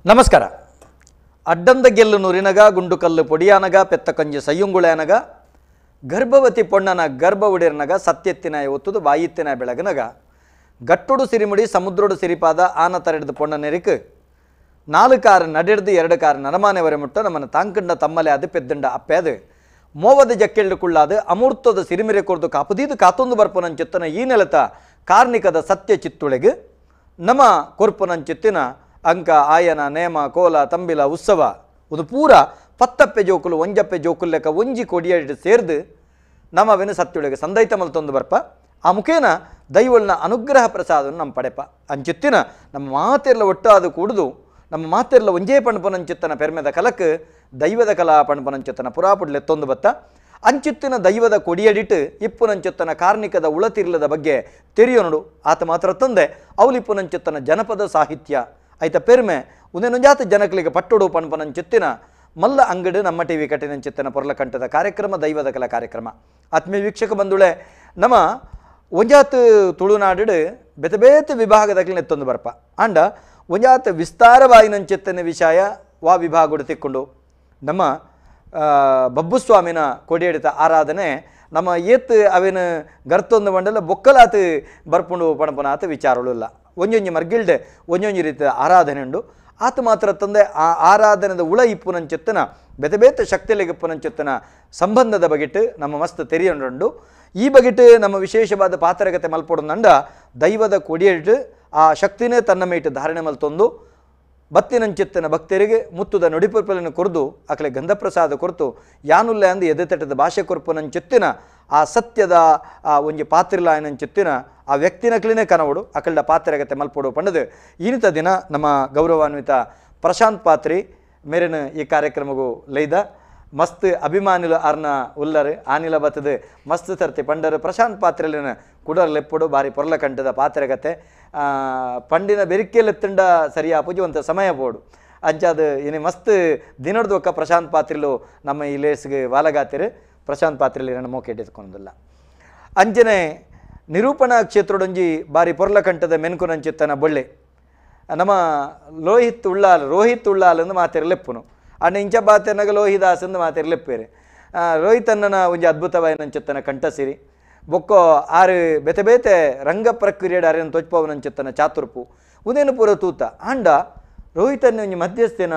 ನಮಸ್ಕಾರ. ಅಡ್ಡಂದ ಗೆಲ್ಲು ನುರಿನಗ ಗುಂಡುಕಲ್ಲು ಪೊಡಿಯಾನಗ ಪೆತ್ತ ಕಂಜಿ ಸಯ್ಯುಂಗುಳನಗ ಗರ್ಭವತಿ ಪೊಣ್ಣನ ಗರ್ಭ ಉಡಿರ್ನಗ ಸತ್ಯತ್ತಿನ ಒತ್ತುದು ಬಾಯಿತ್ತಿನ ಬೆಳಗನಗ ಗಟ್ಟುಡು ಸಿರಿಮುಡಿ ಸಮುದ್ರಡು ಸಿರಿಪಾದ ಆನ ತರೆಡ್ದು ಪೊಣ್ಣನೆರಿಕ್ ನಾಲ್ಕು ಕಾರು ನಡಿಡ್ದು ಎರಡು ಕಾರು ನರಮಾನೆವರೆ ಮುಟ್ಟ ನಮ್ಮನ್ನು ತಾಂಕಂಡ ತಮ್ಮಲೆ ಅದು ಪೆದ್ದಂಡ ಅಪ್ಪೆ ಅದು ಮೋವದ ಜಕ್ಕೆಳ್ಳು ಕುಳ್ಳಾದು ಅಮೂರ್ತದ ಸಿರಿಮಿರೆ ಕೊರ್ದು ಕಾಪುದೀದು ಕಾತೊಂದು ಬರ್ಪುನಂಚಿತ್ತನ ಈ ನೆಲತ ಕಾರ್ಣಿಕದ ಸತ್ಯ ಚಿತ್ತುಳೆಗೆ ನಮ್ಮ ಕೊರ್ಪುನಂಚಿತ್ತಿನ ಅಂಕ ಆಯನ ನೇಮ ಕೋಲ ತಂಬಿಲ ಉತ್ಸವ ಒಂದು ಪೂರ ಪತ್ತಪ್ಪೆ ಜೋಕುಲು ಒಂಜಪ್ಪೆ ಜೋಕುಲು ಲೆಕ್ಕ ಒಂಜಿ ಕೊಡಿಯಡಿ ಸೇರ್ದು ನಮ್ಮವೆನು ಸತ್ಯುಳೆಗೆ ಸಂದೈತ ಮಲ್ತೊಂದು ಬರ್ಪ ಆ ಮುಖೇನ ದೈವಳ್ನ ಅನುಗ್ರಹ ಪ್ರಸಾದವನ್ನು ನಮ್ಮ ಪಡೆಪ ಅಂಚಿತ್ತಿನ ನಮ್ಮ ಮಾತೆಲ್ಲ ಒಟ್ಟಾದ ಕೂಡುದು ನಮ್ಮ ಮಾತೆಲ್ಲ ಒಂಜೇ ಪಣ್ಪನಂಚಿತ್ತನ ಪೆರ್ಮೆದ ಕಲಕ್ ದೈವದ ಕಲಾ ಪಣ್ಪನಂಚಿತ್ತನ ಪುರಾಪುಡ್ಲೆ ತೊಂದು ಬತ್ತ ಅಂಚಿತ್ತಿನ ದೈವದ ಕೊಡಿಯಡಿಟ್ಟು ಇಪ್ಪುನಂಚಿತ್ತನ ಕಾರ್ಣಿಕದ ಉಳತಿರ್ಲದ ಬಗ್ಗೆ ತೆರಿಯೋನುಡು ಆತ ಮಾತ್ರ ತಂದೆ ಅವಲಿಪ್ಪುನಂಚಿತ್ತನ ಜನಪದ ಸಾಹಿತ್ಯ ಐತ ಪೆರ್ಮೆ ಒಂದೇನೊಂಜಾತ ಜನಕಲಿಗೆ ಪಟ್ಟುಡು ಪಣ್ಪನಂಚಿತ್ತಿನ ಮಲ್ಲ ಅಂಗಡಿ ನಮ್ಮ ಟಿ ವಿ ಕಟ್ಟಿನಂಚಿತ್ತನ ಪೊರ್ಲಕಂಠದ ಕಾರ್ಯಕ್ರಮ ದೈವದ ಕಲಾ ಕಾರ್ಯಕ್ರಮ. ಆತ್ಮೀಯ ವೀಕ್ಷಕ ಬಂಧುಳೆ, ನಮ್ಮ ಒಂಜಾತ್ ತುಳುನಾಡು ಬೇತೆ ಬೇತೆ ವಿಭಾಗದ ಎತ್ತೊಂದು ಬರ್ಪ ಅಂಡ ಒಂಜಾತ್ ವಿಸ್ತಾರವಾಯಿನಂಚಿತ್ತನ ವಿಷಯ ವಾ ವಿಭಾಗಡು ತಿಕ್ಕೊಂಡು ನಮ್ಮ ಬಬ್ಬುಸ್ವಾಮಿನ ಕೊಡಿಯಡಿತ ಆರಾಧನೆ ನಮ್ಮ ಏತ್ ಅವೇನು ಗರ್ತೊಂದು ಮಂಡಲ ಬೊಕ್ಕಲಾತು ಬರ್ಪುಂಡು ಪಣಪನಾತ ವಿಚಾರಗಳು ಒಂಜೊಂಜಿ ಮರ್ಗಿಲ್ಡೆ ಒಂಜೊಂಜಿ ರೀತಿಯ ಆರಾಧನೆ ಉಂಡು. ಆತ ಮಾತ್ರ ತಂದೆ ಆ ಆರಾಧನೆದ ಉಳ ಇಪ್ಪುನಂಚಿತ್ತನ ಬೇತೆ ಬೇತೆ ಶಕ್ತಿಲಿಗಿಪ್ಪುನಂಚಿತ್ತನ ಸಂಬಂಧದ ಬಗೆಟ್ ನಮ್ಮ ಮಸ್ತ್ ತೆರಿಯೊಂಡುಂಡು. ಈ ಬಗೆಟ್ ನಮ್ಮ ವಿಶೇಷವಾದ ಪಾತ್ರಗತೆ ಮಲ್ಪೊಡುಂಡ ದೈವದ ಕೊಡಿಯಡಿಟ್ಟು ಆ ಶಕ್ತಿನೇ ತನ್ನ ಮೇಟ್ ಧಾರಣೆ ಮಲ್ತೊಂದು ಬತ್ತಿನಂಚಿತ್ತನ ಭಕ್ತರಿಗೆ ಮುತ್ತುದ ನುಡಿಪುರ್ಪಲನ್ನು ಕೊರ್ದು ಅಕಲೆ ಗಂಧಪ್ರಸಾದ ಕೊರ್ತು ಯಾನುಲ್ಲೆ ಅಂದು ಎದೆತಟದ ಭಾಷೆ ಕೊರ್ಪುನಂಚಿತ್ತಿನ ಆ ಸತ್ಯದ ಆ ಒಂಜಿ ಪಾತ್ರಿಲಾಯನಂಚಿತ್ತಿನ ಆ ವ್ಯಕ್ತಿನಕ್ಲಿನೇ ಕನವಡು ಅಕಲ್ಡ ಪಾತ್ರೆಗತೆ ಮಲ್ಪೊಡು ಪಂಡದು ಈನಿತ ದಿನ ನಮ್ಮ ಗೌರವಾನ್ವಿತ ಪ್ರಶಾಂತ್ ಪಾತ್ರಿ ಮೇರಿನ ಈ ಕಾರ್ಯಕ್ರಮಗೂ ಲೈದ ಮಸ್ತ್ ಅಭಿಮಾನಿಲು ಅರ್ನ ಉಲ್ಲರು ಆನಿಲ ಬತ್ತದು ಮಸ್ತ್ ಸರ್ತಿ ಪಂಡರು ಪ್ರಶಾಂತ್ ಪಾತ್ರೆಲಿನ ಕುಡರ್ಲೆಪ್ಪುಡು ಬಾರಿ ಪೊರ್ಲಕಂಠದ ಪಾತ್ರೆಗತೆ ಪಂಡಿನ ಬೆರಿಕೆಲೆತ್ತಂಡ ಸರಿಯಾ ಪೂಜೆ ಸಮಯ ಬೋಡು ಅಂಚಾದ ಇನಿ ಮಸ್ತ್ ದಿನಡ್ದೊಕ್ಕ ಪ್ರಶಾಂತ್ ಪಾತ್ರಿಲು ನಮ್ಮ ಈ ಲೇಸ್ಗೆ ವಾಲಗಾತಿರು ಪ್ರಶಾಂತ್ ಪಾತ್ರೆಲಿ ನನ್ನ ಮೋಕೆ ಎತ್ಕೊಂಡಿಲ್ಲ. ಅಂಜನೆ ನಿರೂಪಣಾ ಕ್ಷೇತ್ರಡೊಂಜಿ ಬಾರಿ ಪೊರ್ಲಕಂಠದ ಮೆನ್ಕುನಂಚಿತ್ತನ ಬೊಳ್ಳೆ ನಮ್ಮ ಲೋಹಿತ್ ಉಳ್ಳಾಲ್ ರೋಹಿತ್ ಉಳ್ಳಾಲ್ ಎಂದು ಮಾತಿರಲೆಪ್ಪುನು ಅಣ್ಣ ಇಂಚ ಬಾತೆನಗ ಲೋಹಿದಾಸ್ ಎಂದು ಮಾತಿರಲೆಪ್ಪೇರು ರೋಹಿತಣ್ಣನ ಒಂಜಿ ಅದ್ಭುತವಾಯಿನಂಚಿತ್ತನ ಕಂಠಸಿರಿ ಬೊಕ್ಕೋ ಆರು ಬೇತೆ ಬೇತೆ ರಂಗ ಪ್ರಕ್ರಿಯೆ ಅರೆನ ತೊಚ್ಪವನಂಚಿತ್ತನ ಚಾತುರ್ಪು ಉದೇನು ಪೂರ ತೂತ ಆಂಡ ರೋಹಿತನ್ನ ಒಂಜಿ ಮಧ್ಯಸ್ಥೇನ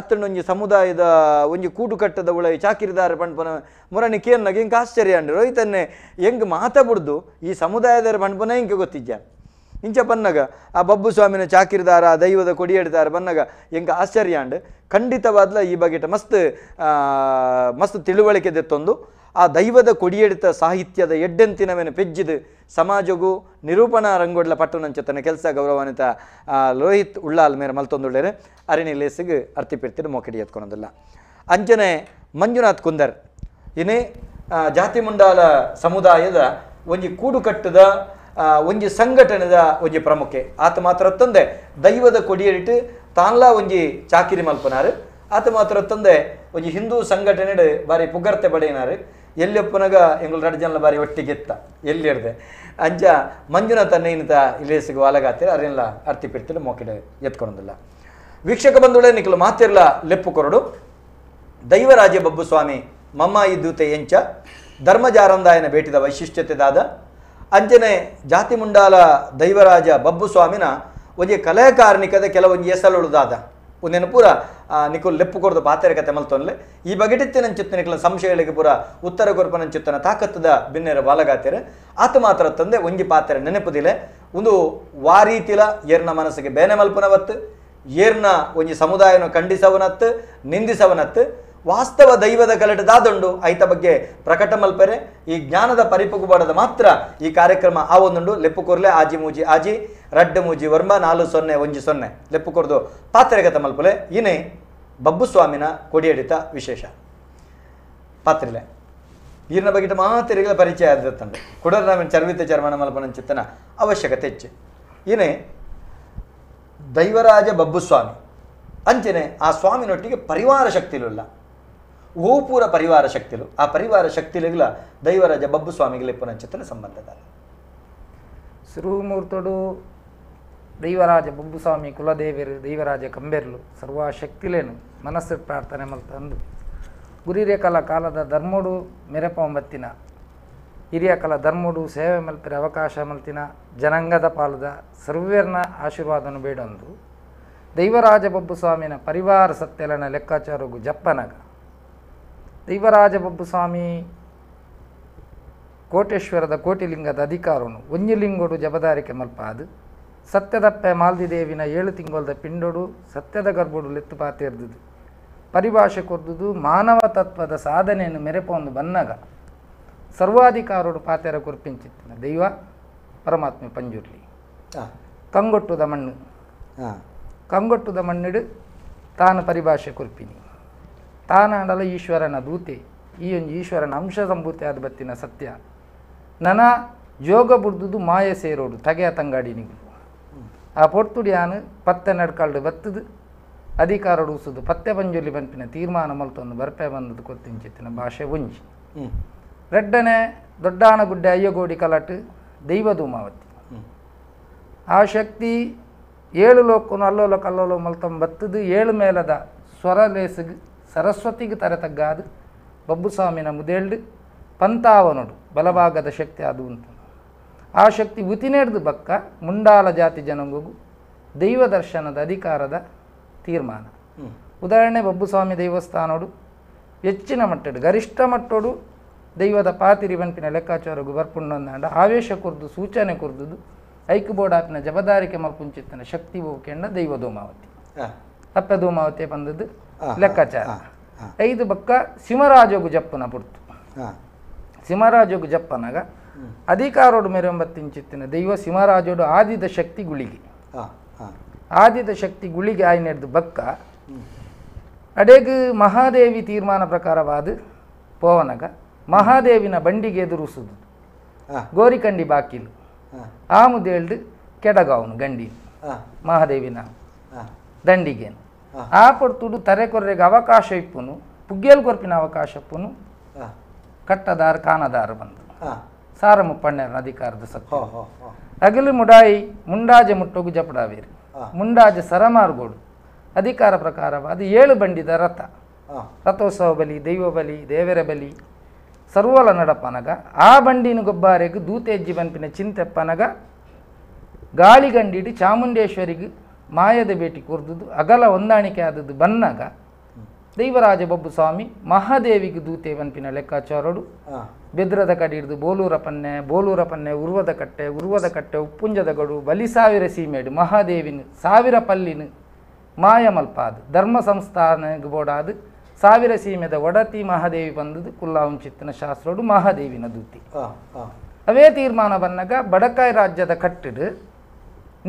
ಅತ್ತಂಡೊಂಜಿ ಸಮುದಾಯದ ಒಂಜಿ ಕೂಟುಕಟ್ಟದ ಉಳ ಚಾಕಿರಿದಾರ ಪಂಡ್ಪನ ಮುರಣಿ ಕೇನ್ನಾಗ ಇಂಕ ಆಶ್ಚರ್ಯ ಅಂಡು ರೋಹಿತನ್ನೇ ಹೆಂಗೆ ಮಾತಾಬಿಡ್ದು ಈ ಸಮುದಾಯದ ಪಂಡ್ಪನ ಇಂಕೆ ಗೊತ್ತಿಜ್ಜ ಇಂಚ ಬನ್ನಗ ಆ ಬಬ್ಬು ಸ್ವಾಮಿನ ಚಾಕಿರಿದಾರ ದೈವದ ಕೊಡಿಯಡಿದಾರ ಬನ್ನಗ ಎಂಕ ಆಶ್ಚರ್ಯ ಅಂಡು ಖಂಡಿತವಾದ್ಲ ಈ ಬಗೆಟ ಮಸ್ತ್ ಮಸ್ತ್ ತಿಳುವಳಿಕೆ ದೆತ್ತೊಂದು ಆ ದೈವದ ಕೊಡಿಯಡಿತ ಸಾಹಿತ್ಯದ ಎಡ್ಡೆಂತಿನವೇನು ಪೆಜ್ಜಿದು ಸಮಾಜಗೂ ನಿರೂಪಣಾ ರಂಗೋಡ್ಲ ಪಟ್ಟುನಂಚತನ ಕೆಲಸ ಗೌರವಾನ್ವಿತ ಲೋಹಿತ್ ಉಳ್ಳಾಲ್ ಮೇರೆ ಮಲ್ತೊಂದುಳ್ಳೇರು ಅರಿಣಿ ಲೇಸಿಗೆ ಅರ್ತಿಪಿರ್ತಿರು ಮೋಕಿಡಿ ಎತ್ಕೊಳೋದಿಲ್ಲ. ಅಂಜನೆ ಮಂಜುನಾಥ್ ಕುಂದರ್ ಇನೇ ಜಾತಿ ಮುಂಡಾಲ ಸಮುದಾಯದ ಒಂಜಿ ಕೂಡುಕಟ್ಟದ ಒಂಜಿ ಸಂಘಟನೆದ ಒಂಜಿ ಪ್ರಮುಖೆ ಆತ ಮಾತ್ರ ತಂದೆ ದೈವದ ಕೊಡಿಯಡಿಟ್ಟು ತಾನ್ಲಾ ಒಂಜಿ ಚಾಕಿರಿ ಮಲ್ಪನಾರು ಆತ ಮಾತ್ರ ತಂದೆ ಒಂಜಿ ಹಿಂದೂ ಸಂಘಟನೆ ಬಾರಿ ಪುಗರ್ತೆ ಬಡೆಯನಾರು ಎಲ್ಲಿಯಪ್ಪನಾಗ ಎಂಗಳು ರಡ್ ಜನಲ ಬಾರಿ ಒಟ್ಟಿಗೆತ್ತ ಎಲ್ಲಿ ಹಿಡ್ದೆ ಅಂಜ ಮಂಜುನಾಥ್ ಇನ್ನಿತ ಇಲೇಸಿಗೆ ವಾಲಗಾತಿರ ಅರೆಲ್ಲ ಅರ್ತಿ ಪಿರ್ತಿರ ಮೋಕಿಡ ಎತ್ಕೊಳೋದಿಲ್ಲ. ವೀಕ್ಷಕ ಬಂಧುಗಳೇ, ನಿಖಲು ಮಾತಿರ್ಲ ಲೆಪ್ಪು ಕೊರಡು ದೈವರಾಜ ಬಬ್ಬುಸ್ವಾಮಿ ಮಮ್ಮಾಯಿ ದೂತೆ ಎಂಚ ಧರ್ಮಜಾರಂದಾಯನ ಭೇಟಿದ ವೈಶಿಷ್ಟ್ಯತೆದಾದ ಅಂಜನೆ ಜಾತಿ ಮುಂಡಾಲ ದೈವರಾಜ ಬಬ್ಬುಸ್ವಾಮಿನ ಒಂಜಿ ಕಲೆಕಾರ್ಣಿಕದ ಕೆಲವೊಂಜಿ ಎಸಲುಳುದಾದ ಒಂದೇನು ಪೂರ ನಿಖಲ್ ಲೆಪ್ಪು ಕೊರ್ದು ಪಾತೆರೆ ಕತೆ ಮಲ್ತೊನ್ಲೆ ಈ ಬಗೆಟಿತ್ತಿನಂಚಿತ್ತ ನಿಖಲ ಸಂಶಯಗಳಿಗೆ ಪೂರ ಉತ್ತರ ಕೊರ್ಪನಂಚಿತ್ತನ ತಾಕತ್ತದ ಬಿನ್ನೆರ ಬಾಲಗಾತೆರೆ ಆತ ಮಾತ್ರ ತಂದೆ ಒಂಜಿ ಪಾತೆರೆ ನೆನಪುದಿಲೆ ಒಂದು ವಾರೀತಿಲ ಏರ್ನ ಮನಸ್ಸಿಗೆ ಬೇನೆ ಮಲ್ಪನವತ್ತು ಏರ್ನ ಒಂಜಿ ಸಮುದಾಯನ ಖಂಡಿಸವನತ್ತು ನಿಂದಿಸವನತ್ತು ವಾಸ್ತವ ದೈವದ ಕಲೆಟದಾದುಂಡು ಐತ ಬಗ್ಗೆ ಪ್ರಕಟ ಮಲ್ಪೆರೆ ಈ ಜ್ಞಾನದ ಪರಿಪುಗುಬಾಡದ ಮಾತ್ರ ಈ ಕಾರ್ಯಕ್ರಮ ಆ ಒಂದುಂಡು. ಲೆಪ್ಪು ಕೊರ್ಲೆ ಆಜಿ ಮೂಜಿ ಆಜಿ ರಡ್ಡು ಮೂಜಿ ವರ್ಮ 4 0 1 0 ಲೆಪ್ಪು ಕೊರ್ದು ಪಾತ್ರೆಗತ ಮಲ್ಪಲೆ. ಇನೇ ಬಬ್ಬುಸ್ವಾಮಿನ ಕೊಡಿಯಡಿತ ವಿಶೇಷ ಪಾತ್ರೆಲೆ ಈರಿನ ಬಗ್ಗೆ ಮಾತೆರಿಗಳ ಪರಿಚಯ ಆದಿತ್ತಂಡು ಕುಡರ್ ನಾವಿನ ಚರ್ವಿತ ಚರ್ಮಣ ಮಲ್ಪನಂಚಿತ್ತನ ಅವಶ್ಯಕತೆ ಹೆಚ್ಚು. ಇನೇ ದೈವರಾಜ ಬಬ್ಬುಸ್ವಾಮಿ ಅಂಚನೆ ಆ ಸ್ವಾಮಿನೊಟ್ಟಿಗೆ ಪರಿವಾರ ಶಕ್ತಿಲುಲ್ಲ ಓಪೂರ ಪರಿವಾರ ಶಕ್ತಿಲು ಆ ಪರಿವಾರ ಶಕ್ತಿಲಿಗಳ ದೈವರಾಜ ಬಬ್ಬುಸ್ವಾಮಿಗೆ ಲೆಪ್ಪುನಂಚಿತ್ತನ ಸಂಬಂಧದ ಸುರುಮೂರ್ತಡು ದೈವರಾಜ ಬೊಬ್ಬುಸ್ವಾಮಿ ಕುಲದೇವರು ದೈವರಾಜ ಕಂಬೆರ್ಲು ಸರ್ವ ಶಕ್ತಿಲೇನು ಮನಸ್ಸು ಪ್ರಾರ್ಥನೆ ಮಲ್ತಂದು ಗುರಿರೆ ಕಲ ಕಾಲದ ಧರ್ಮೋಡು ಮೆರೆಪೊಂಬತ್ತಿನ ಹಿರಿಯ ಕಲ ಧರ್ಮೋಡು ಸೇವೆ ಮಲ್ಪಿರ ಅವಕಾಶ ಮಲ್ತಿನ ಜನಾಂಗದ ಪಾಲದ ಸರ್ವೇರ್ನ ಆಶೀರ್ವಾದನು ಬೇಡೊಂದು ದೈವರಾಜ ಬೊಬ್ಬುಸ್ವಾಮಿನ ಪರಿವಾರ ಸತ್ಯಲನ ಲೆಕ್ಕಾಚಾರಗು ಜಪ್ಪನಗ ದೈವರಾಜ ಬೊಬ್ಬುಸ್ವಾಮಿ ಕೋಟೇಶ್ವರದ ಕೋಟಿಲಿಂಗದ ಅಧಿಕಾರನು ಒಂಜಿಲಿಂಗೋಡು ಜಬದಾರಿಕೆ ಮಲ್ಪಾದು ಸತ್ಯದಪ್ಪೆ ಮಾಲ್ದಿದೇವಿನ 7 ತಿಂಗಳದ ಪಿಂಡೋಡು ಸತ್ಯದ ಗರ್ಭೋಡು ಲೆತ್ತು ಪಾತೇರ್ದುದು ಪರಿಭಾಷೆ ಕೊರ್ದುದು ಮಾನವ ತತ್ವದ ಸಾಧನೆಯನ್ನು ಮೆರೆಪೊಂದು ಬನ್ನಗ ಸರ್ವಾಧಿಕಾರೋಡು ಪಾತೆರ ಕುರ್ಪಿಂಚಿತ್ತಿನ ದೈವ ಪರಮಾತ್ಮೆ ಪಂಜುರ್ಲಿ ಕಂಗೊಟ್ಟುದ ಮಣ್ಣು ಕಂಗೊಟ್ಟುದ ಮಣ್ಣಿಡು ತಾನು ಪರಿಭಾಷೆ ಕುರ್ಪಿನಿ ತಾನಾಡಲ ಈಶ್ವರನ ದೂತೆ ಈ ಒಂದು ಈಶ್ವರನ ಅಂಶ ಸಂಭೂತೆ ಆದ ಬತ್ತಿನ ಸತ್ಯ ನನ ಜೋಗ ಬುಡ್ದುದು ಮಾಯ ಸೇರೋಡು ತಗೆಯ ತಂಗಾಡಿನಿಗಳು ಆ ಪೊರ್ತುಡಿಯಾನು ಪತ್ತೆ ನಡ್ಕಾಲ್ಡು ಬತ್ತದು ಅಧಿಕಾರೋಡು ಉಸುದು ಪತ್ತೆ ಪಂಜುರ್ಲಿ ಬನ್ಪಿನ ತೀರ್ಮಾನ ಮಲ್ತೊಂದು ಬರ್ಪೆ ಬಂದದ್ದು ಕೊತ್ತಿಂಚಿತ್ತಿನ ಭಾಷೆ ಒಂಜಿ. ರೆಡ್ಡನೆ ದೊಡ್ಡಾನಗುಡ್ಡೆ ಅಯ್ಯಗೋಡಿ ಕಲಾಟು ದೈವ ಧೂಮಾವತಿ ಆ ಶಕ್ತಿ 7 ಲೋಕನು ಅಲ್ಲೋಲ ಕಲ್ಲೋಲ ಮಲ್ತಂ ಬತ್ತದು 7 ಮೇಲದ ಸ್ವರಲೇಸಿಗೆ ಸರಸ್ವತಿಗೆ ತರೆ ತಗ್ಗಾದು ಬಬ್ಬುಸ್ವಾಮಿನ ಮುದೇಳ್ಡು ಪಂತಾವನೋಡು ಬಲಭಾಗದ ಶಕ್ತಿ ಅದು ಅಂತ ಆ ಶಕ್ತಿ ಉತಿನೇಡ್ದು ಬಕ್ಕ ಮುಂಡಾಲ ಜಾತಿ ಜನಾಂಗಗೂ ದೈವ ದರ್ಶನದ ಅಧಿಕಾರದ ತೀರ್ಮಾನ. ಉದಾಹರಣೆ ಬಬ್ಬುಸ್ವಾಮಿ ದೇವಸ್ಥಾನೋಡು ಹೆಚ್ಚಿನ ಮಟ್ಟಡು ಗರಿಷ್ಠ ಮಟ್ಟೋಡು ದೈವದ ಪಾತಿರಿ ಬನ್ಪಿನ ಲೆಕ್ಕಾಚಾರಗು ಬರ್ಪುಂಡೊಂದಾಂಡ ಆವೇಶ ಕೊರ್ದು ಸೂಚನೆ ಕೊರ್ದುದು ಐಕ್ ಬೋರ್ಡ್ ಆಪಿನ ಜಬದಾರಿಕೆ ಮಲ್ಪುಂಚಿತ್ತನ ಶಕ್ತಿ ಹೋಗ್ಕೆಂಡ ದೈವ ಧೂಮಾವತಿ ಅಪ್ಪ ಧೂಮಾವತಿ ಬಂದದ್ದು ಲೆಕ್ಕಾಚಾರ. 5 ಬಕ್ಕ ಸಿಂಹರಾಜೋಗು ಜಪ್ಪನ ಪುಡ್ತು ಸಿಂಹರಾಜೋಗು ಜಪ್ಪನಾಗ ಅಧಿಕಾರೋಡು ಮೇರೆಂಬತ್ತಿಂಚಿತ್ತಿನ ದೈವ ಸಿಂಹರಾಜೋಡು ಆದಿದ ಶಕ್ತಿ ಗುಳಿಗೆ ಆದಿದ ಶಕ್ತಿ ಗುಳಿಗೆ ಆಯ್ನೆಡ್ದು ಬಕ್ಕ ಅಡೇಗು ಮಹಾದೇವಿ ತೀರ್ಮಾನ ಪ್ರಕಾರವಾದ ಪೋವನಗ ಮಹಾದೇವಿನ ಬಂಡಿಗೆ ಎದುರಿಸುದು ಗೋರಿಕಂಡಿ ಬಾಕಿಲು ಆ ಮುದೇಳ್ದು ಕೆಡಗಾವನು ಗಂಡಿ ಮಹಾದೇವಿನ ದಂಡಿಗೇನು ಆ ಪೊರ್ತುಡು ತರೆಕೊರ್ರೆಗೆ ಅವಕಾಶ ಇಪ್ಪುನು ಪುಗ್ಗೇಲ್ ಕೊರ್ಪಿನ ಅವಕಾಶ ಇಪ್ಪುನು ಕಟ್ಟದಾರ ಕಾನದಾರ ಬಂದು ಸಾರ ಮುಪ್ಪಣ್ಣರ ಅಧಿಕಾರದ ಸತ್ಯ ಅಗಲು ಮುಡಾಯಿ ಮುಂಡಾಜೆ ಮುಟ್ಟೋಗು ಜಪಡಾವೇರು ಮುಂಡಾಜೆ ಸರಮಾರ್ಗೋಡು ಅಧಿಕಾರ ಪ್ರಕಾರವಾದ 7 ಬಂಡಿದ ರಥ ರಥೋತ್ಸವ ಬಲಿ ದೈವ ಬಲಿ ದೇವರ ಬಲಿ ಸರ್ವಲ ನಡಪನಗ ಆ ಬಂಡಿನ ಗೊಬ್ಬಾರೆಗೆ ದೂತೆಜ್ಜಿ ಬನ್ಪಿನ ಚಿಂತೆಪ್ಪನಗ ಗಾಳಿಗಂಡಿಡು ಚಾಮುಂಡೇಶ್ವರಿಗೆ ಮಾಯದ ಭೇಟಿ ಕೊರ್ದುದು ಅಗಲ ಹೊಂದಾಣಿಕೆ ಆದದ್ದು ಬನ್ನಾಗ ದೈವರಾಜ ಬೊಬ್ಬುಸ್ವಾಮಿ ಮಹಾದೇವಿಗೆ ದೂತೆ ಬನ್ಪಿನ ಲೆಕ್ಕಾಚಾರೋಡು ಬೆದ್ರದ ಕಡೆ ಹಿಡಿದು ಬೋಲೂರ ಪನ್ನೆ ಬೋಲೂರ ಪನ್ನೆ ಉರ್ವದ ಕಟ್ಟೆ ಉರ್ವದ ಕಟ್ಟೆ ಉಪ್ಪುಂಜದ ಗಡು ಬಲಿ ಸಾವಿರ ಸೀಮೆಡು ಮಹಾದೇವಿನ 1000 ಪಲ್ಲಿನ ಮಾಯ ಮಲ್ಪಾದು ಧರ್ಮ ಸಂಸ್ಥಾನಗೆ ಬೋಡಾದು 1000 ಸೀಮೆದ ಒಡತಿ ಮಹಾದೇವಿ ಬಂದದ್ದು ಕುಲ್ಲಾವಂಚಿತ್ತನ ಶಾಸ್ತ್ರೋಡು ಮಹಾದೇವಿನ ದೂತಿ. ಅವೇ ತೀರ್ಮಾನ ಬಂದಾಗ ಬಡಕಾಯಿ ರಾಜ್ಯದ ಕಟ್ಟಿಡು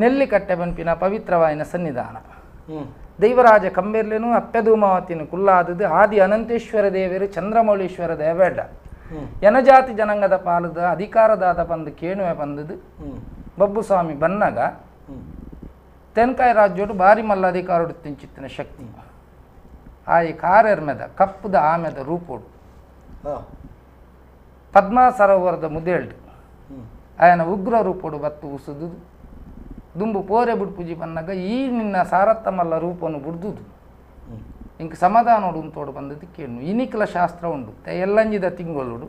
ನೆಲ್ಲಿಕಟ್ಟೆ ಬನ್ಪಿನ ಪವಿತ್ರವಾಯಿನ ಸನ್ನಿಧಾನ ದೈವರಾಜ ಕಂಬೆರ್ಲೇನು ಅಪ್ಪೆಧೂಮಾವತಿನ ಕುಲ್ಲಾದದು ಆದಿ ಅನಂತೇಶ್ವರ ದೇವರು ಚಂದ್ರಮೌಳೀಶ್ವರ ದೇವೇಡ ಜನಜಾತಿ ಜನಾಂಗದ ಪಾಲದ ಅಧಿಕಾರದಾದ ಬಂದು ಕೇಣುವೆ ಬಂದದ್ದು ಬಬ್ಬುಸ್ವಾಮಿ ಬನ್ನಾಗ ತೆನ್ಕಾಯಿ ರಾಜ್ಯೋಡು ಭಾರಿ ಮಲ್ಲ ಅಧಿಕಾರೋಡು ತಿಂಚಿತ್ತಿನ ಶಕ್ತಿ ಆಯಿ ಕಾರೆರ್ಮೆದ ಕಪ್ಪುದ ಆಮೆದ ರೂಪೋಡು ಪದ್ಮಾ ಸರೋವರದ ಮುದೇಳ್ಡು ಆಯನ ಉಗ್ರ ರೂಪೋಡು ಬತ್ತು ಉಸುದು ದುಂಬು ಪೋರೆ ಬುಡ್ಪುಜಿ ಬನ್ನಾಗ ಈ ನಿನ್ನ ಸಾರತ್ತಮಲ್ಲ ರೂಪವನ್ನು ಬುಡ್ದುದು ಇಂಕ ಸಮಾಧಾನೋಡು ಉಂತೋಡು ಬಂದದ್ದು ಕೇಳು ಇನಿಕಲ ಶಾಸ್ತ್ರ ಉಂಡು ಎಲ್ಲಂಜಿದ ತಿಂಗಳೋಡು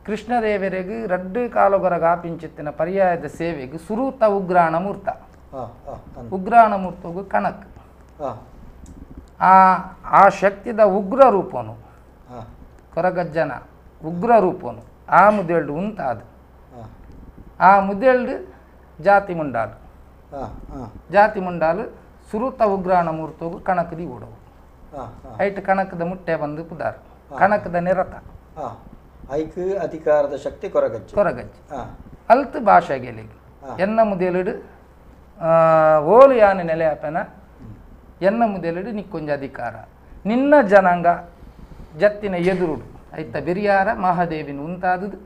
ಕೃಷ್ಣದೇವರೆಗೆ ರಡ್ಡು ಕಾಲೊಗರಗ ಆಪಿಂಚಿತ್ತಿನ ಪರ್ಯಾಯದ ಸೇವೆಗೆ ಸುರೂತ ಉಗ್ರಾಣ ಮೂರ್ತ ಉಗ್ರಾಣ ಮೂರ್ತೋಗು ಕಣಕ್ ಆ ಆ ಶಕ್ತಿದ ಉಗ್ರ ರೂಪನು ಕೊರಗಜ್ಜನ ಉಗ್ರ ರೂಪನು ಆ ಮುದೇಳ್ಡು ಉಂತಾದು ಆ ಮುದೇಳ್ಡು ಜಾತಿ ಮುಂಡಾಲು ಜಾತಿ ಮುಂಡಾಲು ಸುರುತ ಉಗ್ರಾಣ ಮೂರ್ತೋಗು ಕಣಕದಿ ಓಡವು ಐಟ್ ಕಣಕದ ಮುಟ್ಟೆ ಬಂದು ಪುದಾರು ಕಣಕದ ನಿರತ ಐಕ್ ಅಧಿಕಾರದ ಶಕ್ತಿ ಕೊರಗಜ್ಜಿ ಕೊರಗಜ್ಜಿ ಅಲ್ತು ಭಾಷೆ ಗೆಲಿಗೆ ಎನ್ನ ಮುದೇಲಿಡು ಓಲು ಯಾನೆ ನೆಲೆಯಾಪೆನ ಎನ್ನ ಮುದೇಲಿಡು ನಿಕ್ಕೊಂಜ ಅಧಿಕಾರ ನಿನ್ನ ಜನಾಂಗ ಜತ್ತಿನ ಎದುರುಡು ಐತ ಬಿರಿಯಾರ ಮಹಾದೇವಿನ ಉಂತಾದದು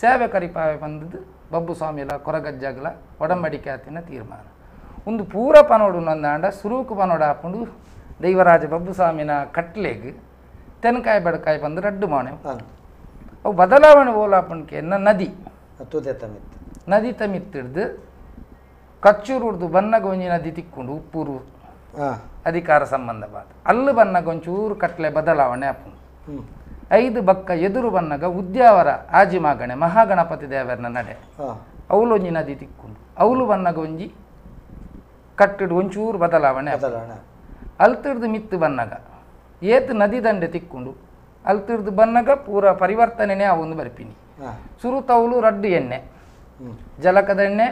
ಸೇವೆ ಕರಿಪಾವೆ ಬಂದದ್ದು ಬಬ್ಬುಸ್ವಾಮಿಲ ಕೊರಗಜ್ಜಾಗಲ ಒಡಂಬಡಿಕೆ ಆತಿನ ತೀರ್ಮಾನ ಒಂದು ಪೂರ ಪನೋಡು ನಂದಾಂಡ ಸುರೂಕು ಪನೋಡು ಹಾಕೊಂಡು ದೈವರಾಜ ಬಬ್ಬುಸ್ವಾಮಿನ ಕಟ್ಲೆಗ್ ತೆನ್ಕಾಯಿ ಬಡಕಾಯಿ ಬಂದು ರಡ್ಡು ಮಾಣೆ ಅವು ಬದಲಾವಣೆ ಓಲಾಪುಣ್ಕೆ ನದಿ ನದಿ ತಮಿತ್ತಿಡ್ದು ಕಚ್ಚೂರುಡ್ದು ಬನ್ನಗ ಒಂಜಿ ನದಿ ತಿಕ್ಕೊಂಡು ಉಪ್ಪೂರು ಅಧಿಕಾರ ಸಂಬಂಧವಾದ ಅಲ್ಲು ಬನ್ನಗ ಒಂಚೂರು ಕಟ್ಲೆ ಬದಲಾವಣೆ ಆಪುಂಡು. 5 ಬಕ್ಕ ಎದುರು ಬನ್ನಗ ಉದ್ಯಾವರ ಆಜಿಮಾಗಣೆ ಮಹಾಗಣಪತಿ ದೇವರನ ನಡೆ ಅವಳು ಒಂಜಿ ನದಿ ತಿಕ್ಕೊಂಡು ಅವಳು ಬನ್ನಗ ಒಂಜಿ ಕಟ್ಟಿಡು ಒಂಚೂರು ಬದಲಾವಣೆ ಅಲ್ತಿಡ್ದು ಮಿತ್ತು ಬನ್ನಗ ಏತು ನದಿ ದಂಡೆ ತಿಕ್ಕೊಂಡು ಅಲ್ತಿಡ್ದು ಬನ್ನಗ ಪೂರ ಪರಿವರ್ತನೆನೇ ಅವೊಂದು ಬರ್ಪಿನಿ. ಸುರುತವಳು ರಡ್ಡು ಎಣ್ಣೆ, ಜಲಕದ ಎಣ್ಣೆ,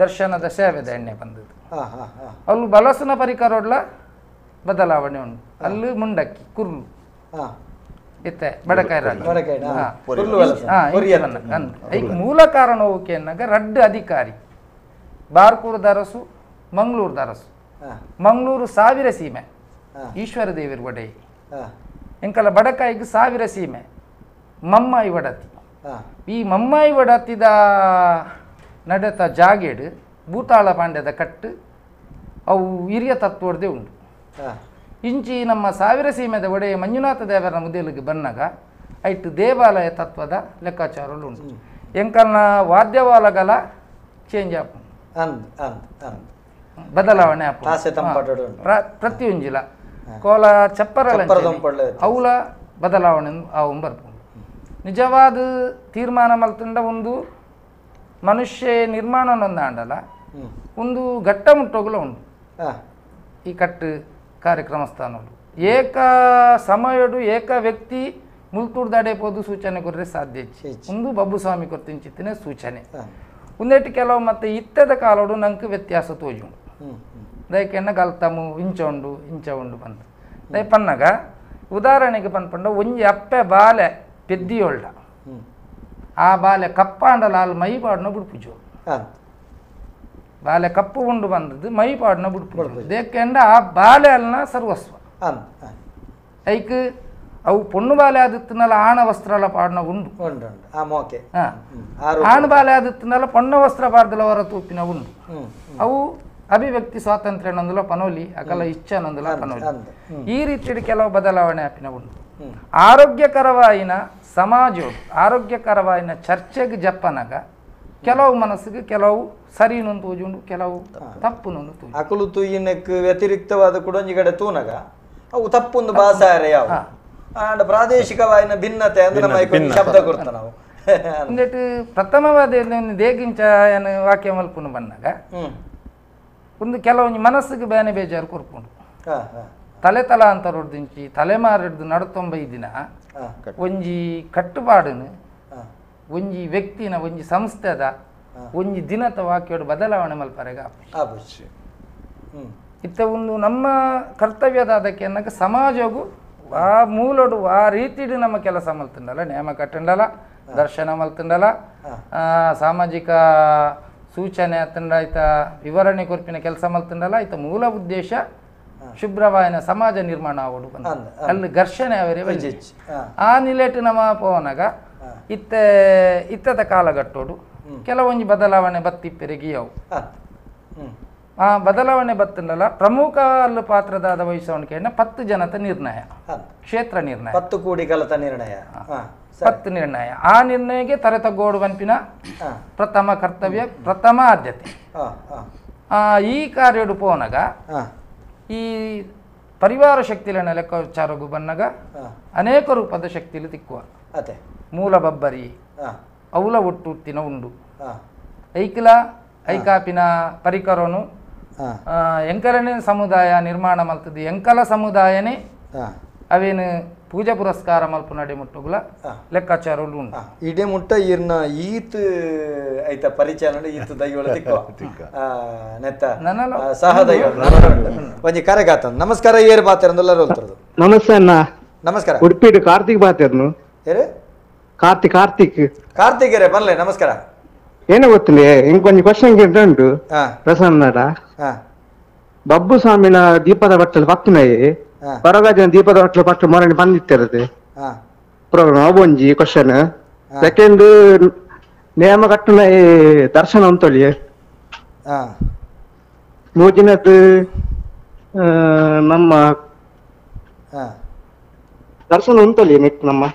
ದರ್ಶನದ ಸೇವೆದ ಎಣ್ಣೆ ಬಂದದ್ದು. ಅಲ್ಲು ಬಲಸುನ ಪರಿಕರೋಡ್ಲ ಬದಲಾವಣೆ ಉಂಟು. ಅಲ್ಲಿ ಮುಂಡಕ್ಕಿ ಕುರ್ಲು ಇತ್ತೆ ಬಡಕಾಯಿ ಮೂಲ ಕಾರಣ ಓಕೆ ಅನ್ನಾಗ ರಡ್ಡು ಅಧಿಕಾರಿ ಬಾರ್ಕೂರ್ದ ಅರಸು, ಮಂಗಳೂರ್ದ ಅರಸು. ಮಂಗಳೂರು ಸಾವಿರ ಸೀಮೆ ಈಶ್ವರ ದೇವಿರ ಒಡೆಯ, ಎಂಕಲ ಬಡಕಾಯಿಗೆ ಸಾವಿರ ಸೀಮೆ ಮಮ್ಮಾಯಿ ಒಡತಿ. ಈ ಮಮ್ಮಾಯಿ ಒಡತಿದ ನಡೆತ ಜಾಗೇಡು ಭೂತಾಳ ಪಾಂಡ್ಯದ ಕಟ್ಟು ಅವು ಹಿರಿಯ ತತ್ವದೇ ಉಂಟು. ಇಂಚಿ ನಮ್ಮ ಸಾವಿರ ಸೀಮೆದ ಒಡೆಯ ಮಂಜುನಾಥ ದೇವರ ಮುದೇಲಿಗೆ ಬನ್ನಾಗ ಐಟು ದೇವಾಲಯ ತತ್ವದ ಲೆಕ್ಕಾಚಾರಗಳು ಉಂಟು. ಎಂಕಲ್ನ ವಾದ್ಯವಾಲಗಲ ಚೇಂಜ್ ಆಪು ಬದಲಾವಣೆ ಆಪು ಪ್ರತಿಯೊಂಜಿಲ ಕೋಲ ಚಪ್ಪರ ಅವಲ ಬದಲಾವಣೆ ಅವು ಬರ್ಪುಂಡು. ನಿಜವಾದ ತೀರ್ಮಾನ ಮಲ್ತುಂಡ ಒಂದು ಮನುಷ್ಯ ನಿರ್ಮಾಣ ಆಂಡಲ ಒಂದು ಘಟ್ಟ ಮುಟ್ಟೋಗಲ ಉಂಟು ಈ ಕಟ್ಟು ಕಾರ್ಯಕ್ರಮ ಸ್ಥಾನಗಳು. ಏಕ ಸಮಯಡು ಏಕ ವ್ಯಕ್ತಿ ಮುಲ್ತೂರ್ದಾಡೆ ಪೋದು ಸೂಚನೆ ಕೊರ್ರೆ ಸಾಧ್ಯ ಹೆಚ್ಚು ಒಂದು ಬಬ್ಬುಸ್ವಾಮಿ ಕೊರ್ತಿಂಚಿತ್ತನೆ ಸೂಚನೆ. ಒಂದೇಟು ಕೆಲವು ಮತ್ತೆ ಇತ್ತದ ಕಾಲೋಡು ನಂಗೆ ವ್ಯತ್ಯಾಸ ತೋಜು ದಯಕೆನ್ನ ಗಲ್ತಮು ಇಂಚ ಉಂಡು ಇಂಚ ಉಂಡು ಬಂದು ದಯ ಪನ್ನಗ ಉದಾಹರಣೆಗೆ ಪನ್ಪಂಡ ಒಂಜಿ ಅಪ್ಪೆ ಬಾಲೆ ಪೆದ್ದಿಯೊಳ್ಳ ಆ ಬಾಲೆ ಕಪ್ಪಾಂಡಲ ಅಲ್ಲಿ ಮೈ ಪಾಡ್ನ ಬುಡ್ಪುಜು ಬಾಲೆ ಕಪ್ಪು ಉಂಡು ಬಂದದ್ದು ಮೈ ಪಾಡ್ನ ಬುಡ್ಪು ದೇಕೆಂಡ ಆ ಬಾಲೆ ಅಲ್ನ ಸರ್ವಸ್ವ ಐಕ್ ಅವು ಪೊಣ್ಣು ಬಾಲೆ ಆದಿತ್ತನಲ್ಲ ಆಣ ವಸ್ತ್ರಲ ಪಾಡ್ನ ಉಂಡು ಆಣ ಬಾಲೆ ಆದಿತ್ತನಲ್ಲ ಪೊಣ್ಣ ವಸ್ತ್ರ ಪಾಡ್ದಲ ಹೊರ ತೂಪಿನ ಉಂಡು. ಅವು ಅಭಿವ್ಯಕ್ತಿ ಸ್ವಾತಂತ್ರ್ಯ ನಂದುಲ ಪನೋಲಿ ಅಕಲ ಇಚ್ಛ ನಂದುಲ ಪನೋಲಿ. ಈ ರೀತಿ ಕೆಲವು ಬದಲಾವಣೆ ಆಪಿನ ಉಂಡು. ಆರೋಗ್ಯಕರವಾಯಿನ ಸಮಾಜ ಆರೋಗ್ಯಕರವಾಯಿನ ಚರ್ಚೆಗೆ ಜಪ್ಪನಾಗ ಕೆಲವು ಮನಸ್ಸಿಗೆ ಕೆಲವು ಸರಿ ತೋಜುಂಡು ಕೆಲವು ತಪ್ಪು ತೋಜು ಅಕಲು ತೂಯಿನಕ್ಕೆ ವ್ಯತಿರಿಕ್ತವಾದ ಕುಡೊಂಜಿ ಕಡೆ ತೂನಗ ಅವು ತಪ್ಪೊಂದು ಬಾಸಾರೆ ಯಾವ ಆಂಡ ಪ್ರಾದೇಶಿಕವಾಯಿನ ಭಿನ್ನತೆ ಅಂದ್ರೆ ನಮ್ಮ ಶಬ್ದ ಕೊಡ್ತ ನಾವು ಒಂದೇಟು ಪ್ರಥಮವಾದ ದೇಗಿಂಚ ಏನು ವಾಕ್ಯ ಮಲ್ಪುನು ಬಂದಾಗ ಒಂದು ಕೆಲವೊಂದು ಮನಸ್ಸಿಗೆ ಬೇನೆ ಬೇಜಾರು ಕೊರ್ಪುಂಡು. ತಲೆ ತಲಾಂತರೊಡ್ದಿಂಚಿ ತಲೆಮಾರಿಡ್ದು ನಡತೊಂಬೈ ದಿನ ಒಂಜಿ ಕಟ್ಟುಪಾಡನು ಒಂಜಿ ವ್ಯಕ್ತಿನ ಒಂಜಿ ಸಂಸ್ಥೆದ ಒಂಜಿ ದಿನದ ವಾಕ್ಯೋಡು ಬದಲಾವಣೆ ಮಲ್ಪರೆಗ ಇತ್ತ ಒಂದು ನಮ್ಮ ಕರ್ತವ್ಯದ ಅದಕ್ಕೆ ಅನ್ನಕ ಸಮಾಜಗೂ ಆ ಮೂಲೋಡು ಆ ರೀತಿಡು ನಮ್ಮ ಕೆಲಸ ಮಲ್ತುಂಡಲ್ಲ, ನೇಮ ಕಟ್ಟಂಡಲ್ಲ, ದರ್ಶನ ಮಲ್ತುಂಡಲ್ಲ, ಸಾಮಾಜಿಕ ಸೂಚನೆ ಅತ್ತಂಡ ಆಯ್ತ ವಿವರಣೆ ಕೊರ್ಪಿನ ಕೆಲಸ ಮಲ್ತುಂಡಲ್ಲ. ಆಯ್ತ ಮೂಲ ಉದ್ದೇಶ ಶುಭ್ರವಾಯನ ಸಮಾಜ ನಿರ್ಮಾಣ ಆವಡು ಅಲ್ಲಿ ಘರ್ಷಣೆ ಅವರೇ ಆ ನಿಲೆಟು ನಮ್ಮ ಪೋವನಾಗ ಇತ್ತೆ ಇತ್ತದ ಕಾಲಘಟ್ಟೋಡು ಕೆಲವೊಂದು ಬದಲಾವಣೆ ಬತ್ತಿಪ್ಪೆರಿಗೆ ಅವು ಆ ಬದಲಾವಣೆ ಬತ್ತಂಡಲ್ಲ ಪ್ರಮುಖ ಅಲ್ಲು ಪಾತ್ರದಾದ ವಹಿಸವಣಿಕೆಯನ್ನ 10 ಜನತ ನಿರ್ಣಯ ಕ್ಷೇತ್ರ ನಿರ್ಣಯ 10 ಕೋಟಿ ಕಲತ ನಿರ್ಣಯ 10 ನಿರ್ಣಯ ಆ ನಿರ್ಣಯಕ್ಕೆ ತರೆ ತಗ್ಗೋಡು ಬನ್ಪಿನ ಪ್ರಥಮ ಕರ್ತವ್ಯ ಪ್ರಥಮ ಆದ್ಯತೆ. ಈ ಕಾರ್ಯಡು ಪೋನಾಗ ಈ ಪರಿವಾರ ಶಕ್ತಿಲನ ಲೆಕ್ಕಾಚಾರಗೂ ಬನ್ನಾಗ ಅನೇಕ ರೂಪದ ಶಕ್ತಿಲು ತಿಕ್ಕುವ ಮೂಲ ಬಬ್ಬರಿ ಅವಲ ಒಟ್ಟುತ್ತಿನ ಉಂಡು ಐಕಿಲ ಐಕಾಪಿನ ಪರಿಕರನು ಎಂಕಲನೇ ಸಮುದಾಯ ನಿರ್ಮಾಣ ಮಲ್ತದ್ದು ಎಂಕಲ ಸಮುದಾಯನೇ ಅವೇನು ಪೂಜಾ ಪುರಸ್ಕಾರ ಮಲ್ಪ ನಡೆ ಮುಟ್ಟುಗುಲ ಲೆಕ್ಕಾಚಾರಗಳು ಉಂಟು. ಇಡೇ ಮುಟ್ಟ ಇರ್ನ ಈತ್ ಐತ ಪರಿಚಯ ಈತ್ ದೈವಳ ತಿಕ್ಕ ನೆತ್ತ ಸಹ ದೈವ ಒಂಜಿ ಕರೆಗಾತ. ನಮಸ್ಕಾರ ಏರ್ ಬಾತೆರಂದೆಲ್ಲ ಹೋಗ್ತಿರೋದು. ನಮಸ್ತೆ ಅಣ್ಣ. ನಮಸ್ಕಾರ. ಉಡುಪಿ ಕಾರ್ತಿಕ್ ಬಾತೆರ್ನು. ಕಾರ್ತಿಕ್ ಕಾರ್ತಿಕ್ ಕಾರ್ತಿಕ್ ರೇ ಬನ್ಲೆ. ನಮಸ್ಕಾರ. ಏನೋ ಗೊತ್ತಿಲ್ಲ ಇಂಕೊಂಜಿ ಕ್ವಶನ್ ಉಂಟು ಪ್ರಸನ್ನಡ. ಬಬ್ಬು ಸ್ವಾಮಿನ ದೀಪದ ಬಟ್ಟಲು ಪತ್ತುನಯಿ ಪರಗಾಜನ ದೀಪದ ಬಟ್ಟಲು ಪಟ್ಟು ಮೊರನೆ ಬಂದಿತ್ತಿರದು ಪ್ರೋಗ್ರಾಮ್ ಅವೊಂಜಿ ಕ್ವಶನ್. ಸೆಕೆಂಡ್ ನೇಮ ಕಟ್ಟುನ ದರ್ಶನ ಅಂತೊಳಿ ಮೂಜಿನದ್ದು ನಮ್ಮ ದರ್ಶನ ಉಂಟೊಲಿ ನೆಟ್ ನಮ್ಮ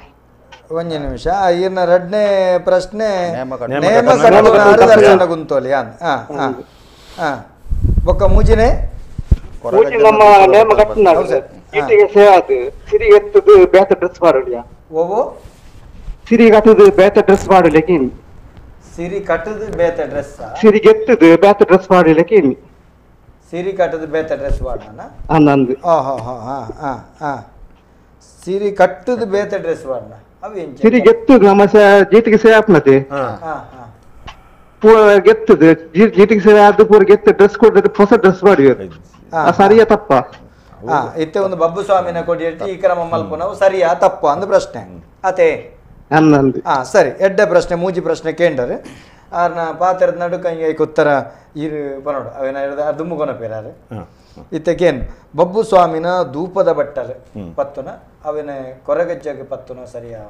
ಒಂಜಿ ನಿಮಿಷ ಇನ್ನ ರಡ್ನೇ ಪ್ರಶ್ನೆ ನೇಮ ಕಟ್ಟುನಾರು ದರ್ಶನ ಗುಂತೋಲಿ ಬೊಕ್ಕ ಮೂಜಿನೇ ನಮ್ಮ ನೇಮ ಕಟ್ಟುನಾರು ಜೀಟಿಗೆ ಸೇವಾದು ಸಿರಿಗೆ ಎತ್ತದು ಬೇತ ಡ್ರೆಸ್ ಮಾಡಲಿಯಾ ಓವೋ ಸಿರಿ ಕಟ್ಟದು ಬೇತ ಡ್ರೆಸ್ ಮಾಡಲಿಕ್ಕೆ ಸಿರಿ ಕಟ್ಟದು ಬೇತ ಡ್ರೆಸ್ ಸಿರಿಗೆ ಎತ್ತದು ಬೇತ ಡ್ರೆಸ್ ಮಾಡಲಿಕ್ಕೆ ಸಿರಿ ಕಟ್ಟದು ಬೇತ ಡ್ರೆಸ್ ಮಾಡೋಣ ಅಂದು ಸಿರಿ ಕಟ್ಟದು ಬೇತ ಡ್ರೆಸ್ ಮಾಡೋಣ ಅವು ಸಿರಿ ಗೆತ್ತದು ನಮ್ಮ ಜೀಟಿಗೆ ಸೇವೆ ಆಪ್ನತೆ ಪೂರ ಗೆತ್ತದು ಜೀಟಿಗೆ ಸೇವೆ ಆದ ಪೂರ ಗೆತ್ತ ಡ್ರೆಸ್ ಕೊಟ್ಟರೆ ಹೊಸ ಡ್ರೆಸ್ ಮಾಡಿ ಸರಿಯಾ ತಪ್ಪ ಇತ್ತೆ ಒಂದು ಬಬ್ಬು ಸ್ವಾಮಿನ ಕೊಡಿ ಈ ಕ್ರಮ ಮಲ್ಪುನವು ಸರಿಯಾ ತಪ್ಪ ಅಂದು ಪ್ರಶ್ನೆ ಅತೆ ಸರಿ ಎಡ್ಡೆ ಪ್ರಶ್ನೆ ಮೂಜಿ ಪ್ರಶ್ನೆ ಕೇಂಡರು ಆರ್ನ ಪಾತ್ರದ ನಡುಕ ಹಿಂಗೆ ಉತ್ತರ ಇರು ಬನೋಡು ಅವೇನ ದುಮ್ಮು ಕೊನಪೇರಾರು ಇತ್ತಕೇನು ಬಬ್ಬು ಸ್ವಾಮಿನ ಧೂಪದ ಬಟ್ಟರು ಪತ್ತುನ ಅವೇನ ಕೊರಗಜ್ಜಗೆ ಪತ್ತುನ ಸರಿಯಾ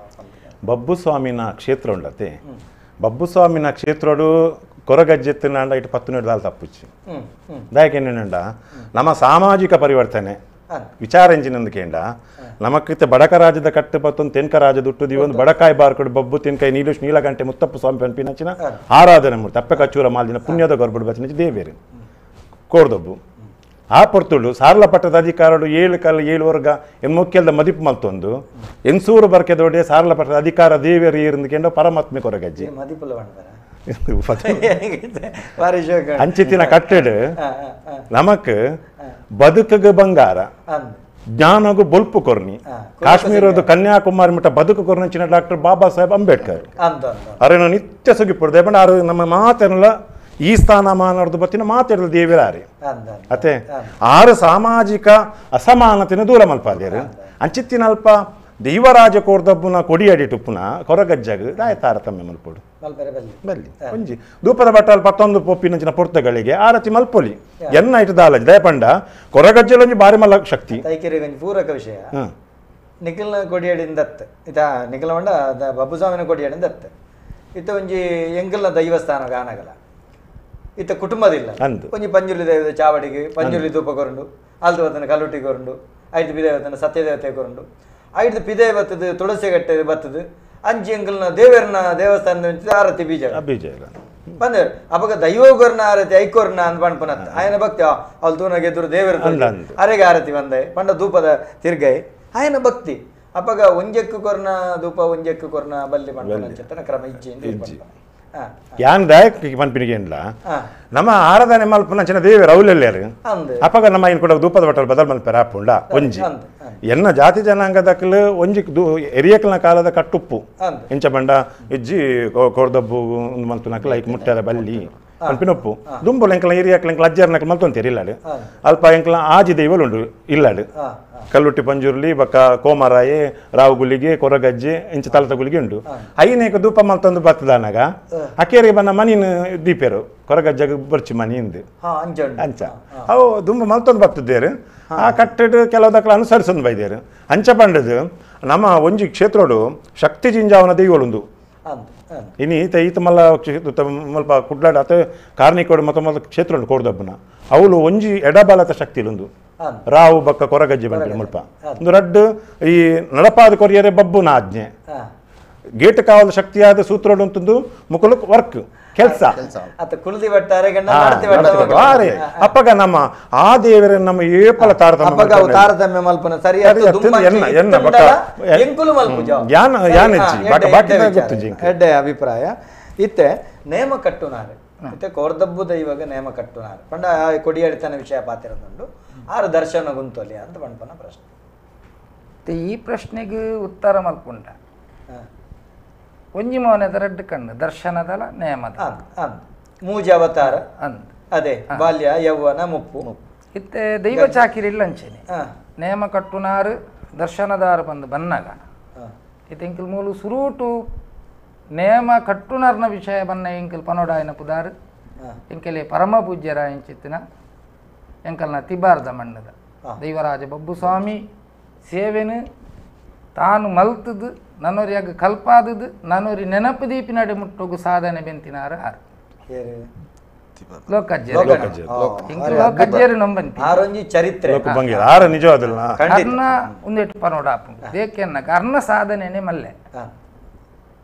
ಬಬ್ಬು ಸ್ವಾಮಿನ ಕ್ಷೇತ್ರ ಉಂಡತೆ ಬಬ್ಬು ಸ್ವಾಮಿನ ಕ್ಷೇತ್ರೋಡು ಕೊರಗಜ್ಜೆತ್ತಿನಾಂಡ ಇಟ್ಟು ಪತ್ತುನ ದಾಲ್ ತಪ್ಪುಚ್ಚಿ ದಾಯಕೇನುಂಡ ನಮ್ಮ ಸಾಮಾಜಿಕ ಪರಿವರ್ತನೆ ವಿಚಾರ ಎಂಜಿನಂದಕೇಂಡ ನಮಕ್ಕಿತ್ತ ಬಡಕ ರಾಜ್ಯದ ಕಟ್ಟು ಪತ್ತೊಂದು ತೆನ್ಕ ರಾಜ್ಯದ ಹುಟ್ಟುದಿ ಒಂದು ಬಡಕಾಯಿ ಬಾರ್ಕೊಡು ಬಬ್ಬು ತೆನ್ಕಾಯಿ ನೀಲುಷ್ ನೀಲಗಂಟೆ ಮುತ್ತಪ್ಪ ಸ್ವಾಮಿ ಪನ್ಪಿನಚಿನ ಆರಾಧನೆ ಮೂರ್ತಿ ಅಪ್ಪೆ ಕಚ್ಚೂರ ಮಾಲ್ದಿನ ಪುಣ್ಯದ ಗರ್ಭಡು ಬಚ್ಚಿನ ದೇವೇರು ಕೋರ್ದೊಬ್ಬು ಆ ಪೊರ್ತುಡು ಸಾರ್ಲ ಪಟ್ಟದ ಅಧಿಕಾರಡು 7 ಕಾಲ 7 ವರ್ಗ ಎನ್ ಮುಖ್ಯದ ಮದಿಪು ಮಲ್ತೊಂದು ಎನ್ಸೂರು ಬರ್ಕೆದೊಡೆ ಸಾರ್ಲ ಪಟ್ಟದ ಅಧಿಕಾರ ದೇವೇರು ಏರಿಂದಕೆಂಡ ಪರಮಾತ್ಮೆ ಕೊರಗಜ್ಜಿ ಅಂಚಿತಿನ ಕಟ್ಟೆಡು ನಮಕ್ ಬದುಕಗ ಬಂಗಾರ ಜ್ಞಾನಗು ಬೊಲ್ಪು ಕೊರ್ನಿ ಕಾಶ್ಮೀರದ ಕನ್ಯಾಕುಮಾರಿ ಮಟ್ಟ ಬದುಕು ಕೊರ್ನಂಚಿನ ಡಾಕ್ಟರ್ ಬಾಬಾ ಸಾಹೇಬ್ ಅಂಬೇಡ್ಕರ್ ಅರೇನ ನಿತ್ಯ ಸುಗಿಪುಡ್ದೆ ಬಣ್ಣ ಆರು ನಮ್ಮ ಮಾತೆಲ್ಲ ಈ ಸ್ಥಾನಮಾನರ್ದು ಬತ್ತಿನ ಮಾತಾಡಲು ದೇವಿರಾರಿ ಅತೆ ಆರು ಸಾಮಾಜಿಕ ಅಸಮಾನತೆನ ದೂರ ಮಲ್ಪಾದೇರು ಅಂಚಿತ್ತಿನಲ್ಪ ದೈವರಾಜ ಕೋರ್ದಬ್ಬುನ ಕೊಡಿಯಡಿಟುಪ್ಪುನ ಕೊರಗಜ್ಜಗ ದಾಯ ತಾರತಮ್ಯ ಮಲ್ಪೋಡು ಬಲ್ಲಿ ಒಂಜಿ ಧೂಪದ ಬಟ್ಟಲ್ ಪತ್ತೊಂದು ಪೊಪ್ಪಿನಂಚಿನ ಪೊರ್ತಗಳಿಗೆ ಆರತಿ ಮಲ್ಪೊಲಿ ಎನ್ನ ಇಟ್ಟು ದಾಲಜ್ ದಯಪಂಡ ಕೊರಗಜ್ಜಲೊಂಜಿ ಬಾರಿ ಮಲ್ಲ ಶಕ್ತಿ ಪೂರಕ ವಿಷಯ ನಿಖಿಲ್ನ ಕೊಡಿಯಡಿಂದ ದತ್ತ ಇತ ನಿಖಿಲ ಮಂಡ ಬಬ್ಬುಸ್ವಾಮಿನ ಕೊಡಿಯಡಿಂದ ದತ್ತ ಇತ್ತ ಒಂಜಿ ಎಂಕಲ್ನ ದೈವಸ್ಥಾನ ಗಾನಗಲ ಇತ್ತ ಕುಟುಂಬದಿಲ್ಲ ಒಂಜಿ ಪಂಜುರ್ಲಿ ದೈವದ ಚಾವಡಿಗೆ ಪಂಜುರ್ಲಿ ಧೂಪ ಕೊರಂಡು ಆಲ್ದು ಕಲ್ಲುಟ್ಟಿ ಕೊರಂಡು ಐದು ಪಿದೇವತನ ಸತ್ಯದೇವತೆ ಕೊರಂಡು ಐದು ಪಿದೇವತ್ತದ ತುಳಸಿ ಗಟ್ಟೆ ಬತ್ತದು ಅಂಚಿ ಎಂಕಲ್ನ ದೇವರನ ದೇವಸ್ಥಾನದ ಆರತಿ ಬೀಜ ಬೀಜ ಬಂದ ಅಪಗ ದೈವಗೊರ್ನ ಆರತಿ ಐಕೋರ್ನ ಅಂದ್ ಪಣ್ಪುನತ್ತ ಆಯನ ಭಕ್ತಿ ಅಲ್ಲಿ ತೂನಗೆ ಎದುರು ದೇವರ ಅರೆಗೆ ಆರತಿ ಬಂದೆ ಪಂಡ ಧೂಪದ ತಿರ್ಗೈ ಆಯನ ಭಕ್ತಿ ಅಪಗ ಒಂಜಕ್ಕು ಕೊರ್ನ ಧೂಪ ಒಂಜಕ್ಕು ಕೊರ್ನ ಬಲ್ಲಿ ಪಣ್ಪುನಂಚತನ ಕ್ರಮ ಇಜ್ಜಿ ಯಾನ್ ದಾಯಕ್ ಪನ್ಪಿನಿಗೆ ಏನ್ಲ ನಮ್ಮ ಆರಾಧನೆ ಮಲ್ಪುನಂಚಿನ ದೇವರು ಅವಲೆಲ್ಲಾರು ಅಪಗ ನಮ್ಮ ಇನ್ ಕೂಡ ಧೂಪದ ಬಟ್ಟಲ್ ಬದಲ್ ಮಲ್ಪೆರ ಆಪುಂಡ ಒಂಜಿ ಎನ್ನ ಜಾತಿ ಜನಾಂಗದಕ್ಲು ಒಂಜಿ ಎರಿಯಕಲ್ನ ಕಾಲದ ಕಟ್ಟುಪ್ಪು ಎಂಚ ಬಂಡ ಇಜ್ಜಿ ಕೋರ್ದಬ್ಬು ಮಲ್ತುನಕ್ಲ ಐಕ್ ಮುಟ್ಟಾರ ಬಲ್ಲಿ ಪನ್ಪಿನೊಪ್ಪು ದುಂಬುಲ ಎಂಕಲ ಎರಿಯಕಲ ಎಂಕಲ ಅಜ್ಜರ್ನಕ್ಲ ಮಲ್ತೊಂತೀರಿ ಇಲ್ಲಾಡು ಅಲ್ಪ ಎಂಕಲ ಆಜಿ ದೈವಲುಂಡು ಇಲ್ಲಾಡು ಕಲ್ಲುಟ್ಟಿ ಪಂಜುರ್ಲಿ ಬಕ್ಕ ಕೋಮರಾಯಿ ರಾವುಗುಲಿಗೆ ಕೊರಗಜ್ಜೆ ಇಂಚ ತಲತ ಗುಲಿಗೆ ಉಂಡು ಐನೇಕ ಧೂಪ ಮಲ್ತೊಂದು ಬತ್ತದಾನಾಗ ಅಕೇರಿಗೆ ಬನ್ನ ಮನಿನ ದೀಪೇರು ಕೊರಗಜ್ಜಗ ಬರ್ಚಿ ಮನಿಂದು ಅಂಚ ಅವು ದುಂಬ ಮಲ್ತೊಂದು ಬತ್ತದೇರು ಆ ಕಟ್ಟೆಡು ಕೆಲವುದಕ್ಕಲ ಅನುಸರಿಸೊಂದು ಬೈದೇರು ಅಂಚ ಪಂಡದು ನಮ್ಮ ಒಂಜಿ ಕ್ಷೇತ್ರೋಡು ಶಕ್ತಿ ಜಿಂಜಾವನ ದೈವಲುಂದು ಇನ್ನು ಈತ ಈತ ಮಲ್ಲ ಮಲ್ಪ ಕುಡ್ಲಾಡ ಅತ ಕಾರ್ಣಿಕೋಡು ಮತ್ತ ಮಲ್ಲ ಕ್ಷೇತ್ರ ಉಂಟು ಕೋಡ್ದಬ್ಬನ ಅವಳು ಒಂಜಿ ಎಡಬಲತ ಶಕ್ತಿಲುಂದು ರಾವು ಬಕ್ಕ ಕೊರಗಜ್ಜೆ ಬಂದ್ರೆ ಮುಲ್ಪ ಒಂದು ರಡ್ಡು ಈ ನಡಪಾದ ಕೊರಿಯರೆ ಬಬ್ಬುನ ಆಜ್ಞೆ ಗೇಟ್ ಕಾವಲ ಶಕ್ತಿಯಾದ ಸೂತ್ರೋಡು ಅಂತಂದು ಮುಕುಲಕ್ ವರ್ಕ್ ಕೆಲಸ ಅಪ್ಪಗ ನಮ್ಮ ಆ ದೇವರ ನಮ್ಮ ಏಪಲ ತಾರತಮ್ಯ ಮಲ್ಪನ ಸರಿ ಎಡ್ಡೆ ಅಭಿಪ್ರಾಯ ಇತ್ತೆ ನೇಮ ಕಟ್ಟುನಾರೆ ಇತ್ತೆ ಕೋರ್ದಬ್ಬು ದೈವಾಗ ನೇಮ ಕಟ್ಟುನಾರೆ ಪಂಡ ಕೊಡಿಯಡಿತನ ವಿಷಯ ಪಾತಿರದುಂಡು ಆರು ದರ್ಶನ ಗುಂತೊಲಿ ಅಂತ ಪಂಪನ ಪ್ರಶ್ನೆ. ಈ ಪ್ರಶ್ನೆಗೆ ಉತ್ತರ ಮಲ್ಪುಂಡ ಒಂಜಿ ಮೋನೆದ ರಡ್ಡು ಕಣ್ಣು ದರ್ಶನದಲ ನೇಮದ ಮೂಜಿ ಅವತಾರ ಅಂದ್ ಅದೇ ಬಾಲ್ಯ ಯೌವನ ಮುಪ್ಪು ಇತ್ತೆ ದೈವ ಚಾಕಿರಿ ಇಲ್ಲ ಅಂಚೆನೆ ನೇಮ ಕಟ್ಟುನಾರು ದರ್ಶನದಾರು ಬಂದು ಬನ್ನಾಗ ಇತ್ತೆ ಎಂಕಲ್ ಮೂಲು ಸುರೂಟು ನೇಮ ಕಟ್ಟುನಾರ್ನ ವಿಷಯ ಬನ್ನ ಎಂಕಲ್ ಪನೋಡಾಯನ ಪುದಾರು ಎಂಕೆಲೆ ಪರಮ ಪೂಜ್ಯರ ಎಂಚಿತ್ತಿನ ಎಂಕಲ್ನ ತಿಬಾರ್ದ ಮಣ್ಣದ ದೈವರಾಜ ಬಬ್ಬುಸ್ವಾಮಿ ಸೇವೆನು ತಾನು ಮಲ್ತದು ನನ್ನೋರಿಯಾಗ ಕಲ್ಪಾದದು ನನ್ನೋರಿ ನೆನಪು ದೀಪಿನಡೆ ಮುಟ್ಟೋಗು ಸಾಧನೆ ಬೆಂತಿನಾರು ಆರು ಲೋಕಜ್ಜರು ನಂಬಂತಿ ಆರೊಂಜಿ ಚರಿತ್ರೆ ಆರ ನಿಜವಾದಲ್ಲ ಅರ್ನ ಒಂದೆಟ್ಟು ಪನೋಡ ಆಪುಂಡು ದೇಕೆನ್ನಕ ಅರ್ನ ಸಾಧನೆನೆ ಮಲ್ಲೆ.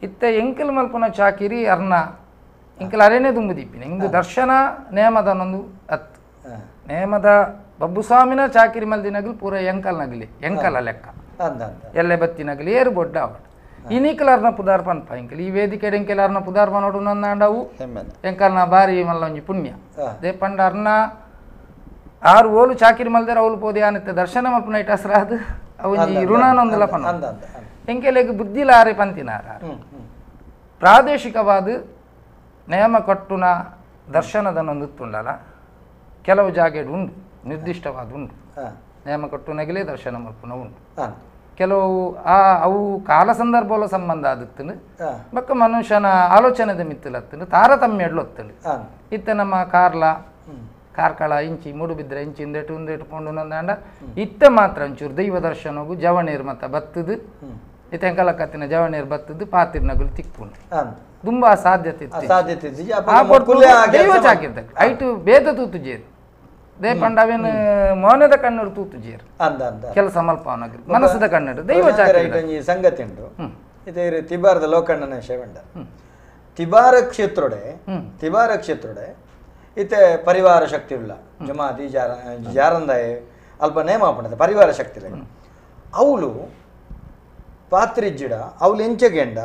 ಇತ್ತೆ ಎಂಕಲ್ ಮಲ್ಪುನ ಚಾಕಿರಿ ಅರ್ನ ಎಂಕಲ್ ಅರೇನೆ ದುಂಬುದಿಪ್ಪಿನ ಇಂದು ದರ್ಶನ ನೇಮದನೊಂದು ಅತ್ತು ನೇಮದ ಬಬ್ಬುಸ್ವಾಮಿನ ಚಾಕಿರಿ ಮಲ್ದಿನಗಲು ಪೂರ ಎಂಕಲ್ ನಗಲಿ ಎಂಕಲ ಲೆಕ್ಕ ಎಲ್ಲೆ ಬತ್ತಿನಗಲಿ ಏರು ಬೊಡ್ಡ ಅವಡು ಇನಿಕಲ್ ಅರ್ನ ಪುದಾರ್ ಪನ್ಪ ಎಂಕಲ್ ಈ ವೇದಿಕೆ ಎಂಕೆಲ್ ಅರ್ನ ಪುದಾರ್ ಪನೋಡು ನಂದಾಂಡವು ಎಂಕಲ್ನ ಬಾರಿ ಮಲ್ಲೊಂಜಿ ಪುಣ್ಯ they ಪಂಡ ಅರ್ನ ಆರು ಓಲು ಚಾಕಿರಿ ಮಲ್ದೇರ ಅವಳು ಪೋದೆ ಆನತ್ತೆ ದರ್ಶನ ಮಲ್ಪುನ ಇಟ ಅಸ್ರಾದ್ ಅವು ಋಣಾನೊಂದುಲ ಪನ ಎಂಕೆಲೆಗ್ ಬುದ್ಧಿಲ ಆರೆ ಪಂತಿನಾರ ಪ್ರಾದೇಶಿಕವಾದ ನೇಮ ಕಟ್ಟುನ ದರ್ಶನದನ್ನೊಂದು ತುಂಡಲ್ಲ ಕೆಲವು ಜಾಗೆಡ್ ಉಂಡು ನಿರ್ದಿಷ್ಟವಾದ ಉಂಡು ನೇಮ ಕಟ್ಟುನಗಲೇ ದರ್ಶನ ಮಲ್ಪುನ ಉಂಡು ಕೆಲವು ಆ ಅವು ಕಾಲ ಸಂದರ್ಭಲ ಸಂಬಂಧ ಆದತ್ತನು ಬಕ್ಕ ಮನುಷ್ಯನ ಆಲೋಚನೆದ ಮಿತ್ತಲತ್ತನು ತಾರತಮ್ಯ ಎಡ್ಲೊತ್ತನು ಇತ್ತೆ ನಮ್ಮ ಕಾರ್ಲ ಕಾರ್ಕಳ ಇಂಚಿ ಮೂಡುಬಿದ್ರೆ ಇಂಚಿ ಇಂದೆಟು ಉಂದೆಟು ಪೋಂಡು ನಂದಾಂಡ ಇತ್ತೆ ಮಾತ್ರ ಒಂಚೂರು ದೈವ ದರ್ಶನಗು ಜವಣೀರ್ ಮತ್ತ ಬತ್ತದು ಇತ್ತೆ ಎಂಕಲಕತ್ತಿನ ಜವಣೀರ್ ಬತ್ತದು ಪಾತಿರ್ನಗುಲು ತಿಕ್ಪುಂಡು ತುಂಬಾ ಸಾಧ್ಯತೆ ಸಾಧ್ಯತೆ ದೈವ ಚಾಕಿರ್ದ ಐಟು ಭೇದ ತೂತು ಜೇರು they ಪಂಡ ಅವೇನು ಮೌನದ ಕಣ್ಣು ತೂತು ಜೇರು ಕೆಲಸ ಮಲ್ಪವನಗರು ಮನಸ್ಸದ ಕಣ್ಣು ದೈವ ಚಾಕಿ ಸಂಗತಿ ಉಂಟು ಇದು ತಿಬಾರದ ಲೋಕಣ್ಣನ ಶೇವಂಡ ತಿಬಾರ ಕ್ಷೇತ್ರಡೆ ತಿಬಾರ ಕ್ಷೇತ್ರಡೆ ಇತ್ತೆ ಪರಿವಾರ ಶಕ್ತಿ ಇಲ್ಲ ಜಮಾತಿ ಜಾರ ಜಾರಂದಾಯ ಅಲ್ಪ ನೇಮ ಪಂಡದ ಪರಿವಾರ ಶಕ್ತಿ ಇಲ್ಲ ಅವಳು ಪಾತ್ರಿಜ್ಜಿಡ ಅವಳು ಎಂಚಗೆಂಡ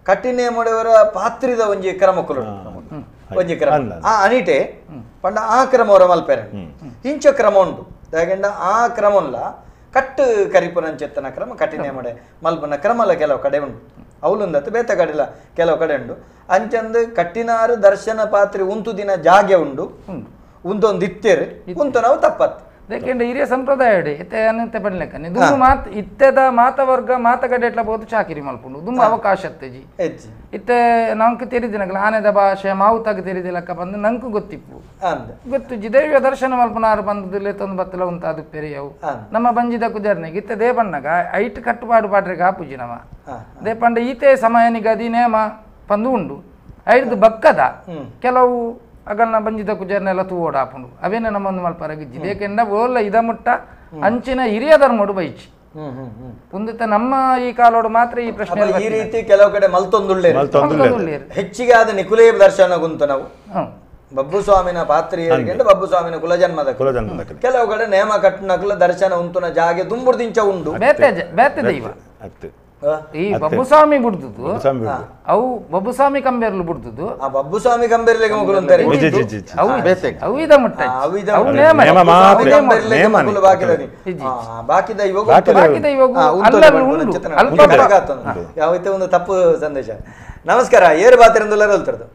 ಕಟ್ಟಿನೇ ಮಾಡವರ ಪಾತ್ರಿದ ಒಂಜಿ ಕ್ರಮಕ್ಕುಲು ಒಂಜಿ ಕ್ರಮ ಆ ಅನಿಟೆ ಪಂಡ ಆ ಕ್ರಮ ಅವರ ಮಲ್ಪೆರ ಇಂಚ ಕ್ರಮ ಉಂಟು ದಾಗೆಂಡ ಆ ಕ್ರಮಲ್ಲ ಕಟ್ಟು ಕರಿಪುನಂಚೆತ್ತನ ಕ್ರಮ ಕಠಿಣೆ ಮಡೆ ಮಲ್ಪನ ಕ್ರಮಲ ಕೆಲವು ಕಡೆ ಉಂಟು ಅವಲುಂದತ್ತು ಬೇತ ಕಡಿಲ ಕೆಲವು ಕಡೆ ಉಂಟು ಅಂಚಂದು ಕಟ್ಟಿನಾರು ದರ್ಶನ ಪಾತ್ರೆ ಉಂತು ದಿನ ಜಾಗೆ ಉಂಡು ಉಂತೊಂದು ಇತ್ತೇರು ಉಂತು ನಾವು ತಪ್ಪತ್ತು ಯಾಕೆಂದ್ರೆ ಹಿರಿಯ ಸಂಪ್ರದಾಯ ಇತ್ತೆ ಅನಂತೆ ಪಡ್ಲೆಕ್ಕನೆ ದುಂಬು ಮಾತ್ ಇತ್ತೆದ ಮಾತವರ್ಗ ಮಾತಗಡೆ ಎಟ್ಲ ಬೋದು ಚಾಕಿರಿ ಮಲ್ಪುಂಡು ದುಂಬು ಅವಕಾಶ ಅತ್ತೆಜಿ ಇತ್ತೆ ನಂಗೆ ತೆರಿದಿನಗಲ ಆನೆದ ಭಾಷೆ ಮಾವುತಾಗ ತೆರಿದಿಲಕ್ಕ ಬಂದು ನಂಕು ಗೊತ್ತಿಪ್ಪು ಗೊತ್ತುಜಿ ದೈವ ದರ್ಶನ ಮಲ್ಪುನಾರು ಬಂದದಿಲ್ಲ ತಂದು ಬತ್ತಲ ಉಂತಾದು ಪೆರಿಯವು ನಮ್ಮ ಬಂಜಿದ ಕುಜರ್ನಿಗೆ ಇತ್ತೆ they ಬಣ್ಣಗ ಐಟ್ ಕಟ್ಟುಪಾಡು ಪಾಡ್ರೆ ಕಾಪುಜಿ ನಮ್ಮ they ಪಂಡ ಈತೆ ಸಮಯ ನಿಗದಿ ನೇಮ ಪಂದು ಉಂಡು ಐಡ್ದು ಬಕ್ಕದ ಕೆಲವು ಅಗಲ್ನ ಬಂಜಿದ ಕುಜರ್ನೆಲ್ಲ ತೂವೋಡ ಆಪುಂಡು ಅವೇನೆ ನಮ್ಮೊಂದು ಮಲ್ಪರಗಿಜ್ಜಿ ಏಕೆಂಡ ಓಲ್ಲ ಇದ ಮುಟ್ಟ ಅಂಚಿನ ಹಿರಿಯ ಧರ್ಮೋಡು ಬೈಚಿ ಉಂದಿತ ನಮ್ಮ ಈ ಕಾಲೋಡು ಮಾತ್ರ ಈ ಪ್ರಶ್ನೆ ಈ ರೀತಿ ಕೆಲವು ಕಡೆ ಮಲ್ತೊಂದುಳ್ಳೆ ಹೆಚ್ಚಿಗೆ ಆದ ನಿಕುಲೇ ದರ್ಶನ ಗುಂತು ನಾವು ಬಬ್ಬುಸ್ವಾಮಿನ ಪಾತ್ರಿಯರಿಗೆ ಬಬ್ಬುಸ್ವಾಮಿನ ಕುಲಜನ್ಮದ ಕೆಲವು ಕಡೆ ನೇಮ ಕಟ್ಟುನಕುಲ ದರ್ಶನ ಉಂತುನ ಜಾಗೆ ದುಂಬುರ್ದಿಂಚ ಉಂಡು ಬೇತೆ ದೈವ ಈ ಬಬ್ಬುಸ್ವಾಮಿ ಬಿಡ್ದುದು ಅವು ಬಬ್ಬುಸ್ವಾಮಿ ಕಂಬೇರ್ಲು ಬಿಡ್ದುದು ಆ ಬಬ್ಬುಸ್ವಾಮಿ ಕಂಬೇರ್ಲಿಗೆ ಮಗುಲು ಅಂತಾರೆ ಅವು ಇದ ಮುಟ್ಟ ಅವು ನೇಮ ಬಾಕಿದ ಯಾವತ್ತೇ ಒಂದು ತಪ್ಪು ಸಂದೇಶ. ನಮಸ್ಕಾರ, ಏರು ಬಾತಿರಂದುಲ್ಲ ಹೇಳ್ತಿರೋದು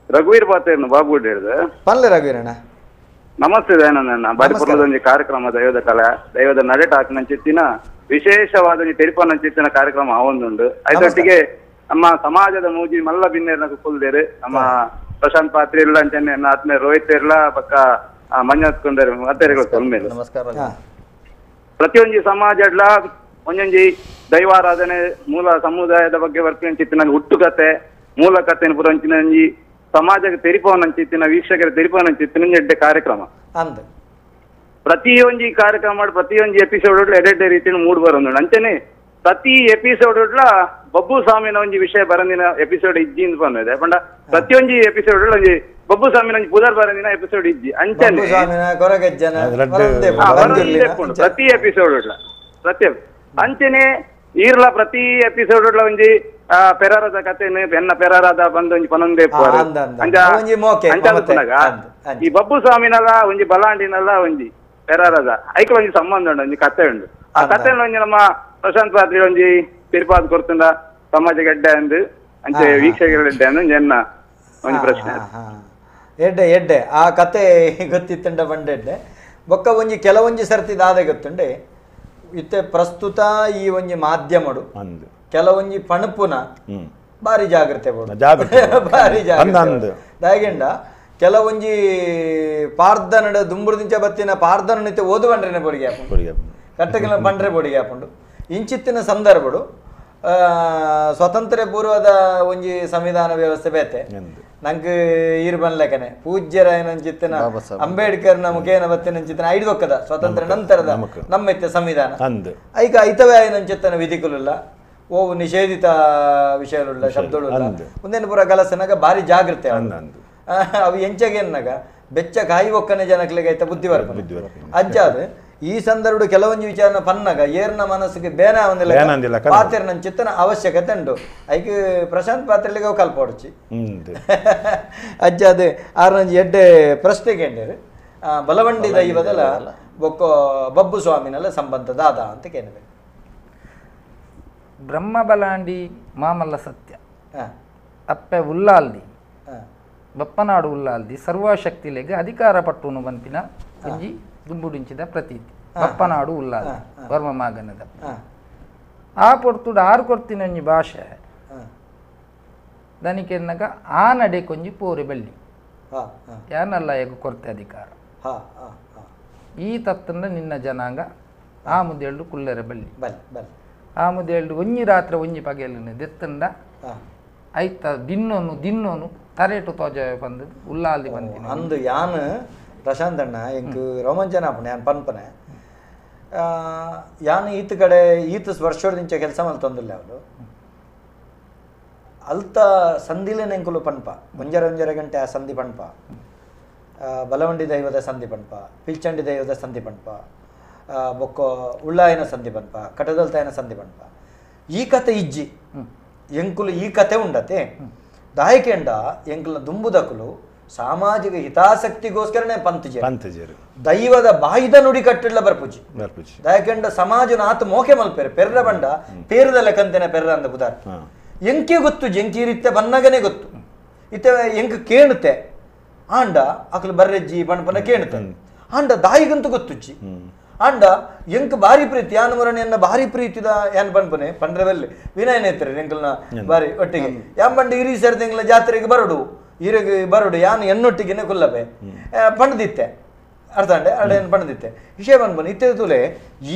ರಘುವೀರ್ ಬಾತೇರ್ನು ಬಾಬುಗುಡ್ಡ ಹೇಳಿದೆ ಪಲ್ಲೆ ರಘುವೀರಣ್ಣ. ನಮಸ್ತೆ ದಯಾನಂದಣ್ಣ. ಬಾರಿ ಪೊರ್ಲದೊಂಜಿ ಕಾರ್ಯಕ್ರಮ ದೈವದ ಕಲೆ ದೈವದ ನಡೆಟ ಹಾಕಿನಂಚಿತ್ತಿನ ವಿಶೇಷವಾದ ತೆರಿಪನಂಚಿತ್ತಿನ ಕಾರ್ಯಕ್ರಮ ಆವೊಂದುಂಡು. ಐತೊಟ್ಟಿಗೆ ನಮ್ಮ ಸಮಾಜದ ಮೂಜಿ ಮಲ್ಲ ಬಿನ್ನೇರ್ನ ಕುಲ್ದೇರು ನಮ್ಮ ಪ್ರಶಾಂತ್ ಪಾತ್ರಿ ಇಲ್ಲ ಅಂಚನೆ ಆತ್ಮೀಯ ರೋಹಿತ್ ಇರ್ಲ ಪಕ್ಕ ಮಂಜುನಾಥ್ ಕುಂಡೇರು ಮಾತೇರಿಗಳು ತೊಲ್ಮೇಲೆ. ನಮಸ್ಕಾರ. ಪ್ರತಿಯೊಂಜಿ ಸಮಾಜಡ್ಲ ಒಂಜೊಂಜಿ ದೈವಾರಾಧನೆ ಮೂಲ ಸಮುದಾಯದ ಬಗ್ಗೆ ಬರ್ಪಿನಂಚಿತ್ತಿನ ಹುಟ್ಟುಕತೆ ಮೂಲ ಕಥೆನ ಪುರಂಚಿನ ಒಂಜಿ ಸಮಾಜಕ್ಕೆ ತೆರಿಪವನಂಚಿತ್ತಿನ ವೀಕ್ಷಕರ ತೆರಿಪವನಂಚಿತ್ತಿನ ಎಡ್ಡೆ ಕಾರ್ಯಕ್ರಮ. ಪ್ರತಿಯೊಂಜಿ ಕಾರ್ಯಕ್ರಮ ಮಾಡಿ ಪ್ರತಿಯೊಂಜಿ ಎಪಿಸೋಡ್ ಎಡೆಡ್ಡೆ ರೀತಿಯ ಮೂಡ್ ಬರೋದು ಅಂಚನೆ ಪ್ರತಿ ಎಪಿಸೋಡ್ ಬಬ್ಬು ಸ್ವಾಮಿನ ಒಂಜಿ ವಿಷಯ ಬರಂದಿನ ಎಪಿಸೋಡ್ ಇಜ್ಜಿ ಅಂತ ಬಂದಿದೆ ಪಂಡ ಪ್ರತಿಯೊಂಜಿ ಎಪಿಸೋಡ್ ಒಂಜಿ ಬಬ್ಬು ಸ್ವಾಮಿನ ಒಂಜಿ ಪುದರ್ ಬರಂದಿನ ಎಪಿಸೋಡ್ ಇಜ್ಜಿ ಅಂಚನೆ ಪ್ರತಿ ಎಪಿಸೋಡ್ ಪ್ರತಿ ಅಂಚನೆ ಈರ್ಲ ಪ್ರತಿ ಎಪಿಸೋಡ್ ಒಂಜಿ ಪೆರಾರದ ಕಥೆನೆ ಬೆನ್ನ ಪೆರಾರದ ಬಂದು ಒಂಜಿ ಪನೊಂದೇ ಈ ಬಬ್ಬು ಸ್ವಾಮಿನಲ್ಲ ಒಂಜಿ ಬಲಾಂಡಿನಲ್ಲ ಒಂಜಿ ಪೆರಾರದ ಐಕ್ಲ ಒಂಜಿ ಸಂಬಂಧ ಉಂಡು ಒಂಜಿ ಕತೆ ಉಂಡು. ಆ ಕಥೆ ಒಂಜಿ ನಮ್ಮ ಪ್ರಶಾಂತ್ ಪಾತ್ರಿ ಒಂಜಿ ತಿರುಪಾದ್ ಕೊರ್ತುಂಡ ಸಮಾಜ ಗಡ್ಡೆ ಅಂದು ಅಂಚೆ ವೀಕ್ಷಕರ ಅಂದು ಎನ್ನ ಒಂಜಿ ಪ್ರಶ್ನೆ. ಎಡ್ಡೆ ಎಡ್ಡೆ ಆ ಕತೆ ಗೊತ್ತಿತ್ತುಂಡ ಬಂಡೆಡ್ಡೆ ಬೊಕ್ಕ ಒಂಜಿ ಕೆಲವೊಂಜಿ ಸರ್ತಿ ದಾದೆ ಗೊತ್ತುಂಡೆ ಇತ್ತೆ ಪ್ರಸ್ತುತ ಈ ಒಂಜಿ ಮಾಧ್ಯಮಡು ಕೆಲವೊಂಜಿ ಪಣಪುನ ಬಾರಿ ಜಾಗ್ರತೆ ಬಾರಿ ಜಾಗ್ರತೆ ದಾಗೆಂಡ ಕೆಲವೊಂಜಿ ಪಾರ್ದನಡ ದುಂಬುರ್ದಿಂಚ ಬತ್ತಿನ ಪಾರ್ದನ ಓದು ಬಂಡ್ರೆನೆ ಬೊಡಿಗೆ ಹಾಪುಂಡು ಕಟ್ಟಗಿನ ಬಂಡ್ರೆ ಬೊಡಿಗೆ ಹಾಪುಂಡು ಇಂಚಿತ್ತಿನ ಸಂದರ್ಭಡು ಸ್ವತಂತ್ರ ಪೂರ್ವದ ಒಂಜಿ ಸಂವಿಧಾನ ವ್ಯವಸ್ಥೆ ಬೇತೆ ನಂಗೆ ಈರ್ ಬನ್ಲೆಕನೆ ಪೂಜ್ಯರಾಯನಂಚಿತ್ತಿನ ಅಂಬೇಡ್ಕರ್ನ ಮುಖೇನ ಬತ್ತಿನಂಚಿತ್ತಿನ ಐದು ಒಕ್ಕದ ಸ್ವತಂತ್ರ ನಂತರದ ನಮ್ಮ ಇತ್ತೆ ಸಂವಿಧಾನ ಐಕ ಐತವೇ ಆಯನಂಚಿತ್ತನ ವಿಧಿಕುಲಿಲ್ಲ ಓ ನಿಷೇಧಿತ ವಿಷಯಗಳುಳ್ಳ ಶಬ್ದಗಳು ಒಂದೇನು ಪೂರ ಗಲಸನಾಗ ಭಾರಿ ಜಾಗೃತೆ ಅವು ಎಂಚಗೆನ್ನಾಗ ಬೆಚ್ಚ ಕಾಯಿ ಒಕ್ಕನೆ ಜನಕ್ಲಿಗೆ ಐತ ಬುದ್ಧಿ ಬರ್ಪುಂಡು ಅಜ್ಜಾದ ಈ ಸಂದರ್ಭ ಕೆಲವೊಂದು ವಿಚಾರನ ಪನ್ನಾಗ ಏರ್ನ ಮನಸ್ಸಿಗೆ ಬೇನ ಒಂದಿಲ್ಲ ಪಾತ್ರ ನನ್ನ ಚಿತ್ತನ ಅವಶ್ಯಕತೆ ಉಂಟು ಐಕ್ ಪ್ರಶಾಂತ್ ಪಾತ್ರೆಲಿಗೆ ಅವು ಕಲ್ಪೊಡ್ಚಿ ಅಜ್ಜ ಅದೇ ಆರನಂಜಿ ಎಡ್ಡೆ ಪ್ರಶ್ನೆ ಕೇಂದ್ರ ಬಲವಂಡಿ ದೈವದಲ್ಲ ಬೊಕ್ಕ ಬಬ್ಬು ಸ್ವಾಮಿನೆಲ್ಲ ಸಂಬಂಧ ದಾದ ಅಂತ ಕೇಳಿದೆ. ಬ್ರಹ್ಮ ಬಲಾಂಡಿ ಮಾಮಲ್ಲ ಸತ್ಯ ಅಪ್ಪೆ ಉಲ್ಲಾಲ್ದಿ ಬಪ್ಪನಾಡು ಉಲ್ಲಾಲ್ದಿ ಸರ್ವಶಕ್ತಿಲೆಗೆ ಅಧಿಕಾರ ಪಟ್ಟುನು ಬಂಪಿನ ಒಂಜಿ ದುಂಬುಡಿಂಚಿದ ಪ್ರತೀತಿ ಬಪ್ಪನಾಡು ಉಲ್ಲಾಲ್ದಿ ವರ್ಮ ಮಾಗನದ ಆ ಪೊರ್ತುಡು ಆರು ಕೊರ್ತಿನ ಒಂಜಿ ಭಾಷೆ ದನಿಕೆನ್ನಗ ಆ ನಡೆ ಕೊಂಜಿ ಪೋರೆ ಬಳ್ಳಿ ಯಾನಲ್ಲ ಎಗು ಕೊರ್ತೆ ಅಧಿಕಾರ ಈ ತತ್ತಂದ ನಿನ್ನ ಜನಾಂಗ ಆ ಮುದ್ದೇಳು ಕುಲ್ಲರೆ ಬಳ್ಳಿ ಆ ಮುದ್ದೇಳು ಒಂಜಿ ರಾತ್ರಿ ಒಂಜಿ ಪಗೆಲನ್ನು ದೆತ್ತಂಡ ಐತ ದಿನ್ನೋನು ದಿನ್ನೋನು ತರೇಟು ತೋಜ ಬಂದು ಉಲ್ಲಾಲ್ದಿ ಬಂದಿನ ಅಂದು ಯಾನ್ ಪ್ರಶಾಂತ್ ಅಣ್ಣ ಎಂಕ್ ರೋಮಾಂಚನ ಆಪಣೆ ಯಾನ್ ಪನ್ಪನೆ ಯಾನ್ ಈತ ಕಡೆ ಈತ ವರ್ಷೋಡ್ದಿಂಚ ಕೆಲಸ ಮಲ್ತೊಂದಿಲ್ಲ ಅವಳು ಅಲ್ತ ಸಂಧಿಲೆ ನೆಂಕುಲು ಪನ್ಪ ಒಂಜರ ಒಂಜರ ಗಂಟೆ ಆ ಸಂಧಿ ಪನ್ಪ ಬಲವಂಡಿ ದೈವದ ಸಂಧಿ ಪನ್ಪ ಪಿಲ್ಚಂಡಿ ದೈವದ ಸಂಧಿ ಪನ್ಪ ಬೊಕ್ಕ ಉಳ್ಳಾಯನ ಸಂಧಿ ಪನ್ಪ ಕಟದಲ್ತಾಯನ ಸಂಧಿ ಪನ್ಪ ಈ ಕತೆ ಇಜ್ಜಿ ಎಂಕುಲು ಈ ಕತೆ ಉಂಡತೆ ದಾಯಕೆಂಡ ಎಂಕುಲ ದುಂಬುದಕುಲು ಸಾಮಾಜಿಕ ಹಿತಾಸಕ್ತಿಗೋಸ್ಕರನೇ ಪಂತಜೇರು ದೈವದ ಬಾಯಿದ ನುಡಿ ಕಟ್ಟಿಡ್ಲ ಬರ್ಪುಜಿ ದಾಯಕೆಂಡ ಸಮಾಜನ ಆತ ಮೋಕೆ ಮಲ್ಪೆರೆ ಪೆರ್ರ ಬಂಡ ಪೇರದ ಲೆಕ್ಕಂತೇನೆ ಪೆರ್ರ ಅಂದ ಬುದಾರ್ ಎಂಕೆ ಗೊತ್ತು ಜಂಕಿ ರೀತ್ಯ ಬನ್ನಗನೇ ಗೊತ್ತು ಇತ್ತೆ ಎಂಕ್ ಕೇಳುತ್ತೆ ಆಂಡ ಅಕಲು ಬರ್ರೆಜ್ಜಿ ಬಣ್ಣಪನ ಕೇಳುತ್ತೆ ಆಂಡ ದಾಯಿಗಂತೂ ಗೊತ್ತುಜ್ಜಿ ಆಂಡ ಎಂಕ್ ಭಾರಿ ಪ್ರೀತಿ ಯಾನ್ ಮುರಣಿಯನ್ನ ಭಾರಿ ಪ್ರೀತಿದ ಯಾನ್ ಪನ್ಪನೆ ಪಂಡ್ರವೆಲ್ಲಿ ವಿನಯನೇತ್ರೆ ಎಂಕಲ್ನ ಬಾರಿ ಒಟ್ಟಿಗೆ ಯಾನ್ ಬಂಡ ಇರಿ ಸೇರಿದ ಎಂಕ್ಲ ಜಾತ್ರೆಗೆ ಬರಡು ಈರೆಗೆ ಬರಡು ಯಾನ್ ಎನ್ನೊಟ್ಟಿಗೆನೆ ಕುಲ್ಲಬೆ ಪಂಡ್ದಿತ್ತೆ ಅರ್ಥ ಅಂಡೆ ಅಡ ಏನು ಪಂಡ್ದಿತ್ತೆ ವಿಷಯ ಪನ್ಪನೆ ಇತ್ತೆ ತುಲೆ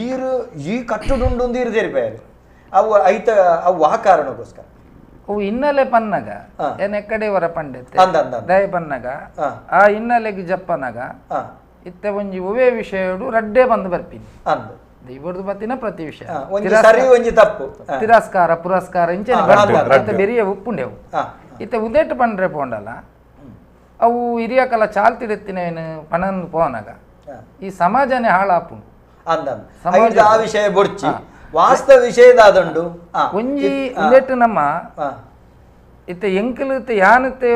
ಈರು ಈ ಕಟ್ಟುಡುಂಡು ಈರು ದೇರಿಪೇರು ಅವು ಐತ ಅವು ಆ ಕಾರಣಕ್ಕೋಸ್ಕರ ಅವು ಹಿನ್ನೆಲೆ ಪನ್ನಗ ಏನ್ ಎಕ್ಕಡೆ ವರ ಪಂಡಿತೆ ದಯ ಪನ್ನಗ ಆ ಹಿನ್ನೆಲೆಗೆ ಜಪ್ಪನಗ ಇತ್ತೆ ಒಂಜಿ ಒವೇ ವಿಷಯಡು ರಡ್ಡೆ ಬಂದು ಬರ್ಪಿನಿ ದೈವರ್ದು ಬತ್ತಿನ ಪ್ರತಿ ವಿಷಯ ತಪ್ಪು ತಿರಸ್ಕಾರ ಪುರಸ್ಕಾರ ಇಂಚನೆ ಬೆರಿಯ ಉಪ್ಪುಂಡೆವು ಇತ್ತೆ ಉದೇಟು ಪಂಡ್ರೆ ಪೋಂಡಲ್ಲ ಅವು ಹಿರಿಯಕಲ ಚಾಲ್ತಿಡೆತ್ತಿನ ಏನು ಪಣನ್ ಪೋನಗ ಈ ಸಮಾಜನೇ ಹಾಳಾಪುಂಡು ಸಮಾಜ ಆ ವಿಷಯ ಬೊಡ್ಚಿ ವಾಸ್ತವ ವಿಷಯದಾದುಂಡು ಒಂಜಿ ಉಂದೆಟ್ಟು ನಮ್ಮ ಇತ್ತೆ ಎಂಕಲು ಇತ್ತೆ ಯಾನತ್ತೆ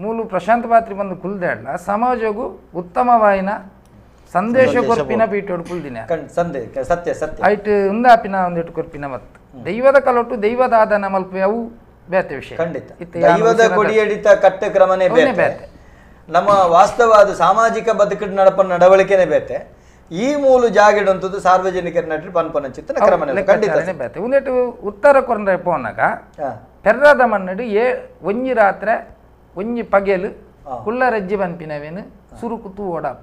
ಮೂಲು ಪ್ರಶಾಂತ ಪಾತ್ರಿ ಬಂದು ಕುಲ್ದಾಡ್ಲ ಸಮಾಜಗೂ ಉತ್ತಮವಾಯಿನ ಸಂದೇಶ ಕೊರ್ಪಿನ ಪೀಠೋಡು ಕುಲ್ದಿನ ಸತ್ಯ ಸತ್ಯ ಐಟ್ ಉಂದಾಪಿನ ಒಂದಿಟ್ಟು ಕೊರ್ಪಿನ ಮತ್ತು ದೈವದ ಕಲೊಟ್ಟು ದೈವದ ಆದಾನ ಮಲ್ಪೆ ಅವು ಬೇತೆ ವಿಷಯ ಖಂಡಿತ ದೈವದ ಕೊಡಿಯಡಿತ ಕಟ್ಟ ಕ್ರಮನೇ ಬೇತೆ ನಮ್ಮ ವಾಸ್ತವಾದ ಸಾಮಾಜಿಕ ಬದುಕಿನ ನಡಪ ನಡವಳಿಕೆನೇ ಬೇತೆ ಈ ಮೂಲು ಜಾಗಿಡುವಂಥದ್ದು ಸಾರ್ವಜನಿಕರ ನಡುವೆ ಪನ್ಪನ ಚಿತ್ತನ ಕ್ರಮನೇ ಖಂಡಿತ ಬೇತೆ ಒಂದಿಟ್ಟು ಉತ್ತರ ಕೊರಂದ್ರೆ ಪೋನಾಗ ಪೆರ್ರದ ಮಣ್ಣಡು ಏ ಒಂಜಿ ರಾತ್ರೆ ಒಂಜಿ ಪಗೆಲು ಕುಲ್ಲ ರಜ್ಜಿ ಪನ್ಪಿನವೇನು ಸುರುಕು ತೂವೋಡಾಪ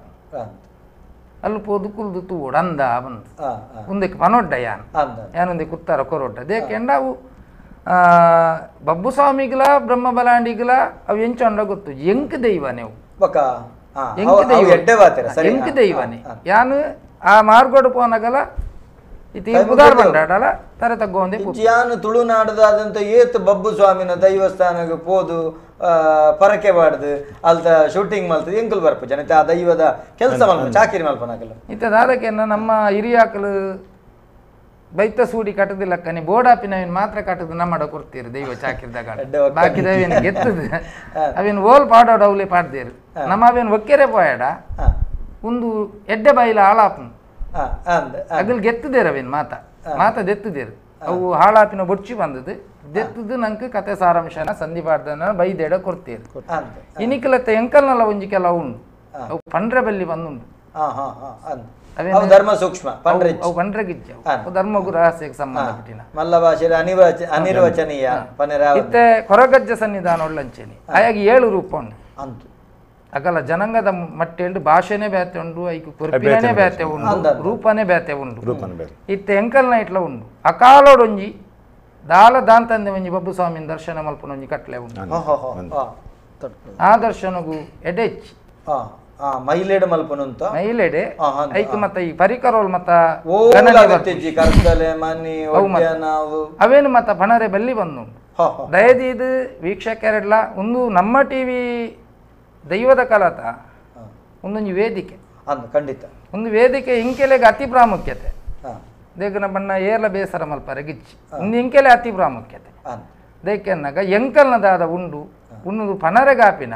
ಅಲ್ಲಿ ಪೋದು ಕುಲ್ದು ತೂವೋಡು ಅಂದ ಬಂದು ಒಂದಕ್ಕೆ ಪನೊಡ್ಡ ಯಾನ್ ಯಾನ್ ಒಂದಕ್ಕೆ ಉತ್ತರ ಕೊರೊಡ್ಡ ದೇಕೆಂಡ ಅವು ಬಬ್ಬು ಸ್ವಾಮಿಗಿಲ ಬ್ರಹ್ಮ ಬಲಾಂಡಿಗಿಲ ಅವು ಎಂಚೊಂಡ ಗೊತ್ತು ಎಂಕ್ ದೈವನೇ ಅವು ಎಂಕ್ ದೈವ ಎಂಕ್ ದೈವನೇ ಯಾನು ಆ ಮಾರ್ಗೋಡು ಪೋನಗಲ ಉದಾರ ಬಂಡಾಡಲ ತರೆ ತಗ್ಗೊಂದೆ ಯಾನು ತುಳುನಾಡದಾದಂತ ಏತ್ ಬಬ್ಬು ಸ್ವಾಮಿನ ದೈವಸ್ಥಾನಕ್ಕೆ ಪೋದು ಪರಕೆ ಬಾಡ್ದು ಅಲ್ತ ಶೂಟಿಂಗ್ ಮಲ್ತದ ಎಂಕುಲು ಬರ್ಪು ಜನತೆ ಆ ದೈವದ ಕೆಲಸ ಮಲ್ಪ ಚಾಕಿರಿ ಮಲ್ಪನಾಗಲ್ಲ ಇತ್ತ ದಾದಕ್ಕೆನ್ನ ನಮ್ಮ ಹಿರಿಯಾಕಲು ಬೈತ ಸೂಡಿ ಕಟ್ಟದಿಲ್ಲಕ್ಕನೆ ಬೋಡಾಪಿನ ಮಾತ್ರ ಕಟ್ಟದು ನಮ್ಮಡ ಕೊಡ್ತೀರಿ ದೈವ ಚಾಕಿರ್ದಾಗ ಬಾಕಿ ದೈವೇನು ಗೆತ್ತದ ಅವೇನು ಓಲ್ ಪಾಡೋಡು ಅವಲೇ ಪಾಡ್ದೇರು ನಮ್ಮ ಅವೇನು ಒಕ್ಕೆರೆ ಪೋಯಾಡ ಒಂದು ಎಡ್ಡೆ ಬಾಯಿಲ ಹಾಳಾಪುನು ಅಗಲ್ ಗೆತ್ತದೇರು ಅವೇನು ಮಾತ ಮಾತ ದೆತ್ತದೇರು ಅವು ಹಾಳಾಪಿನ ಬೊಡ್ಚಿ ಬಂದದ್ದು ದೆತ್ತದು ನಂಗೆ ಕತೆ ಸಾರಾಂಶನ ಸಂಧಿ ಪಾಡ್ದನ ಬೈದೇಡ ಕೊಡ್ತೀರಿ ಇನಿಕಲತ್ತೆ ಎಂಕಲ್ನಲ್ಲ ಒಂಜಿ ಕೆಲವು ಉಂಡು ಅವು ಪಂಡ್ರೆ ಬಲ್ಲಿ ಬಂದುಂಡು ಧರ್ಮ ಸೂಕ್ಷ್ಮ ಅವು ಪಂಡ್ರೆ ಗಿಜ್ಜ ಧರ್ಮಗೂ ರಹಸ್ಯಕ್ಕೆ ಸಂಬಂಧಪಟ್ಟಿನ ಮಲ್ಲ ಭಾಷೆ ಅನಿರ್ವಚನೀಯ ಇತ್ತೆ ಕೊರಗಜ್ಜ ಸನ್ನಿಧಾನ ಒಳ್ಳಂಚೇನಿ ಹಾಗಾಗಿ 7 ರೂಪ ಉಂಡು ಅಂತು ಅಗಲ ಜನಾಂಗದ ಮಟ್ಟೆಂಡು ಭಾಷೆನೇ ಬೇತೆ ಉಂಡು ಐಕು ಕೊರ್ಪಿನೇ ಬೇತೆ ಉಂಡು ರೂಪನೇ ಬೇತೆ ಉಂಡು ಇತ್ತೆ ಎಂಕಲ್ನ ಇಟ್ಲ ಉಂಡು ಅಕಾಲೋಡೊಂಜಿ ದಾಲ ದಾಂತಂದೆ ಒಂಜಿ ಬಬ್ಬು ಸ್ವಾಮಿನ ದರ್ಶನ ಮಲ್ಪನ ಒಂಜಿ ಕಟ್ಲೆ ಉಂಡು ಆ ದರ್ಶನಗೂ ಎಡೆಚ್ ಮೈಲೇಡ್ ಮಲ್ಪುನಂತ ಮೈಲೇಡೆ ಐಕ್ ಮತ್ತ ಈ ಪರಿಕರೋಲ್ ಮತ್ತ ಅವೇನು ಮತ್ತ ಪಣರೆ ಬಲ್ಲಿ ಬಂದು ದಯದೀದು ವೀಕ್ಷಕರೆಲ್ಲ ಒಂದು ನಮ್ಮ ಟಿವಿ ದೈವದ ಕಲಾತ ಒಂದೊಂದು ವೇದಿಕೆ ಖಂಡಿತ ಒಂದು ವೇದಿಕೆ ಇಂಕೆಲೆಗೆ ಅತಿ ಪ್ರಾಮುಖ್ಯತೆ ದೇಗನ ಬಣ್ಣ ಏರ್ಲ ಬೇಸರ ಮಲ್ಪರೆ ಗಿಚ್ಚಿ ಒಂದು ಇಂಕೆಲೆ ಅತಿ ಪ್ರಾಮುಖ್ಯತೆ ದೇಕೆನ್ನಾಗ ಎಂಕಲ್ನದಾದ ಉಂಡು ಉಣ್ಣುದು ಪಣರೆಗಾಪಿನ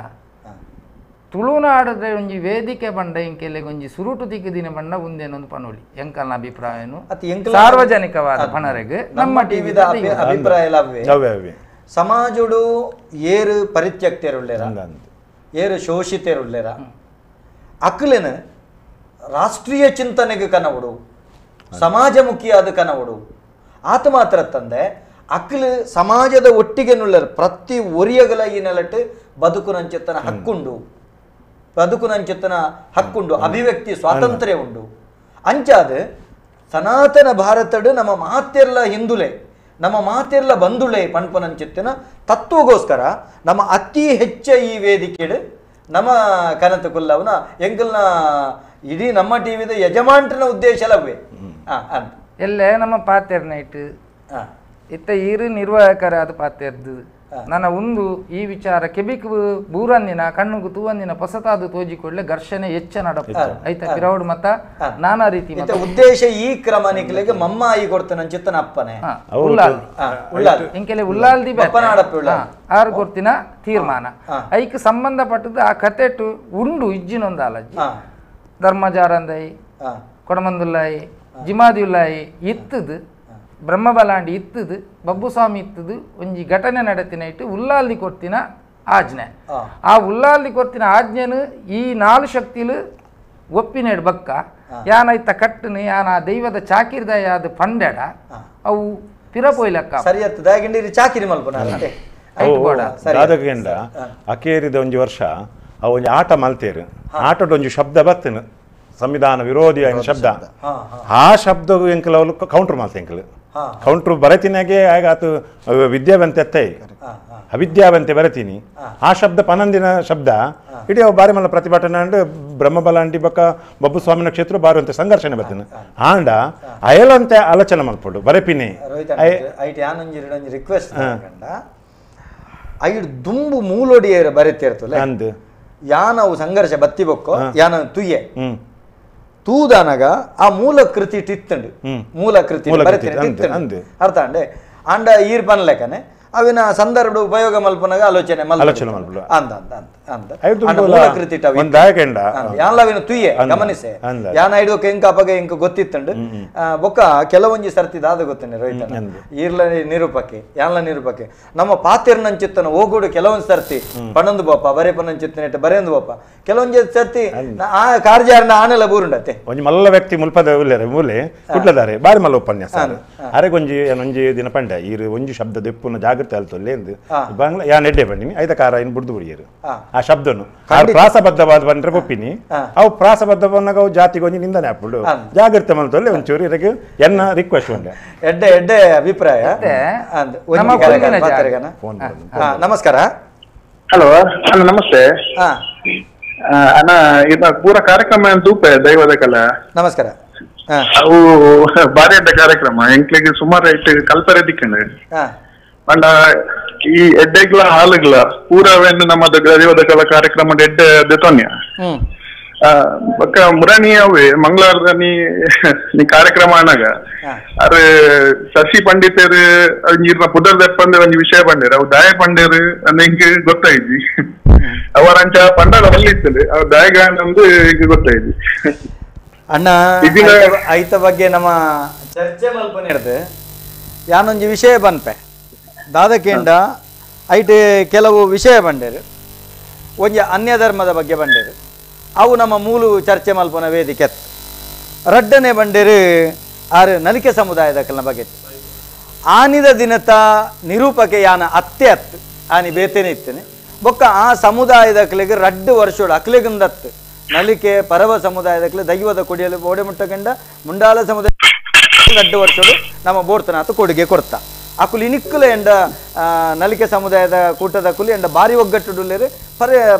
ತುಳುನಾಡದ ಒಂಜಿ ವೇದಿಕೆ ಬಂಡ ಇಂಕೆಲೆಗೆ ಒಂಜಿ ಸುರುಟು ದಿಕ್ಕಿದಿನ ಬಣ್ಣ ಉಂದೇನೊಂದು ಪಣೋಲಿ ಎಂಕಲ್ನ ಅಭಿಪ್ರಾಯನು ಸಾರ್ವಜನಿಕವಾದ ಪಣರೆಗೆ ನಮ್ಮ ಟಿವಿದ ಅಭಿಪ್ರಾಯ ಸಮಾಜಡು ಏರು ಪರಿತ್ಯಕ್ತರುಳ್ಳೇರ ಏರು ಶೋಷಿತರುಳ್ಳೇರ ಅಕ್ಲೆನ ರಾಷ್ಟ್ರೀಯ ಚಿಂತನೆಗೆ ಕನವಡು ಸಮಾಜಮುಖಿಯಾದ ಕನವಡು ಆತ ಮಾತ್ರ ತಂದೆ ಅಕ್ಲು ಸಮಾಜದ ಒಟ್ಟಿಗೆ ನುಳ್ಳರು ಪ್ರತಿ ಒರಿಯಗಲ ಈ ನೆಲಟ್ಟು ಬದುಕುನಂಚೆತ್ತನ ಹಕ್ಕುಂಡು ಬದುಕುನಂಚೆತ್ತನ ಹಕ್ಕುಂಡು ಅಭಿವ್ಯಕ್ತಿ ಸ್ವಾತಂತ್ರ್ಯ ಉಂಡು ಅಂಚಾದ ಸನಾತನ ಭಾರತಡು ನಮ್ಮ ಮಾತೆಲ್ಲ ಹಿಂದುಲೆ ನಮ್ಮ ಮಾತೆಲ್ಲ ಬಂಧುಳೆ ಪಣ್ಪನಂಚೆತ್ತನ ತತ್ವಗೋಸ್ಕರ ನಮ್ಮ ಅತಿ ಹೆಚ್ಚ ಈ ವೇದಿಕೆಡು ನಮ್ಮ ಕನತ ಕುಲ್ಲವನ ಎಂಕಲ್ನ ಇಡೀ ನಮ್ಮ ಟಿವಿದ ಯಜಮಾನ್ರನ ಉದ್ದೇಶ ಲವ್ವೆ ಅಂತ ಎಲ್ಲೇ ನಮ್ಮ ಪಾತೆರ್ನ ಇಟ್ಟು ಇತ್ತ ಈರು ನಿರ್ವಾಹಕರಾದ ಪಾತೆರ್ದು ನನ್ನ ಒಂದು ಈ ವಿಚಾರ ಕೆಬಿಕ್ ಬೂರಂದಿನ ಕಣ್ಣುಗು ತೂವಂದಿನ ಹೊಸತಾದ ತೋಜಿಕೊಳ್ಳೆ ಘರ್ಷಣೆ ಹೆಚ್ಚ ನಡಪ ಐತ ಪಿರೌಡ್ ಮತ್ತ ನಾನಾ ರೀತಿ ಉದ್ದೇಶ ಈ ಕ್ರಮ ನಿಕ್ಲೆಗೆ ಮಮ್ಮಾಯಿ ಕೊಡ್ತಾನ ಚಿತ್ತನ ಅಪ್ಪನೆ ಇಂಕೆಲೆ ಉಲ್ಲಾಲ್ದಿ ಆರು ಕೊಡ್ತಿನ ತೀರ್ಮಾನ ಐಕ್ ಸಂಬಂಧಪಟ್ಟದ್ದು ಆ ಕತೆಟು ಉಂಡು ಇಜ್ಜಿನೊಂದಾಲಜ್ಜಿ ಧರ್ಮಜಾರಂದೈ ಕೊಡಮಂದುಲ್ಲಾಯಿ ಜಿಮಾದಿಯುಲ್ಲಾಯಿ ಇತ್ತದು ಬ್ರಹ್ಮಬಲಾಂಡಿ ಇತ್ತದು ಬಬ್ಬುಸ್ವಾಮಿ ಇತ್ತದು ಒಂಜಿ ಘಟನೆ ನಡೆತಿನ ಇಟ್ಟು ಉಲ್ಲಾಲ್ದಿ ಕೊಡ್ತಿನ ಆಜ್ಞೆ ಆ ಉಲ್ಲಾಲ್ದಿ ಕೊಡ್ತಿನ ಆಜ್ಞೆನು ಈ ನಾಲು ಶಕ್ತಿಲು ಒಪ್ಪಿನೇಡು ಬಕ್ಕ ಯಾನ ಇತ್ತ ಕಟ್ಟನು ಯಾನ ದೈವದ ಚಾಕಿರ್ದಯ ಅದು ಪಂಡೆಡ ಅವು ಪಿರಪೋಯ್ಲಕ್ಕ ಸರಿ ಚಾಕಿರಿ ಮಲ್ಪನ ಅಕೇರಿದ ಒಂಜಿ ವರ್ಷ ಅವು ಒಂಜಿ ಆಟ ಮಲ್ತೇರು ಆಟದ ಒಂಜಿ ಶಬ್ದ ಬತ್ತನು ಸಂವಿಧಾನ ವಿರೋಧಿ ಶಬ್ದ ಆ ಶಬ್ದ ಎಂಕಲ್ ಅವಳು ಕೌಂಟ್ರ್ ಮಾಡ್ತೆ ಎಂಕಲ್ ಕೌಂಟ್ರ್ ಬರತಿನಾಗೆ ಆಗ ಆತು ವಿದ್ಯಾವಂತೆ ಅತ್ತೈ ಅವಿದ್ಯಾವಂತೆ ಬರತೀನಿ ಆ ಶಬ್ದ ಪನಂದಿನ ಶಬ್ದ ಇಡೀ ಅವು ಬಾರಿ ಮಲ್ಲ ಪ್ರತಿಭಟನೆ ಅಂಡ್ ಬ್ರಹ್ಮಬಲಾಂಡಿ ಬಕ್ಕ ಬಬ್ಬು ಸ್ವಾಮಿನ ಕ್ಷೇತ್ರ ಬಾರಿ ಅಂತ ಸಂಘರ್ಷಣೆ ಬತ್ತೀನಿ ಆಂಡ ಅಯಲಂತೆ ಆಲೋಚನೆ ಮಲ್ಪಡು ಬರಪಿನಿ ರಿಕ್ವೆಸ್ಟ್ ಐಡ್ ದುಂಬು ಮೂಲೊಡಿಯರ ಬರೆತಿರ್ತಲ್ಲ ಅಂದ್ ಯಾನವು ಸಂಘರ್ಷ ಬತ್ತಿ ಬೊಕ್ಕೋ ಯಾನ ತುಯ್ಯೆ ತೂದಾನಗ ಆ ಮೂಲ ಕೃತಿ ಟಿತ್ತಂಡು ಮೂಲ ಕೃತಿ ಅರ್ಥ ಅಂಡೆ ಅಂಡ ಈರ್ ಪನ್ಲೆಕನೆ ಅವಿನ ಸಂದರ್ಭ ಉಪಯೋಗ ಮಲ್ಪನಾಗ ಆಲೋಚನೆ ಆಲೋಚನೆ ಅಂದ ಅಂದ ಅಂದ ಅಂದ ಮೂಲ ಕೃತಿ ಯಾನ್ಲ ತುಯ್ಯೆ ಗಮನಿಸೆ ಯಾನ ಐಡುಕ ಎಂಕ ಅಪಗ ಎಂಕ ಗೊತ್ತಿತ್ತಂಡು ಬೊಕ್ಕ ಕೆಲವೊಂಜಿ ಸರ್ತಿ ದಾದ ಗೊತ್ತೇನೆ ರೋಹಿತನ ಈರ್ಲ ನಿರೂಪಕ್ಕೆ ಯಾನ್ಲ ನಿರೂಪಕ್ಕೆ ನಮ್ಮ ಪಾತಿರ್ನಂಚಿತ್ತನ ಹೋಗೋಡು ಕೆಲವೊಂದು ಸರ್ತಿ ಪಣಂದು ಬೋಪ ಬರೇ ಪನಂಚಿತ್ತನ ಬರೆಯಂದು ಬೋಪ ಕೆಲವೊಂಜಿ ಸರ್ತಿ ಆ ಕಾರ್ಜಾರನ ಆನೆಲ್ಲ ಬೂರುಂಡತ್ತೆ ಒಂಜಿ ಮಲ್ಲ ವ್ಯಕ್ತಿ ಮುಲ್ಪದ ಉಲ್ಲೇರೆ ಮೂಲೆ ಕುಟ್ಲದಾರೆ ಬಾರಿ ಮಲ್ಲ ಉಪನ್ಯಾಸ ಅರೆಗೊಂಜಿ ಒಂಜಿ ದಿನ ಪಂಡ ಈರು ಒಂಜಿ ಶಬ್ದ ದೆಪ್ಪುನ ಜಾಗೃತಿ ಬಾಂಗ್ಲ ಯಾನ್ ಎಡ್ಡೆ ಬಂದಿನಿ ಐದ ಕಾರ ಇನ್ ಬುಡ್ದು ಬುಡಿಯರು ಆ ಶಬ್ದನು ಪ್ರಾಸಬದ್ಧವಾದ ಬಂದ್ರೆ ಒಪ್ಪಿನಿ ಅವು ಪ್ರಾಸಬದ್ಧ ಬಂದಾಗ ಅವು ಜಾತಿಗೆ ಒಂಜಿ ನಿಂದನೆ ಹಾಪುಡು ಜಾಗೃತಿ ಮಲ್ತೊಲ್ಲೆ ಒಂಚೂರು ಇದಕ್ಕೆ ಎನ್ನ ರಿಕ್ವೆಸ್ಟ್ ಉಂಡೆ ಎಡ್ಡೆ ಎಡ್ಡೆ ಅಭಿಪ್ರಾಯ ನಮಸ್ಕಾರ ಹಲೋ ಅಣ್ಣ ನಮಸ್ತೆ ಅಣ್ಣ ಇದು ಪೂರ ಕಾರ್ಯಕ್ರಮ ತೂಪೆ ದೈವದ ಕಲ ನಮಸ್ಕಾರ ಅವು ಬಾರಿ ಅಡ್ಡ ಕಾರ್ಯಕ್ರಮ ಎಂಕ್ಲಿಗೆ ಸುಮಾರು ಐಟ್ ಕಲ್ಪರೆ ದಿಕ್ಕಂಡು ಅಂಡ ಈ ಎಡ್ಡೆಗ್ಲ ಹಾಲುಗ್ಲ ಪೂರವೇನು ನಮ್ಮ ದೈವದ ಕಲ ಕಾರ್ಯಕ್ರಮ ಎಡ್ಡೆ ದೆತೋನ್ಯ ಬೊಕ್ಕ ಮುರಣಿ ಅವೇ ಮಂಗಳವಾರದ ನೀ ನೀ ಕಾರ್ಯಕ್ರಮ ಅನಾಗ ಅರೆ ಶಶಿ ಪಂಡಿತರು ನೀರ್ನ ಪುದರ್ ದೆಪ್ಪಂದೆ ಒಂಜಿ ವಿಷಯ ಪಂಡೇರು ಅವು ದಾಯ ಪಂಡೇರು ಅಂದ ಇಂಕ್ ಗೊತ್ತಾಯ್ತಿ ಅವರ ಅಂಚ ಪಂಡಾಳ ಬಲ್ಲಿತ್ತದೆ ಅವ್ ದಾಯಗಾಂಡ್ ಅಂದು ಇಂಕ್ ಗೊತ್ತಾಯ್ತಿ ಅಣ್ಣ ಐತ ಬಗ್ಗೆ ನಮ್ಮ ಚರ್ಚೆ ಮಲ್ಪನೆ ಯಾನೊಂಜಿ ವಿಷಯ ಬನ್ಪೆ ದಾದಕೇಂಡ ಐಟ್ ಕೆಲವು ವಿಷಯ ಬಂಡೇರು ಒಂಜಿ ಅನ್ಯ ಧರ್ಮದ ಬಗ್ಗೆ ಬಂಡೇರು ಅವು ನಮ್ಮ ಮೂಲು ಚರ್ಚೆ ಮಲ್ಪನ ವೇದಿಕೆ ರಡ್ಡನೆ ಬಂಡೇರು ಆರು ನಲಿಕೆ ಸಮುದಾಯದ ಕಲ್ನ ಬಗ್ಗೆ ಆನಿದ ದಿನತ ನಿರೂಪಕೆ ಯಾನ ಅತ್ತೆ ಅತ್ತು ಆನಿ ಬೇತೇನೆ ಇತ್ತೇನೆ ಬೊಕ್ಕ ಆ ಸಮುದಾಯದ ಅಕ್ಲೆಗೆ ರಡ್ಡು ವರ್ಷೋಡು ಅಕ್ಲೆಗುಂದತ್ತು ನಲಿಕೆ ಪರವ ಸಮುದಾಯದ ಅಕ್ಲೆ ದೈವದ ಕೊಡಿಯಲ್ಲಿ ಓಡೆ ಮುಟ್ಟಗಂಡ ಮುಂಡಾಲ ಸಮುದಾಯ ರಡ್ಡು ವರ್ಷೋಡು ನಮ್ಮ ಬೋಡ್ತನಾಥ ಕೊಡುಗೆ ಕೊಡ್ತಾ ಅಕುಲು ಇನಿಕ್ಕುಲ ಎಂಡ ನಲಿಕೆ ಸಮುದಾಯದ ಕೂಟದ ಕುಲಿ ಎಂಡ ಬಾರಿ ಒಗ್ಗಟ್ಟುಡುಲ್ಲೇರು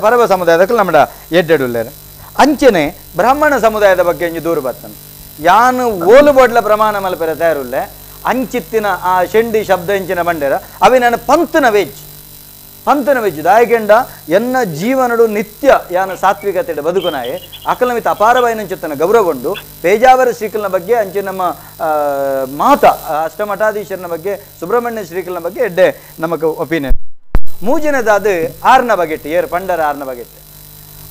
ಪರವ ಸಮುದಾಯದ ಕುಲು ನಮ್ಮಡ ಎಡ್ಡೆಡುಲ್ಲೇರು ಅಂಚನೆ ಬ್ರಾಹ್ಮಣ ಸಮುದಾಯದ ಬಗ್ಗೆ ಒಂಜಿ ದೂರು ಬರ್ತನೆ ಯಾನು ಓಲು ಬೋಡ್ಲ ಪ್ರಮಾಣ ಮಲ್ಪೆರೆ ತಯಾರುಲ್ಲೆ ಅಂಚಿತ್ತಿನ ಆ ಶೆಂಡಿ ಶಬ್ದ ಇಂಚಿನ ಬಂಡೇರ ಅವೆ ನಾನು ಪಂತನ ವೇಜ್ ಪಂತನ ವೆಜ್ಜು ದಾಯಕೆಂಡ ಎನ್ನ ಜೀವನಡು ನಿತ್ಯ ಯಾನ ಸಾತ್ವಿಕತೆ ಬದುಕುನಾಯೆ ಅಕಲಮಿತ ಅಪಾರವಾಯಿನಂಚಿತ್ತನ ಗೌರವ ಉಂಡು ಪೇಜಾವರ ಶ್ರೀಕಲ್ನ ಬಗ್ಗೆ ಅಂಚೆ ನಮ್ಮ ಮಾತ ಅಷ್ಟಮಠಾಧೀಶರನ ಬಗ್ಗೆ ಸುಬ್ರಹ್ಮಣ್ಯ ಶ್ರೀಕಲ್ನ ಬಗ್ಗೆ ಎಡ್ಡೆ ನಮಕ್ ಒಪಿನಿಯನ್ ಮೂಜಿನದಾದ ಆರ್ನ ಬಗೆಟ್ಟು ಏರ್ ಪಂಡರ ಆರ್ನ ಬಗೆಟ್ಟು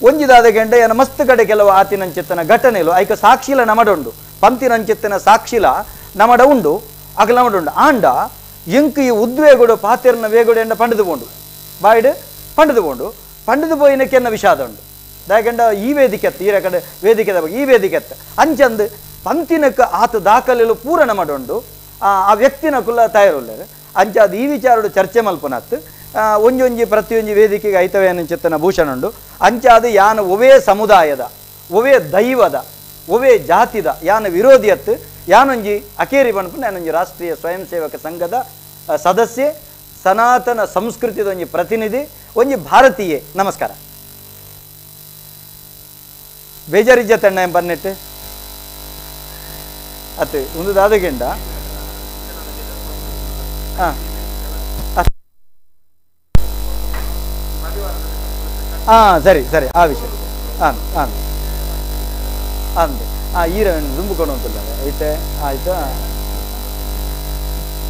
ಒಂಜಿದಾದ ಗೆಂಡ ಯಾನ ಮಸ್ತ್ ಕಡೆ ಕೆಲವು ಆತಿನಂಚಿತ್ತನ ಘಟನೆಲು ಐಕ ಸಾಕ್ಷಿಲ ನಮಡುಂಡು ಪಂತಿನಂಚಿತ್ತನ ಸಾಕ್ಷಿಲ ನಮಡ ಉಂಡು ಅಕಲ ನಮಡುಂಡು ಆಂಡ ಎಂಕ್ ಈ ಉದ್ವೇಗುಡು ಪಾತೆರ್ನ ವೇಗುಡು ಎಂಡ ಪಂಡದು ಪೋಂಡು ಬಾಯ್ಡ್ ಪಂಡದು ಪೋಂಡು ಪಂಡದು ಪೋಯಿನಕ್ಕೆ ಎನ್ನ ವಿಷಾದ ಉಂಡು ದಾಯಕಂಡ ಈ ವೇದಿಕೆ ಅತ್ತ ಈ ಕಡೆ ವೇದಿಕೆದ ಬಗ್ಗೆ ಈ ವೇದಿಕೆ ಅತ್ತ ಅಂಚಂದು ಪಂತಿನಕ್ಕೆ ಆತ ದಾಖಲೆಲು ಪೂರಣ ಮಾಡುಂಡು ಆ ವ್ಯಕ್ತಿನ ಕುಲ್ಲ ತಯಾರುಲ್ಲೇರು ಅಂಚಾದ ಈ ವಿಚಾರಡು ಚರ್ಚೆ ಮಲ್ಪನತ್ತು ಒಂಜೊಂಜಿ ಪ್ರತಿಯೊಂಜಿ ವೇದಿಕೆಗೆ ಐತವೇನಂಚಿತ್ತನ ಭೂಷಣ ಉಂಡು ಅಂಚಾದ ಯಾನ ಒವೇ ಸಮುದಾಯದ ಒವೇ ದೈವದ ಒವೇ ಜಾತಿದ ಯಾನ ವಿರೋಧಿಯತ್ತು ಯಾನೊಂಜಿ ಅಕೇರಿ ಪನ್ಪುನ ಯಾನೊಂಜಿ ರಾಷ್ಟ್ರೀಯ ಸ್ವಯಂ ಸೇವಕ ಸಂಘದ ಸದಸ್ಯೆ ಸನಾತನ ಸಂಸ್ಕೃತಿದ ಒಂಜಿ ಪ್ರತಿನಿಧಿ ಒಂಜಿ ಭಾರತೀಯೆ. ನಮಸ್ಕಾರ. ಬೇಜಾರಿಜ್ಜ ತಣ್ಣ ಎಂ ಪನ್ನೆಟ್ಟು ಅತ್ತೆ ಒಂದು ದಾದಗೆಂಡ ಹಾಂ ಹಾಂ ಸರಿ ಸರಿ ಆ ವಿಷಯ ಹಾಂ ಹಾಂ ಅಂದೆ ಆ ಈರವನ್ನು ದುಂಬಿಕೊಂಡು ಅಂತಲ್ಲ ಐತೆ ಆಯಿತಾ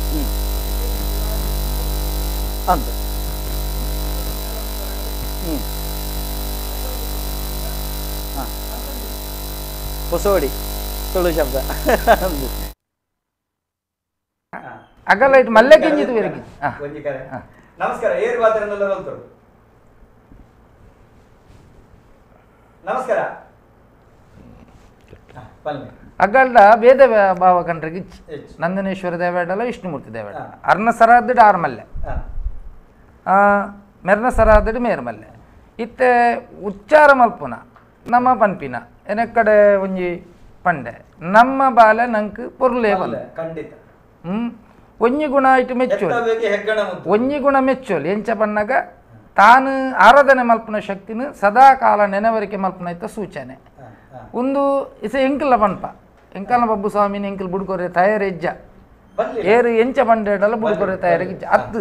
ಹ್ಞೂ ಅಂತ ಹ್ಞೂ ಹಾಂ ಹೊಸೋಡಿ ತುಳು ಶಬ್ದ ಅಗಲ ಇಟ್ಟು ಮಲ್ಲೆ ಗಿಂಜಿದು ಬೇರೆ. ನಮಸ್ಕಾರ. ಏರು ಮಾತ್ರ ನಮಸ್ಕಾರ. ಅಗಲ್ಡ ಭೇದ ಭಾವ ಕಂಡ್ರಿಗೆ ನಂದನೇಶ್ವರ ದೇವಾಡಲ ವಿಷ್ಣುಮೂರ್ತಿ ದೇವಾಡ ಅರ್ನ ಸರಾದಿಡು ಆರ್ ಮಲ್ಲೆ ಮೆರ್ನ ಸರಾದಿಡು ಮೇರ್ ಮಲ್ಲೆ ಇತ್ತೆ ಉಚ್ಚಾರ ಮಲ್ಪುನ ನಮ್ಮ ಪನ್ಪಿನ ಎನಕ್ಕಡೆ ಒಂಜಿ ಪಂಡೆ ನಮ್ಮ ಬಾಲೆ ನಂಗೆ ಪೊರ್ಲೇ ಬಲ್ಲೆ ಖಂಡಿತ. ಒಂಜಿ ಗುಣ ಇಟ್ಟು ಮೆಚ್ಚೋಲಿ ಒಂಜಿ ಗುಣ ಮೆಚ್ಚೋಲಿ ಎಂಚ ಪಣ್ಣಗ ತಾನು ಆರಾಧನೆ ಮಲ್ಪುನ ಶಕ್ತಿನ ಸದಾ ಕಾಲ ನೆನವರಿಕೆ ಮಲ್ಪುನ ಇತ್ತ ಸೂಚನೆ. ಒಂದು ಇಸ ಎಂಕಲ್ಲ ಪನ್ಪ ಎಂಕಲ್ನ ಬಬ್ಬು ಸ್ವಾಮಿನ ಎಂಕಲ್ ಬುಡ್ಕೊರೆ ತಯಾರಿ ಹೆಜ್ಜ ಏರು ಎಂಚ ಬಂಡೇಡಲ್ಲ ಬುಡ್ಕೊರೆ ತಯಾರಿ ಹೆಜ್ಜ ಅತ್ತು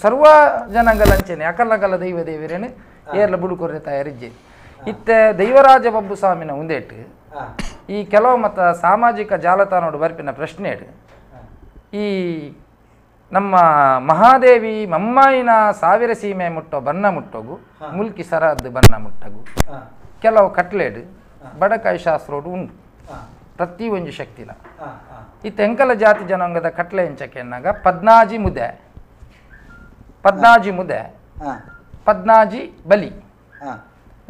ಸರ್ವ ಜನಾಂಗಲ ಅಂಚನೆ ಅಕಲ್ಲಕಲ್ಲ ದೈವ ದೇವರೇನು ಏರ್ಲ ಬುಡ್ಕೊರೆ ತಯಾರಿಜ್ಜೆ. ಇತ್ತೆ ದೈವರಾಜ ಬಬ್ಬು ಸ್ವಾಮಿನ ಉಂದೇಟು ಈ ಕೆಲವು ಮತ್ತ ಸಾಮಾಜಿಕ ಜಾಲತಾಣೋಡು ಬರ್ಪಿನ ಪ್ರಶ್ನೆ ಈ ನಮ್ಮ ಮಹಾದೇವಿ ಮಮ್ಮಾಯಿನ ಸಾವಿರ ಸೀಮೆ ಮುಟ್ಟೋ ಬನ್ನ ಮುಟ್ಟೋಗು ಮುಲ್ಕಿ ಸರದ್ದು ಬನ್ನ ಮುಟ್ಟಗು ಕೆಲವು ಕಟ್ಲೇಡು ಬಡಕಾಯಿ ಶಾಸ್ತ್ರೋಡು ಉಂಟು ಪ್ರತಿ ಒಂದು ಶಕ್ತಿಲ. ಈ ತೆಂಕಲ ಜಾತಿ ಜನಾಂಗದ ಕಟ್ಲೆ ಎಂಚಕ್ಕೆ ಎನ್ನಾಗ ಪದ್ನಾಜಿ ಮುದೆ ಪದ್ನಾಜಿ ಮುದೆ ಪದ್ನಾಜಿ ಬಲಿ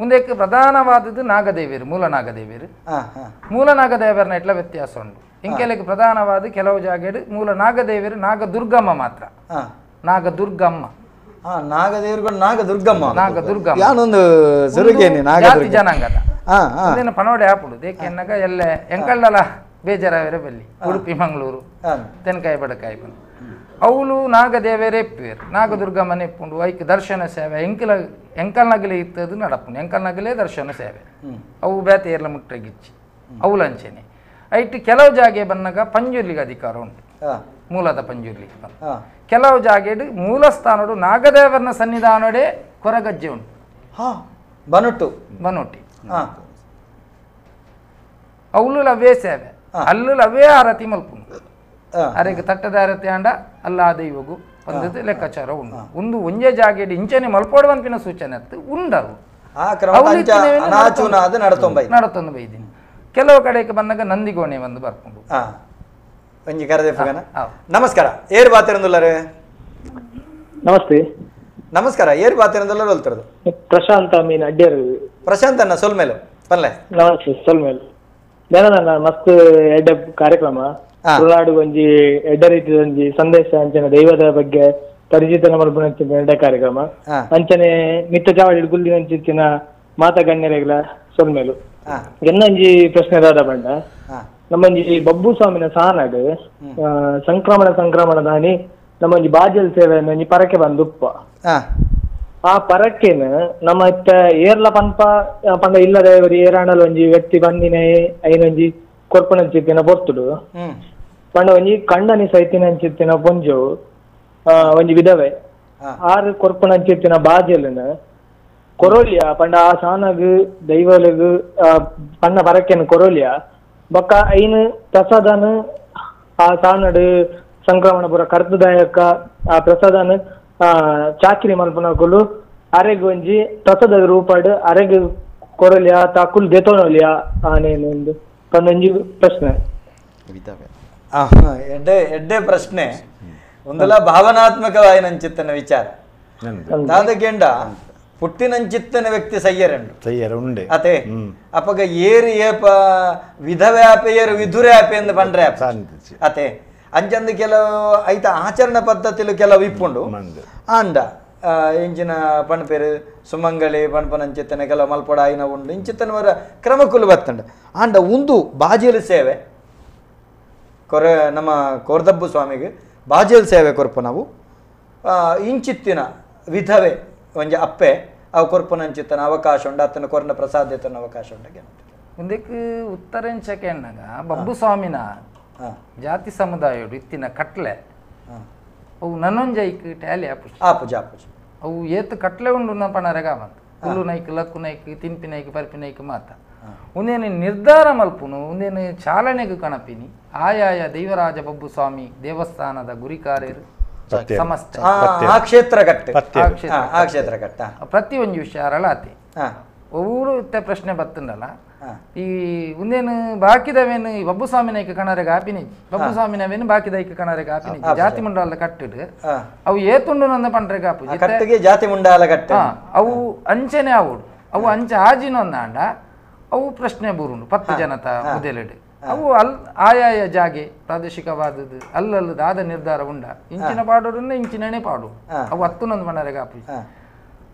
ಮುಂದಕ್ಕೆ ಪ್ರಧಾನವಾದದ್ದು ನಾಗದೇವಿಯರು ಮೂಲ ನಾಗದೇವಿಯರು ಮೂಲ ನಾಗದೇವರನ್ನ ಎಟ್ಲ ವ್ಯತ್ಯಾಸ ಉಂಟು. ಇಂಕೆಲಕ್ಕೆ ಪ್ರಧಾನವಾದ ಕೆಲವು ಜಾಗೆಡು ಮೂಲ ನಾಗದೇವಿಯರು ನಾಗದುರ್ಗಮ್ಮ ಮಾತ್ರ ನಾಗದುರ್ಗಮ್ಮ ನಾಗದೇವರು ನಾಗದುರ್ಗಮ್ಮ ನಾಗದುರ್ಗಮ್ಮ ಯಾನೊಂದು ಜಾತಿ ಜನಾಂಗದ ಅದೇನು ಪನೋಡೆ ಹಾಪುಡು ದೇಕೆನ್ನಾಗ ಎಲ್ಲೆ ಎಂಕಲ್ಡಲ ಬೇಜಾರಾವೇರೆ ಬಲ್ಲಿ ಉಡುಪಿ ಮಂಗಳೂರು ತೆನ್ಕಾಯಿ ಬಡಕಾಯಿ ಬಂದು ಅವಳು ನಾಗದೇವರೇ ಎಪ್ಪುವೇರು ನಾಗದುರ್ಗಮ್ಮನೆ ಎಪ್ಪುಂಡು ಐಕ್ ದರ್ಶನ ಸೇವೆ ಎಂಕಲ ಎಂಕಲ್ನಗಲೇ ಇತ್ತದು ನಡಪುಂಡು ಎಂಕಲ್ನಗಲೇ ದರ್ಶನ ಸೇವೆ ಅವು ಬೇತೆ ಏರ್ಲ ಮುಟ್ಟೆ ಗಿಚ್ಚಿ ಅವಲಂಚೆನೆ ಐಟ್ ಕೆಲವು ಜಾಗೆ ಬಂದಾಗ ಪಂಜುರ್ಲಿಗೆ ಅಧಿಕಾರ ಉಂಟು ಮೂಲದ ಪಂಜುರ್ಲಿಗೆ ಬಂದು ಕೆಲವು ಜಾಗೆಡು ಮೂಲ ಸ್ಥಾನಡು ನಾಗದೇವರನ ಸನ್ನಿಧಾನಡೆ ಕೊರಗಜ್ಜೆ ಉಂಟು ಬನೊಟ್ಟು ಬನೊಟ್ಟಿ ಅವಳು ಲವ್ವೇ ಸೇವೆ ಅಲ್ಲು ಲವ್ವೇ ಆರತಿ ಮಲ್ಪುಂಡು ಅರೆಗೆ ತಟ್ಟದ ಆರತಿ ಅಂಡ ಅಲ್ಲ ಆ ದೈವಗು ಒಂದು ಲೆಕ್ಕಾಚಾರ ಉಂಟು ಒಂದು ಒಂಜೇ ಜಾಗೆಡು ಇಂಚನೆ ಮಲ್ಪೋಡುವಂಪಿನ ಸೂಚನೆ ಅತ್ತು ಉಂಡರು ನಡತೊಂದು ಬೈದಿನಿ. ಕೆಲವು ಕಡೆಗೆ ಬಂದಾಗ ನಂದಿಗೋಣೆ ಒಂದು ಬರ್ಕೊಂಡು. ನಮಸ್ಕಾರ. ಏರು ಬಾತಿರಂದುಲ್ಲರೇ? ನಮಸ್ತೆ. ನಮಸ್ಕಾರ. ಏರು ಬಾತಿರಂದುಲ್ಲರು ಹೇಳ್ತಿರೋದು ಪ್ರಶಾಂತ ಮೀನ್ ಅಡ್ಡಿಯರು. ಪ್ರಶಾಂತ್ ಅಣ್ಣ ಸೊಲ್ಮೇಲು ಪಲ್ಲೆ. ನಮಸ್ತೆ. ಸೊಲ್ಮೇಲು ನನ್ನ ಮಸ್ತ್ ಎಡ್ಡೆ ಕಾರ್ಯಕ್ರಮ ತುಳುನಾಡು ಒಂಜಿ ಎಡ್ಡೆ ರೀತಿಯ ಒಂಜಿ ಸಂದೇಶ ಅಂಚನೆ ದೈವದ ಬಗ್ಗೆ ಪರಿಚಿತನ ಮಲ್ಪುನ ಎಡ್ಡೆ ಕಾರ್ಯಕ್ರಮ ಅಂಚನೆ ಮಿತ್ತ ಚಾವಡಿ ಗುಲ್ಲಿನಂಚಿನ ಮಾತಾ ಗಣ್ಯರೆಗ್ಲ ಸೊಲ್ಮೇಲು. ಎನ್ನಂಜಿ ಪ್ರಶ್ನೆ ದಾದ ಬಂಡ ನಮ್ಮಂಜಿ ಬಬ್ಬು ಸ್ವಾಮಿನ ಸಾನಾಡು ಸಂಕ್ರಮಣ ಸಂಕ್ರಮಣ ದಾನಿ ನಮ್ಮಂಜಿ ಬಾಜಲ್ ಸೇವೆ ಒಂಜಿ ಪರಕೆ ಬಂದು ಉಪ್ಪ ಆ ಪರಕ್ಕೇನು ನಮ್ಮ ಇತ್ತ ಏರ್ಲ ಪನ್ಪ ಪಂಡ ಇಲ್ಲದ ಏರಾಂಡಲ ಒಂಜಿ ವ್ಯಕ್ತಿ ಬಂದಿನ ಐನೊಂಜಿ ಕೊರ್ಪುನಂಚಿತ್ತಿನ ಪೊರ್ತುಡು ಪಂಡ ಒಂಜಿ ಕಂಡನಿ ಸೈತಿನಂಚಿತ್ತಿನ ಪೊಂಜೋವು ಒಂಜಿ ವಿಧವೆ ಆರು ಕೊರ್ಪುನಂಚಿತ್ತಿನ ಬಾಜೆಲನ ಕೊರೋಲಿಯ ಪಂಡ ಆ ಸಾನಗ್ ದೈವಲಗ್ ಪಣ್ಣ ಪರಕ್ಕೇನು ಕೊರೋಲಿಯ ಬೊಕ್ಕ ಐನು ಪ್ರಸಾದನ ಆ ಸಾನಡು ಸಂಕ್ರಮಣ ಪೂರ ಕರ್ತದಾಯಕ ಆ ಪ್ರಸಾದನ ಚಾಕಿರಿ ಮಲ್ಪನಕುಲು ಅರೆಗ್ ಒಂಜಿ ಪ್ರಸಾದ ರೂಪಾಡು ಅರೆಗ್ ಕೊರಲಿಯ ತಾಕುಲ್ ದೆತೊನೊಲಿಯ ಆನೇನೊಂದು ಪಂದೊಂಜಿ ಪ್ರಶ್ನೆ. ಎಡ್ಡೆ ಎಡ್ಡೆ ಪ್ರಶ್ನೆ ಒಂದಲ ಭಾವನಾತ್ಮಕವಾಯಿನಂಚಿತ್ತನ ವಿಚಾರ. ದಾದಗೆಂಡ ಪುಟ್ಟಿನಂಚಿತ್ತನ ವ್ಯಕ್ತಿ ಸಯ್ಯರೆಂಡು ಸಯ್ಯರ ಉಂಡೆ ಅತೆ ಅಪಗ ಏರು ಏಪ ವಿಧವೆ ಆಪೆ ಏರು ವಿಧುರೆ ಆಪೆ ಎಂದು ಪಂಡ್ರೆ ಅತೆ ಅಂಚಂದು ಕೆಲವು ಐತ ಆಚರಣೆ ಪದ್ಧತಿಲು ಕೆಲವು ಇಪ್ಪುಂಡು ಆಂಡ ಇಂಚಿನ ಪಣಪೇರು ಸುಮಂಗಳಿ ಪಣಪನಂಚಿತ್ತನೆ ಕೆಲವು ಮಲ್ಪಡ ಆಯಿನ ಉಂಡು ಇಂಚಿತ್ತನ ವರ ಕ್ರಮಕ್ಕುಲು ಬತ್ತಂಡು ಆಂಡ ಉಂದು ಬಾಜೇಲು ಸೇವೆ ಕೊರೆ ನಮ್ಮ ಕೋರ್ದಬ್ಬು ಸ್ವಾಮಿಗೆ ಬಾಜೇಲು ಸೇವೆ ಕೊರ್ಪ ನಾವು ಇಂಚಿತ್ತಿನ ವಿಧವೆ ಒಂಜಿ ಅಪ್ಪೆ ಅವು ಕೊರ್ಪನಂಚಿತ್ತನ ಅವಕಾಶ ಉಂಡು ಅತ್ತನ ಕೊರ್ನ ಪ್ರಸಾದ ಅವಕಾಶ ಉಂಡು. ಮುಂದಕ್ಕೆ ಉತ್ತರಂಚಕ್ಕೆ ಅನ್ನಾಗ ಬಬ್ಬು ಸ್ವಾಮಿನ ಜಾತಿ ಸಮುದಾಯಡು ಇತ್ತಿನ ಕಟ್ಲೆ ಅವು ನನ್ನೊಂಜೈಕ್ ಟ್ಯಾಲಿ ಆಪುಜಿ ಆಪುಜಿ ಆಪುಜಿ ಅವು ಏತು ಕಟ್ಲೆ ಉಂಡು ಪಣರೆಗ ಬಂತು ಹುಲ್ಲು ನೈಕ್ ಲಕ್ಕು ನೈಕ್ ತಿನ್ಪಿ ನೈಕ್ ಪರ್ಪಿ ನೈಕ್ ಮಾತ ಒಂದೇನು ನಿರ್ಧಾರ ಮಲ್ಪುನು ಒಂದೇನು ಚಾಲನೆಗೆ ಕಣಪಿನಿ ಆಯಾಯ ದೈವರಾಜ ಬಬ್ಬು ಸ್ವಾಮಿ ದೇವಸ್ಥಾನದ ಗುರಿಕಾರ್ಯರು ಸಮಸ್ತ ಆ ಕ್ಷೇತ್ರ ಕಟ್ಟೆ ಆ ಕ್ಷೇತ್ರ ಕಟ್ಟ ಪ್ರತಿಯೊಂದು ವಿಷಯ ಅರಳಾತಿ ಒவ்வೊರು ಇತ್ತ ಪ್ರಶ್ನೆ ಬತ್ತಂಡಲ್ಲ ಈ ಒಂದೇನು ಬಾಕಿದವೇನು ಈ ಬಬ್ಬು ಸ್ವಾಮಿನೈಕ ಕಣರೆಗೆ ಆಪಿನಿಜಿ ಬಬ್ಬು ಸ್ವಾಮಿನವೇನು ಬಾಕಿದೈಕ ಕಣರೆಗೆ ಆಪಿನಿಜಿ ಜಾತಿ ಮುಂಡಾಲ ಕಟ್ಟಿಡು ಅವು ಏತುಂಡು ನಂದ ಪಂಡ್ರೆಗೆ ಆಪುಜಿ ಕಟ್ಟಿಗೆ ಜಾತಿ ಮುಂಡಾಲ ಕಟ್ಟ ಅವು ಅಂಚೆನೆ ಆವುಡು ಅವು ಅಂಚೆ ಆಜಿನೊಂದಾಂಡ ಅವು ಪ್ರಶ್ನೆ ಬೂರುಂಡು 10 ಜನತ ಮೊದಲೆಡು ಅವು ಅಲ್ ಆಯಾಯ ಜಾಗೆ ಪ್ರಾದೇಶಿಕವಾದದ್ದು ಅಲ್ಲಲ್ಲದಾದ ನಿರ್ಧಾರ ಉಂಡ ಇಂಚಿನ ಪಾಡೋಡನ್ನ ಇಂಚಿನೇ ಪಾಡು ಅವು ಹತ್ತುನೊಂದು ಮನರೆಗೆ ಆಪುಜಿ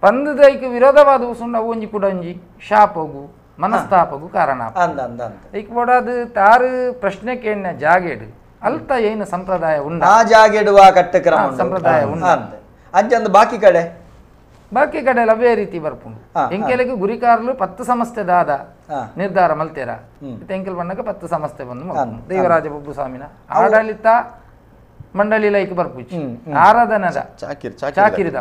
ಪಂದದೈಕ್ ವಿರೋಧವಾದ ಉಸುಂಡು ಅವು ಒಂಜಿ ಕೂಡ ಒಂಜಿ ಶಾಪಗು ಮನಸ್ತಾಪಗು ಕಾರಣ ಐಕ್ ಬೋಡಾದ ತಾರು ಪ್ರಶ್ನೆ ಕೇಳಿನ ಜಾಗೇಡು ಅಲ್ತ ಏನು ಸಂಪ್ರದಾಯ ಉಂಡ ಆ ಜಾಗೇಡುವ ಕಟ್ಟ ಕ್ರಮ ಸಂಪ್ರದಾಯ ಉಂಡ ಅಂಚಂದು ಬಾಕಿ ಕಡೆ ಬಾಕಿ ಕಡೆ ಅವೇ ರೀತಿ ಬರ್ಪುಂಡು ಎಂಕೆಲೆಗ್ ಗುರಿಕಾರ್ಲು 10 ಸಂಸ್ಥೆ ದಾದ ನಿರ್ಧಾರ ಮಲ್ತೇರ ಎಂಕೆಲ್ ಬಣ್ಣಕ 10 ಸಂಸ್ಥೆ ಬಂದು ದೇವರಾಜ ಬಬ್ಬು ಸ್ವಾಮಿನ ಆಡಳಿತ ಮಂಡಳಿ ಲೈಕ್ ಬರ್ಪುಜಿ ಆರಾಧನದ ಚಾಕಿರಿದ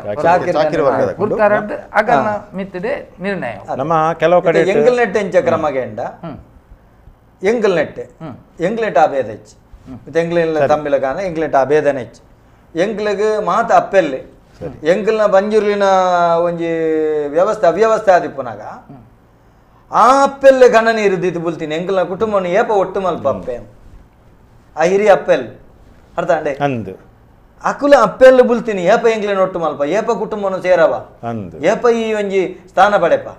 ಗುರುಕಾರದ್ದು ಅಗಲ್ನ ಮಿತ್ತದೆ ನಿರ್ಣಯ. ನಮ್ಮ ಕೆಲವು ಕಡೆ ಎಂಗಲ್ ನೆಟ್ ಎಂಚ ಕ್ರಮಗೆಂಡ ಎಂಗಲ್ ನೆಟ್ ಎಂಗ್ಲೆಟ್ ಆ ಭೇದ ಹೆಚ್ಚು ಎಂಗ್ಲಿನ ತಮ್ಮಿಲಗಾನ ಎಂಗ್ಲೆಟ್ ಆ ಭೇದನೆ ಹೆಚ್ಚು ಎಂಗ್ಲಿಗೆ ಮಾತ ಅಪ್ಪೆಲ್ಲಿ ಎಂಕಲ್ನ ಬಂಜುರ್ಲಿನ ಒಂಜಿ ವ್ಯವಸ್ಥೆ ಅವ್ಯವಸ್ಥೆ ಆದಿಪ್ಪುನಾಗ ಆ ಅಪ್ಪೆಲ್ಲೆ ಗಣ ನೀರು ದಿದ್ದು ಬುಲ್ತೀನಿ ಎಂಕಲ್ನ ಕುಟುಂಬವನ್ನು ಏಪ ಒಟ್ಟು ಮಲ್ಪ ಅಪ್ಪೆ ಆ ಹಿರಿಯ ಅಪ್ಪೆಲ್ ಅರ್ಥ ಅಂಡೆ ಅಂದು ಅಕುಲ ಅಪ್ಪೆಲ್ಲ ಬುಲ್ತೀನಿ ಏಪ ಎಂಗ್ಲಿನ ಒಟ್ಟು ಮಲ್ಪ ಏಪ ಕುಟುಂಬವನ್ನು ಸೇರವ ಏಪ ಈ ಒಂಜಿ ಸ್ಥಾನ ಪಡೆಪ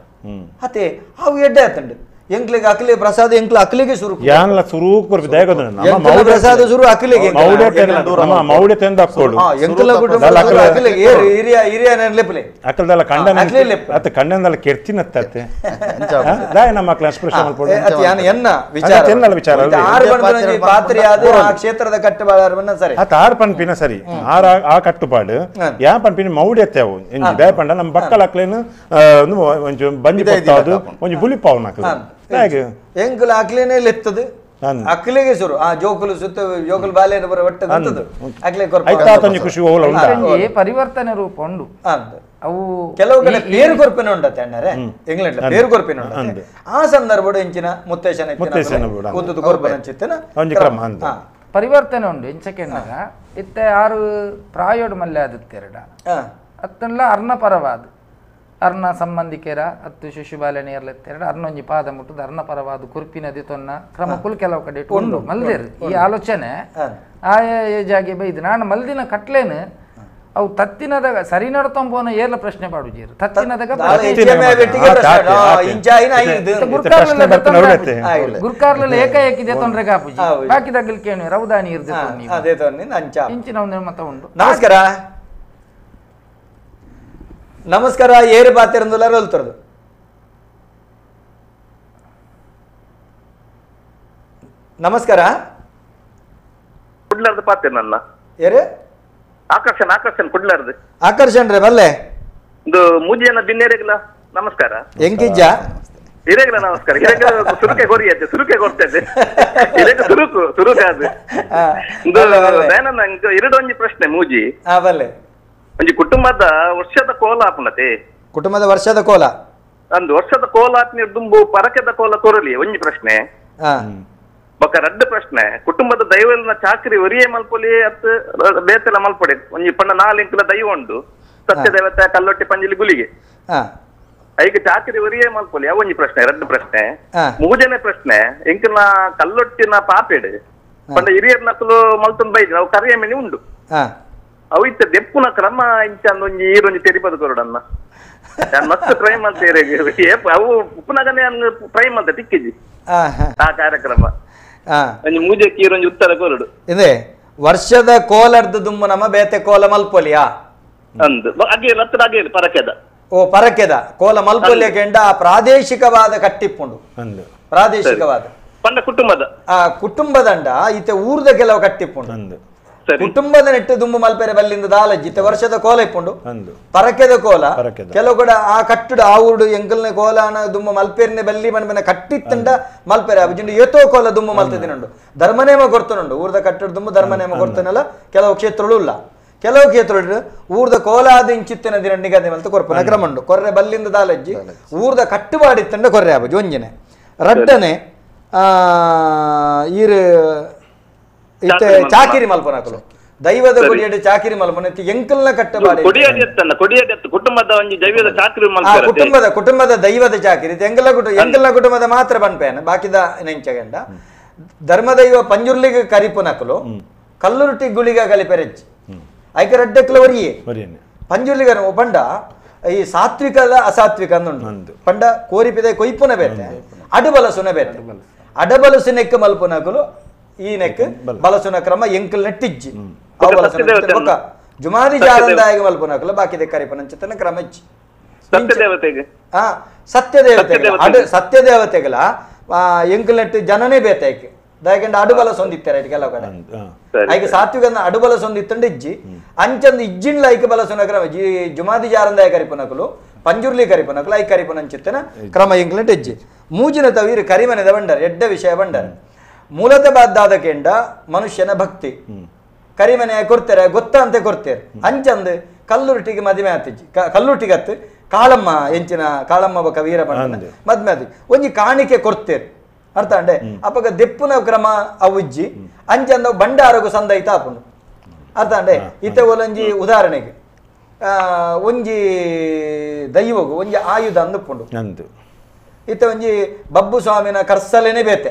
ಅತೆ ಅವು ಎಡ್ಡೆ ಆತಂಡು ಎಂಕ್ಲಿಗೆ ಅಕ್ಲಿ ಪ್ರಸಾದ ಎಂಕ್ಲ ಅಕ್ಲಿಗೆ ಶುರು ಯಾನ್ಲ ಶುರು ಕೊರ್ಪಿ ದಯಗೊದು ನಮ್ಮ ಪ್ರಸಾದ ಶುರು ಅಕ್ಲಿಗೆ ನಮ್ಮ ಮೌಢ್ಯ ತಂದು ಹಾಕೋಡು ಎಂಕ್ಲ ಕುಟುಂಬ ಅಕ್ಲಿಗೆ ಏರು ಹಿರಿಯ ಹಿರಿಯ ನೆಲೆಪಲೆ ಅಕಲ್ದಲ್ಲ ಕಂಡನ ಅತ್ತ ಕಂಡನದಲ್ಲ ಕೆರ್ತಿನತ್ತೆ ದಾಯ ನಮ್ಮ ಅಕ್ಲ ಸ್ಪರ್ಶ ಮಲ್ಪೊಡು ಅತ್ತ ಯಾನ ಎನ್ನ ವಿಚಾರ ಎನ್ನಲ ವಿಚಾರ ಆರು ಬಂದ ಪಾತ್ರಿ ಆದ ಆ ಕ್ಷೇತ್ರದ ಕಟ್ಟುಪಾಡು ಸರಿ ಅತ್ತ ಆರು ಪನ್ಪಿನ ಸರಿ ಆರು ಆ ಕಟ್ಟುಪಾಡು ಯಾ ಪನ್ಪಿನ ಮೌಢ್ಯತೆ ಅವು ಎಂಜಿ ದಾಯ ಪಂಡ ನಮ್ಮ ಬಕ್ಕಲ ಅಕ್ಲೇನು ಒಂಜಿ ಬಂಜಿ ಪೊತ್ತಾದು ಒಂಜಿ ಬುಲಿಪಾವು ನಕಲು ಎಂಕುಲು ಅಕ್ಲೇನೆ ಲೆತ್ತದು ಅಕ್ಲಿಗೆ ಶುರು ಆ ಜೋಕುಲು ಸುತ್ತ ಜೋಕುಲು ಬಾಲೆ ಒಟ್ಟು ಗೊತ್ತದು ಅಕ್ಲೆ ಖುಷಿ ಹೋಗಲ್ಲ ಪರಿವರ್ತನೆ ರೂಪ ಉಂಡು ಅವು ಕೆಲವು ಕಡೆ ಪೇರು ಕೊರ್ಪಿನ ಉಂಡತ್ತೆ ಅಣ್ಣರೇ ಇಂಗ್ಲೆಂಡ್ ಪೇರು ಕೊರ್ಪಿನ ಉಂಡತ್ತೆ ಆ ಸಂದರ್ಭ ಇಂಚಿನ ಮುತ್ತೇಶನ ಕೂತದ್ದು ಕೊರ್ಪಿನ ಚಿತ್ತನ ಪರಿವರ್ತನೆ ಉಂಡು ಎಂಚಕೆಣ್ಣಗ ಇತ್ತೆ ಆರು ಪ್ರಾಯೋಡು ಮಲ್ಲೆ ಆದಿತ್ತೆರಡ ಅತ್ತನ್ಲ ಅರ್ಣ ಪರವಾದ ಅರ್ಣ ಸಂಬಂಧಿಕರ ಹತ್ತು ಶಿಶುಬಾಲೆ ನೇರ್ಲೆತ್ತೆರಡು ಅರ್ಣೊಂಜಿ ಪಾದ ಮುಟ್ಟುದು ಅರ್ಣ ಪರವಾದ ಕುರ್ಪಿನ ದಿತೊನ್ನ ಕ್ರಮಕ್ಕುಲ್ ಕೆಲವು ಕಡೆ ಉಂಡು ಮಲ್ದೇರು ಈ ಆಲೋಚನೆ ಆಯಾ ಜಾಗೆ ಬೈದು ನಾನು ಮಲ್ದಿನ ಕಟ್ಲೇನು ಅವು ತತ್ತಿನದಾಗ ಸರಿ ನಡ್ತೊಂಬೋನ ಏರ್ಲ ಪ್ರಶ್ನೆ ಪಾಡುಜೀರು ತತ್ತಿನದಾಗ ಗುರ್ಕಾರ್ಲೆಲ್ಲ ಏಕಾಏಕಿ ತೊಂದರೆ ಕಾಪುಜಿ ಬಾಕಿದಾಗಲ್ ಕೇಳು ರೌದಾನಿ ಇರ್ದೆ ಇಂಚಿನ ಒಂದು ಮತ ಉಂಡು. ನಮಸ್ಕಾರ ನಮಸ್ಕಾರ ಏರು ಪಾತಿರಂದುಲ್ಲ ರೋಲ್ತರದು ನಮಸ್ಕಾರ ಕುಡ್ಲಾರ್ದು ಪಾತಿರ್ನಲ್ಲ ಏರು ಆಕರ್ಷಣ ಆಕರ್ಷಣ ಕುಡ್ಲಾರ್ದು ಆಕರ್ಷಣ ರೇ ಬಲ್ಲೆ ಇದು ಮೂಜಿ ಜನ ಬಿನ್ನೇರೆಗ್ಲ ನಮಸ್ಕಾರ. ಎಂಕಿಜ್ಜ ಹಿರೇಗ್ಲ ನಮಸ್ಕಾರ. ಹಿರೇಗ ಸುರುಕೆ ಕೊರಿಯತ್ತೆ, ಸುರುಕೆ ಕೊಡ್ತೇವೆ. ಹಿರೇಗ ಸುರುಕು ಸುರುಕೆ ಅದು. ದಯಾನಂದ ಎರಡೊಂಜಿ ಪ್ರಶ್ನೆ ಮೂಜಿ. ಒಂಜಿ ಕುಟುಂಬದ ವರ್ಷದ ಕೋಲ ಆಪುಣತೆ. ಕುಟುಂಬದ ವರ್ಷದ ಕೋಲ ಅಂದು ವರ್ಷದ ಕೋಲ ಆತ್ನ ದುಂಬು ಪರಕೆದ ಕೋಲ ಕೊರಲಿ ಒಂಜಿ ಪ್ರಶ್ನೆ. ಬೊಕ್ಕ ರಡ್ಡು ಪ್ರಶ್ನೆ, ಕುಟುಂಬದ ದೈವನ ಚಾಕ್ರಿ ಒರಿಯೇ ಮಲ್ಪೊಲಿ ಅತ್ ಬೇತೆಲ ಮಲ್ಪೊಡೆ ಒಂಜಿ ಪಂಡ ನಾಲ್ಕು ದೈವ ಉಂಡು ಸತ್ಯ ದೇವತೆ ಕಲ್ಲೊಟ್ಟಿ ಪಂಜಿಲಿ ಗುಲಿಗೆ ಐಗ ಚಾಕ್ರಿ ಒರಿಯೇ ಮಲ್ಪೊಲಿ ಅವೊಂಜಿ ಪ್ರಶ್ನೆ. ರಡ್ಡು ಪ್ರಶ್ನೆ. ಮೂಜನೇ ಪ್ರಶ್ನೆ, ಎಂಕಲ್ನ ಕಲ್ಲೊಟ್ಟಿನ ಪಾಪೆಡು ಪಂಡ ಹಿರಿಯರ್ನಕಲು ಮಲ್ತೊಂದು ಬೈದಿ ಅವು ಕರಿಯ ಮೇಲೆ ಉಂಡು ಅವು ಇತ್ತ ದೆಪ್ಪುನ ಕ್ರಮ ಇಂಚ ಒಂಜಿ ಈರೊಂಜಿ ತೆರಿಪದ ಕೊರಡನ್ನ ನಾನು ಮಸ್ತ್ ಟ್ರೈ ಮಾಡ್ತೇನೆ. ಅವು ಉಪ್ಪುನಗನೇ ಟ್ರೈ ಮಾಡ್ತೆ ತಿಕ್ಕಿಜಿ ಆ ಕಾರ್ಯಕ್ರಮ ಒಂಜಿ ಮೂಜೆ ಕೀರೊಂಜಿ ಉತ್ತರ ಕೊರಡು. ಇದೆ ವರ್ಷದ ಕೋಲರ್ದು ದುಮ್ಮು ನಮ್ಮ ಬೇತೆ ಕೋಲ ಮಲ್ಪೊಲಿಯಾ ಅಂದು ಅಗೇಲ್ ಹತ್ರ ಅಗೇಲ್ ಪರಕೆದ ಓ ಪರಕೆದ ಕೋಲ ಮಲ್ಪೊಲಿಯ ಕೆಂಡ ಪ್ರಾದೇಶಿಕವಾದ ಕಟ್ಟಿಪ್ಪುಂಡು. ಪ್ರಾದೇಶಿಕವಾದ ಪಂಡ ಕುಟುಂಬದ ಆ ಕುಟುಂಬದಂಡ ಈತ ಊರ್ದ ಕೆಲವು ಕಟ್ಟಿಪ್ಪುಂಡು. ಕುಟುಂಬದ ನೆಟ್ಟು ದುಂಬು ಮಲ್ಪೆರೆ ಬಲ್ಲಿಂದ ದಾಲಜ್ಜಿ ಇತ್ತೆ ವರ್ಷದ ಕೋಲ ಇಪ್ಪುಂಡು ಪರಕೆದ ಕೋಲ ಕೆಲವು ಕೂಡ ಆ ಕಟ್ಟುಡು ಆ ಊರುಡು ಎಂಕಲ್ನ ಕೋಲಾನ ದುಂಬು ಮಲ್ಪೆರ್ನೆ ಬಲ್ಲಿ ಮಣ್ಮನೆ ಕಟ್ಟಿತ್ತಂಡ ಮಲ್ಪೆರೆ ಅಬ್ಜಿಂಡು ಏತೋ ಕೋಲ ದುಂಬು ಮಲ್ತದಿನುಂಡು ಧರ್ಮನೇಮ ಕೊರ್ತನುಂಡು. ಊರ್ದ ಕಟ್ಟುಡು ದುಂಬು ಧರ್ಮನೇಮ ಕೊರ್ತನಲ್ಲ ಕೆಲವು ಕ್ಷೇತ್ರಗಳು ಇಲ್ಲ. ಕೆಲವು ಕ್ಷೇತ್ರಗಳು ಊರ್ದ ಕೋಲಾದ ಇಂಚಿತ್ತಿನ ದಿನ ನಿಗದಿ ಮಲ್ತು ಕೊರ್ಪುನ ಕ್ರಮ ಉಂಡು. ಕೊರ್ರೆ ಬಲ್ಲಿಂದ ದಾಲಜ್ಜಿ ಊರ್ದ ಕಟ್ಟುಪಾಡಿತ್ತಂಡ ಕೊರ್ರೆ ಆಬುಜಿ ಒಂಜಿನೆ. ರಡ್ಡನೆ ಈರು ಇತ್ತೆ ಚಾಕಿರಿ ಮಲ್ಪನಕಲು ದೈವದ ಕೊಡಿಯಡೆ ಚಾಕಿರಿ ಮಲ್ಪನ ಎಂಕಲ್ನ ಕಟ್ಟಬಾಡಿ ಕುಟುಂಬದ ಕುಟುಂಬದ ಕುಟುಂಬದ ದೈವದ ಚಾಕಿರಿ ಎಂಕಲ್ನ ಎಂಕಲ್ನ ಕುಟುಂಬದ ಮಾತ್ರ ಬನ್ಪೇನ ಬಾಕಿದ ನೆಂಚಗಂಡ ಧರ್ಮದೈವ ಪಂಜುರ್ಲಿಗೆ ಕರಿಪುನಕಲು ಕಲ್ಲುರುಟಿ ಗುಳಿಗ ಕಲಿಪೆರೆಜ್ಜಿ ಐಕ ರಡ್ಡಕ್ಲ ಒರಿಯೇ ಪಂಜುರ್ಲಿಗ ಪಂಡ ಈ ಸಾತ್ವಿಕದ ಅಸಾತ್ವಿಕ ಅಂದುಂಡು. ಪಂಡ ಕೋರಿಪಿದೆ ಕೊಯ್ಪುನ ಬೇತೆ ಅಡಬಲಸುನ ಬೇತೆ ಅಡಬಲಸು ನೆಕ್ಕ ಮಲ್ಪುನಕಲು ಈ ನೆಕ್ ಬಲಸುನ ಕ್ರಮ ಎಂಕಲ್ ನೆಟ್ಟಿಜ್ಜಿ ಜುಮಾದಿ ಜಾರಂದಾಯಗ ಮಲ್ಪುನಕಲು ಬಾಕಿದೆ ಕರಿಪನಂಚಿತನ ಕ್ರಮ ಇಜ್ಜಿ. ಸತ್ಯದೇವತೆ ಸತ್ಯದೇವತೆಗಳ ಎಂಕಲ್ ನೆಟ್ಟು ಜನನೇ ಬೇತೈಕೆ ದಯಕಂಡ ಅಡುಬಲ ಸೊಂದಿತ್ತಾರೆ ಕೆಲವು ಕಡೆ ಐಕೆ ಸಾತ್ವಿಕ ಅಡುಬಲ ಸೊಂದಿತ್ತಂಡ ಇಜ್ಜಿ ಅಂಚಂದು ಇಜ್ಜಿನ್ಲ ಐಕೆ ಬಲಸುನ ಕ್ರಮ ಜಿ ಜುಮಾದಿ ಜಾರಂದಾಯ ಕರಿಪನಕಲು ಪಂಜುರ್ಲಿ ಕರಿಪನಕಲು I ಕರಿಪನಂಚಿತ್ತನ ಕ್ರಮ ಎಂಕಲ್ ನೆಟ್ಟು ಇಜ್ಜಿ. ಮೂಜಿನ ತವೀರು ಕರಿಮನೆದ ಬಂಡರ್ ಎಡ್ಡ ವಿಷಯ ಬಂಡರ್ ಮೂಲತ ಬಾದ್ದಾದ ಕೆಂಡ ಮನುಷ್ಯನ ಭಕ್ತಿ ಕರಿಮನೆ ಕೊಡ್ತಾರೆ ಗೊತ್ತ ಅಂತೆ ಕೊಡ್ತೇರೆ ಅಂಚಂದು ಕಲ್ಲುರುಟಿಗೆ ಮದುವೆ ಆತಿಜ್ಜಿ ಕಲ್ಲುರುಟಿಗತ್ತು ಕಾಳಮ್ಮ ಎಂಚಿನ ಕಾಳಮ್ಮ ಬೊಕ ವೀರ ಬಂಡ ಮದ್ಮೆ ಆತಿ ಒಂಜಿ ಕಾಣಿಕೆ ಕೊಡ್ತೇರೆ ಅರ್ಥ ಅಂಡೆ ಅಪ್ಪಗ ದೆಪ್ಪುನ ಕ್ರಮ ಅವುಜ್ಜಿ ಅಂಚಂದ ಬಂಡಾರಗು ಸಂದೈತ ಆಪುಂಡು. ಅರ್ಥ ಅಂಡೆ ಇತ್ತೆ ಒಲಂಜಿ ಉದಾಹರಣೆಗೆ ಒಂಜಿ ದೈವಗು ಒಂಜಿ ಆಯುಧ ಅಂದುಪುಂಡು. ಇತ್ತ ಒಂಜಿ ಬಬ್ಬು ಸ್ವಾಮಿನ ಕರ್ಸಲೇನೆ ಬೇತೆ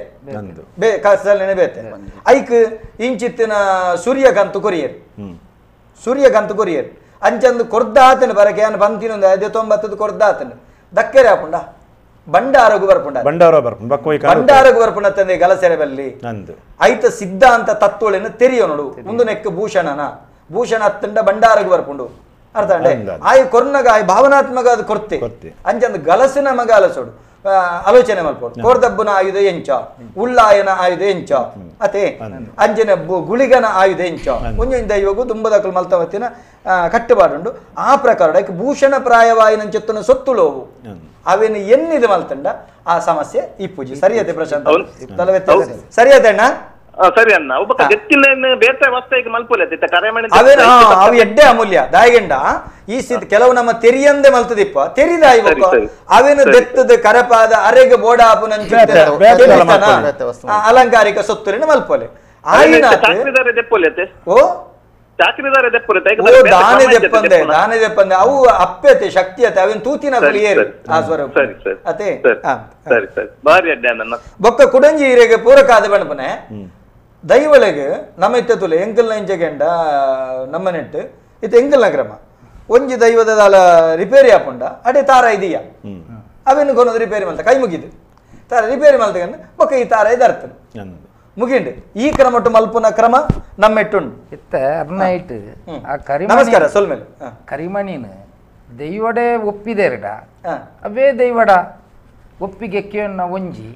ಕರ್ಸಲೇನೆ ಬೇತೆ ಐಕ್ ಇಂಚಿತ್ತಿನ ಸೂರ್ಯಕಾಂತ ಕೊರಿಯರ್ ಸೂರ್ಯಕಾಂತ ಕೊರಿಯರ್ ಅಂಚಂದು ಕೊರ್ದಾತನ ಬರಕೆ ಅನ್ ಬಂತಿನೊಂದು ಅದೇ ತೊಂಬತ್ತದು ಕೊರ್ದಾತನ ದಕ್ಕೆರೆ ಆಪುಂಡ ಬಂಡಾರಗು ಬರ್ಪುಂಡ ಬಂಡಾರಗು ಬರ್ಪುಂಡ ತಂದೆ ಗಲಸೆರೆ ಬಲ್ಲಿ ಐತ ಸಿದ್ಧಾಂತ ತತ್ವಗಳನ್ನು ತೆರಿಯೋ ನೋಡು ಒಂದು ನೆಕ್ ಭೂಷಣನ ಭೂಷಣ ಅತ್ತಂಡ ಬಂಡಾರಗು ಬರ್ಪುಂಡು. ಅರ್ಥ ಅಂಡೆ ಆಯ್ ಕೊರ್ನಗ ಆಯ್ ಭಾವನಾತ್ಮಕ ಅದು ಕೊರ್ತೆ ಅಂಚಂದು ಗಲಸಿನ ಮಗ ಅಲಸೋಡು ಆಲೋಚನೆ ಮಲ್ಪೋಡು ಕೋರ್ದಬ್ಬನ ಆಯುಧ ಎಂಚ ಉಳ್ಳಾಯನ ಆಯುಧ ಎಂಚ ಅತೆ ಅಂಜನ ಗುಳಿಗನ ಆಯುಧ ಎಂಚ ಒಂಜೊಂದು ದೈವಗು ತುಂಬದಕಲು ಮಲ್ತವತ್ತಿನ ಕಟ್ಟುಪಾಡುಂಡು. ಆ ಪ್ರಕಾರ ಭೂಷಣ ಪ್ರಾಯವಾಯಿನಂచెತ್ತನ ಸೊತ್ತುಲೋವು ಅವೇನು ಎನ್ನಿದು ಮಲ್ತಂಡ ಆ ಸಮಸ್ಯೆ ಈ ಪೂಜೆ ಸರಿಯತೆ ಪ್ರಶಾಂತ್ ಸರಿಯತೆ ಅಣ್ಣ. ಸರಿ ಅಣ್ಣ ಒಬ್ಬ ಬೇತೆ ವಸ್ತು ಮಲ್ಪೊಲೆ ಅವು ಎಡ್ಡೆ ಅಮೂಲ್ಯ ದಾಯಗಂಡ ಈ ಸ್ಥಿತಿ ಕೆಲವು ನಮ್ಮ ತೆರಿಯಂದೆ ಮಲ್ತದಿಪ್ಪ ತೆರಿದಾಯಿ ಅವೇನು ದೆತ್ತದ ಕರಪಾದ ಅರೆಗೆ ಬೋಡಾಪುನಂಚ ಅಲಂಕಾರಿಕ ಸೊತ್ತುಲಿನ ಮಲ್ಪೊಲೆ ಓ ದಾನೆ ದೆಪ್ಪಂದೆ ದಾನೆ ದೆಪ್ಪಂದೆ ಅವು ಅಪ್ಪೆತೆ ಶಕ್ತಿಯತೆ ಅವೇನು ತೂತಿನ ಏರು ಆ ಸ್ವರೂಪ ಅತೆ ಬೊಕ್ಕ ಕುಡಂಜಿ ಹಿರೇಗೆ ಪೂರಕ ಆದ ಬಣ್ಣಪನೆ ದೈವಳೆಗೆ ನಮ್ಮ ಇತ್ತೆ ತುಲೆ ಎಂಕಲ್ನ ಇಂಚೆಗೆಂಡ ನಮ್ಮ ನೆಟ್ಟು ಇತ್ತೆ ಎಂಕಲ್ನ ಕ್ರಮ ಒಂಜಿ ದೈವದ ದಾಲ ರಿಪೇರಿ ಆಪುಂಡ ಅಡೆ ತಾರ ಇದೆಯಾ ಅವೇನು ಕೊನದು ರಿಪೇರಿ ಮಲ್ತ ಕೈ ಮುಗಿದು ತಾರ ರಿಪೇರಿ ಮಲ್ತಗಂದು ಬೊಕ್ಕ ಈ ತಾರ ಇದು ಅರ್ಥ ಮುಗಿಂಡು ಈ ಕ್ರಮಟ್ಟು ಮಲ್ಪುನ ಕ್ರಮ ನಮ್ಮೆಟ್ಟುಂಡು ಇತ್ತೆ ಅರ್ನೈಟ್ ಆ ಕರಿಮಣಿ ನಮಸ್ಕಾರ ಸೊಲ್ಮೇಲೆ ಕರಿಮಣಿನ ದೈವಡೆ ಒಪ್ಪಿದೇರಡ ಅವೇ ದೈವಡ ಒಪ್ಪಿಗೆ ಕೇಣ್ಣ ಒಂಜಿ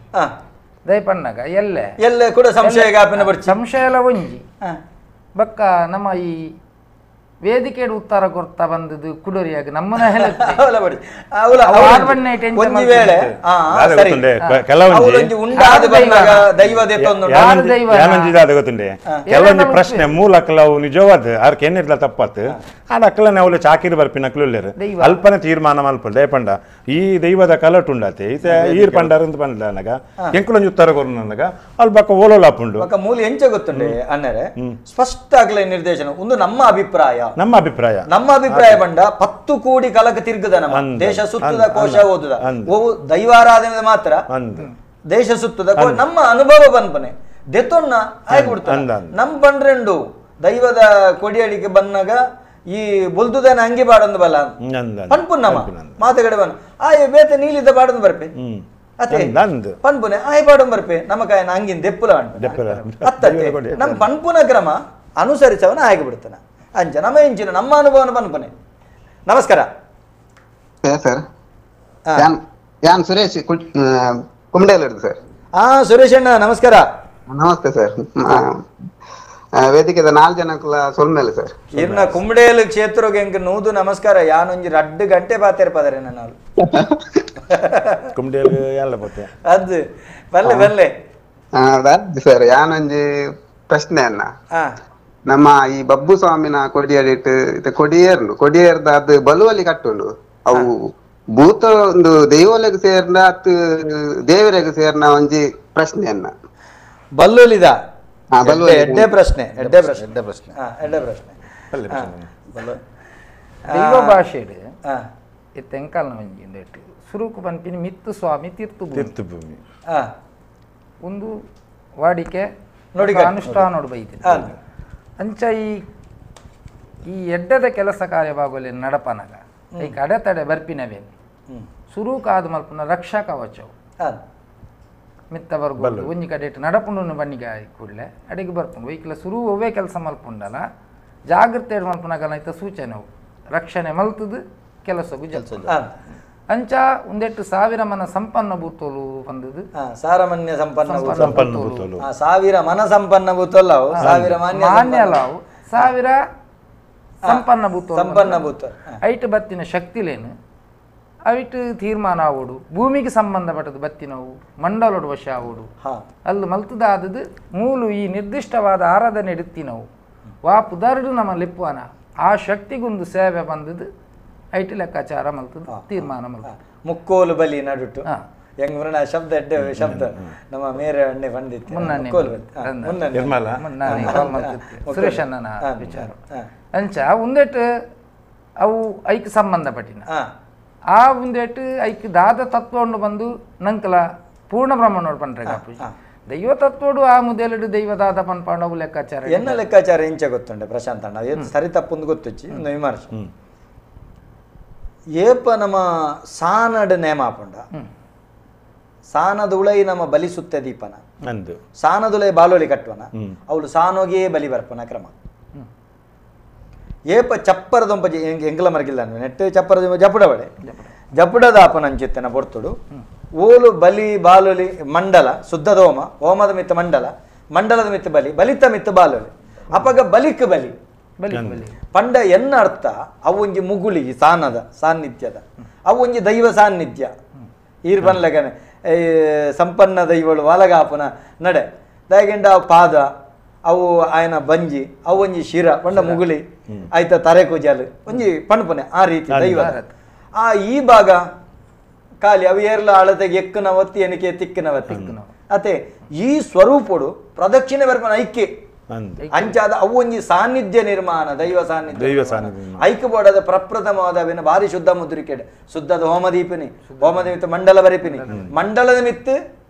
ದಯಪಣ್ಣಗ ಎಲ್ಲೆ ಎಲ್ಲೆ ಕೂಡ ಸಂಶಯ ಗಾಪಿನ ಬರ್ಚಿ ಸಂಶಯ ಎಲ್ಲ ಒಂಜಿ ಬಕ್ಕ ನಮ್ಮ ಈ ವೇದಿಕೆ ಉತ್ತರ ಕೊರ್ತಾ ಬಂದದ್ದು ಕುಡೋರಿಯಾಗಿ ನಮ್ಮನ ಕೆಲವೊಂದು ಪ್ರಶ್ನೆ ಮೂಲ ಅಕ್ಕಲವು ನಿಜವಾದ ಆರ್ ಕೆನ್ನಿರ್ಲ ತಪ್ಪಾತ್ ಆಡ ಅಕ್ಕಲನೆ ಅವಳು ಚಾಕಿರಿ ಬರ್ಪಿನ ಅಕ್ಲು ಅಲ್ಪನೆ ತೀರ್ಮಾನ ಮಲ್ಪ ದಯಪಂಡ ಈ ದೈವದ ಕಲಟು ಉಂಡಾತೆ ಈರ್ ಪಂಡಾರ ಅಂತ ಬಂದ ಎಂಕುಲೊಂಜಿ ಉತ್ತರ ಕೊರು ನನಗ ಅಲ್ಪ ಓಲೋಲಾಪುಂಡು ಮೂಲ ಎಂಚ ಗೊತ್ತುಂಡೆ ಅಣ್ಣರೆ ಸ್ಪಷ್ಟ ಆಗ್ಲೇ ನಿರ್ದೇಶನ ಒಂದು ನಮ್ಮ ಅಭಿಪ್ರಾಯ ನಮ್ಮ ಅಭಿಪ್ರಾಯ ನಮ್ಮ ಅಭಿಪ್ರಾಯ ಬಂಡ 10 ಕೋಡಿ ಕಲಕ ತಿರುಗದ ನಮ್ಮ ದೇಶ ಸುತ್ತದ ಕೋಶ ಓದುದ ಓ ದೈವಾರಾಧನೆ ಮಾತ್ರ ದೇಶ ಸುತ್ತದ ನಮ್ಮ ಅನುಭವ ಬನ್ಪನೆ ದೆತೊನ್ನ ಆಗ್ಬಿಡ್ತ ನಮ್ ಬಂಡ್ರೆಂಡು ದೈವದ ಕೊಡಿಯಡಿಗೆ ಬಂದಾಗ ಈ ಬೊಲ್ದುದನ ಅಂಗಿ ಬಾಡೊಂದು ಬಲ ಪನ್ಪು ನಮ್ಮ ಮಾತುಗಡೆ ಬನ್ನ ಆಯ್ ಬೇತೆ ನೀಲಿದ್ದ ಬಾಡೊಂದು ಬರ್ಪೆ ಅದೇ ಪನ್ಪುನೆ ಆಯ್ ಬಾಡೊಂದು ಬರ್ಪೆ ನಮ್ಮ ಕಾಯನ ಅಂಗಿನ ದೆಪ್ಪುಲ ಅತ್ತತ್ತೆ ನಮ್ಮ ಪನ್ಪುನ ಕ್ರಮ ಅನುಸರಿಸವನ ಆಗಿಬಿಡ್ತಾನ ಅಂಚ ನಮ್ಮ ಇಂಚಿನ ನಮ್ಮ ಅನುಭವನ ಪನ್ಪನೆ. ನಮಸ್ಕಾರ ಸರ್, ಯಾನ್ ಸುರೇಶ್ ಕುಂಡೇಲ್ ಸರ್. ಹಾ ಸುರೇಶ್ ಅಣ್ಣ ನಮಸ್ಕಾರ. ನಮಸ್ತೆ ಸರ್. ವೇದಿಕೆದ 4 ಜನಕ್ಕಲ ಸೊಲ್ಮೇಲೆ ಸರ್. ಇರ್ನ ಕುಂಬಡೇಲು ಕ್ಷೇತ್ರಗೆ ಎಂಕ್ ನೂದು ನಮಸ್ಕಾರ. ಯಾನೊಂಜಿ 2 ಗಂಟೆ ಪಾತೆರ್ಪದರೆ ನಾನು ಕುಂಬಡೇಲು ಎಲ್ಲ ಪೋತೆ ಅದು ಬಲ್ಲೆ ಬಲ್ಲೆ ಸರ್. ಯಾನೊಂಜಿ ಪ್ರಶ್ನೆ ಅನ್ನ, ನಮ್ಮ ಈ ಬಬ್ಬು ಸ್ವಾಮಿನ ಕೊಡಿಯಡಿಟ್ಟು ಕೊಡಿಯೇರ್ನು ಕೊಡಿಯೇರ್ದ ಅದು ಬಲುವಲ್ಲಿ ಕಟ್ಟುಂಡು ಅವು ಭೂತ ಒಂದು ದೈವಲೆಗ್ ಸೇರ್ನ ಅತ್ ದೇವರೆಗ್ ಸೇರ್ನ ಒಂಜಿ ಪ್ರಶ್ನೆಯನ್ನ ಬಲ್ಲುಲಿದ ಎಡ್ಡೆ ಪ್ರಶ್ನೆ ಎಡ್ಡೆ ಪ್ರಶ್ನೆ ಎಡ್ಡೆ ಪ್ರಶ್ನೆ ಎಡ್ಡೆ ಪ್ರಶ್ನೆ ದೈವ ಭಾಷೆಡ್ ತೆಂಕಾಲ್ನ ಒಂಜಿ ಇಂದೆಟ್ ಸುರುಕು ಪನ್ಪಿನಿ ಮಿತ್ತು ಸ್ವಾಮಿ ತೀರ್ಥ ಭೂಮಿ ಒಂದು ವಾಡಿಕೆ ನೋಡಿ ಅನುಷ್ಠಾನೋಡು ಬೈತಿ ಅಂಚ ಈ ಈ ಎಡ್ಡದ ಕೆಲಸ ಕಾರ್ಯವಾಗಲಿ ನಡಪನಗ ಈ ಅಡೆತಡೆ ಬರ್ಪಿನವೇನು ಸುರುಕಾದ ಮಲ್ಪನ ರಕ್ಷಾ ಕವಚವು ಮಿತ್ತ ಬರ್ಬೋದು ಒಂಜಿ ಕಡೆ ಇಟ್ಟು ನಡಪುಂಡು ಬನ್ನಿಗೆ ಕೂಡಲೇ ಅಡಿಗೆ ಬರ್ಪುಂಡು ವೈಕ್ಲ ಸುರು ಒವ್ವೇ ಕೆಲಸ ಮಲ್ಪುಂಡಲ್ಲ ಜಾಗ್ರತೆ ಮಲ್ಪುನಗಲ ಐತ ಸೂಚನೆ ರಕ್ಷಣೆ ಮಲ್ತದು ಕೆಲಸಗೂ ಜಲ್ಸ ಅಂಚ ಒಂದೆಟ್ಟು ಸಾವಿರ ಮನ ಸಂಪನ್ನ ಭೂತೋಲು ಬಂದದ್ದು ಸಾರಮನ್ಯ ಸಂಪನ್ನ ಭೂತೋಲು ಸಾವಿರ ಮನ ಸಂಪನ್ನ ಭೂತೋಲ್ಲ ಸಾವಿರ ಮಾನ್ಯ ಅಲ್ಲ ಅವು ಸಾವಿರ ಸಂಪನ್ನ ಭೂತೋಲು ಸಂಪನ್ನ ಭೂತ ಐಟು ಬತ್ತಿನ ಶಕ್ತಿಲೇನು ಅವಿಟ್ಟು ತೀರ್ಮಾನ ಆವೋಡು ಭೂಮಿಗೆ ಸಂಬಂಧಪಟ್ಟದ್ದು ಬತ್ತಿನವು ಮಂಡಲೋಡು ವಶ ಆವೋಡು ಅಲ್ಲಿ ಮಲ್ತದಾದದ್ದು ಮೂಲು ಈ ನಿರ್ದಿಷ್ಟವಾದ ಆರಾಧನೆ ಇಡುತ್ತಿನವು ವಾ ಪುದರ್ಡು ನಮ್ಮ ಲಿಪ್ಪುವನ ಆ ಶಕ್ತಿಗೊಂದು ಸೇವೆ ಬಂದದ್ದು ಐಟು ಲೆಕ್ಕಾಚಾರ ಮಲ್ತದ್ದು ತೀರ್ಮಾನ ಮಲ್ತದ್ದು ಮುಕ್ಕೋಲು ಬಲಿ ನಡುಟು ಹೆಂಗ್ ಮೃಣ ಶಬ್ದ ಎಡ್ಡೆ ಶಬ್ದ ನಮ್ಮ ಮೇರೆ ಅಣ್ಣೆ ಬಂದಿತ್ತು ಸುರೇಶ್ ಅಣ್ಣನ ವಿಚಾರ ಅಂಚ ಒಂದೆಟ್ಟು ಅವು ಐಕ್ ಸಂಬಂಧಪಟ್ಟಿನ ಆ ಒಂದೆಟ್ಟು ಐಕ್ ದಾದ ತತ್ವವನ್ನು ಬಂದು ನಂಕಲ ಪೂರ್ಣ ಬ್ರಹ್ಮನೋಡು ಪಂಡ್ರೆ ಕಾಪು ದೈವ ತತ್ವಡು ಆ ಮುದೆಲಡು ದೈವದಾದ ಪನ್ಪಾಂಡವು ಲೆಕ್ಕಾಚಾರ ಎನ್ನ ಲೆಕ್ಕಾಚಾರ ಇಂಚ ಗೊತ್ತುಂಡೆ ಪ್ರಶಾಂತ್ ಅಣ್ಣ ಸರಿ ತಪ್ಪೊಂದು ಗೊತ್ತುಚ್ಚಿ ಒಂದು ವಿಮರ್ಶೆ ಏಪ ನಮ್ಮ ಸಾನಡ್ ನೇಮಾಪುಂಡ ಸಾನದ ಉಳೈ ನಮ್ಮ ಬಲಿ ಸುತ್ತ ದೀಪನ ಸಾನದುಳೈ ಬಾಲೊಲಿ ಕಟ್ಟುವನ ಅವಳು ಸಾನೋಗಿಯೇ ಬಲಿ ಬರ್ಪನ ಕ್ರಮ ಏಪ ಚಪ್ಪರದೊಂಪ ಎಂಕಲ ಮರಗಿಲ್ಲ ನೆಟ್ಟು ಚಪ್ಪರದ ಜಪುಡವಡೆ ಜಪುಡದ ಆಪನ ಪೊರ್ತುಡು ಓಲು ಬಲಿ ಬಾಲೊಲಿ ಮಂಡಲ ಶುದ್ಧದ ಹೋಮ ಹೋಮದ ಮಿತ್ತ ಮಂಡಲ ಮಂಡಲದ ಮಿತ್ತ ಬಲಿ ಬಲಿತ ಮಿತ್ತ ಬಾಲೊಲಿ ಅಪಗ ಬಲಿಕ್ ಬಲಿ ಪಂಡ ಎನ್ನ ಅರ್ಥ ಅವು ಒಂಜಿ ಮುಗುಳಿ ಸಾನದ ಸಾನ್ನಿಧ್ಯದ ಅವು ಒಂಜಿ ದೈವ ಸಾನ್ನಿಧ್ಯ ಈರ್ ಬನ್ಲಗನೆ ಸಂಪನ್ನ ದೈವಳು ವಾಲಗಾಪನ ನಡೆ ದಾಯಗೆಂಡ ಪಾದ ಅವು ಆಯನ ಬಂಜಿ ಅವು ಒಂಜಿ ಶಿರ ಪಂಡ ಮುಗುಳಿ ಆಯ್ತಾ ತರೆ ಕೂಜಾಲು ಒಂಜಿ ಪಣಪನೆ ಆ ರೀತಿ ದೈವ ಆ ಈ ಭಾಗ ಖಾಲಿ ಅವು ಏರ್ಲ ಅಳತೆಗೆ ಎಕ್ಕನ ಒತ್ತಿ ಎನಿಕೆ ತಿಕ್ಕನ ಒತ್ತಿ ಅತೆ ಈ ಸ್ವರೂಪಡು ಪ್ರದಕ್ಷಿಣೆ ಬರ್ಪನ ಐಕ್ಯ ಅಂಚಾದ ಅವು ಒಂಜಿ ಸಾನ್ನಿಧ್ಯ ನಿರ್ಮಾಣ ದೈವ ಸಾನ್ನಿಧ್ಯ ದೈವ ಸಾನ್ನಿಧ್ಯ ಐಕ್ಯ ಪ್ರಪ್ರಥಮವಾದ ಅವಿನ ಭಾರಿ ಶುದ್ಧ ಮುದ್ರಿಕೆಡೆ ಶುದ್ಧದ ಹೋಮದೀಪಿನಿ ಹೋಮದ ಮಿತ್ತ ಮಂಡಲ ಬರಿಪಿನಿ ಮಂಡಲದ ಮಿತ್ತು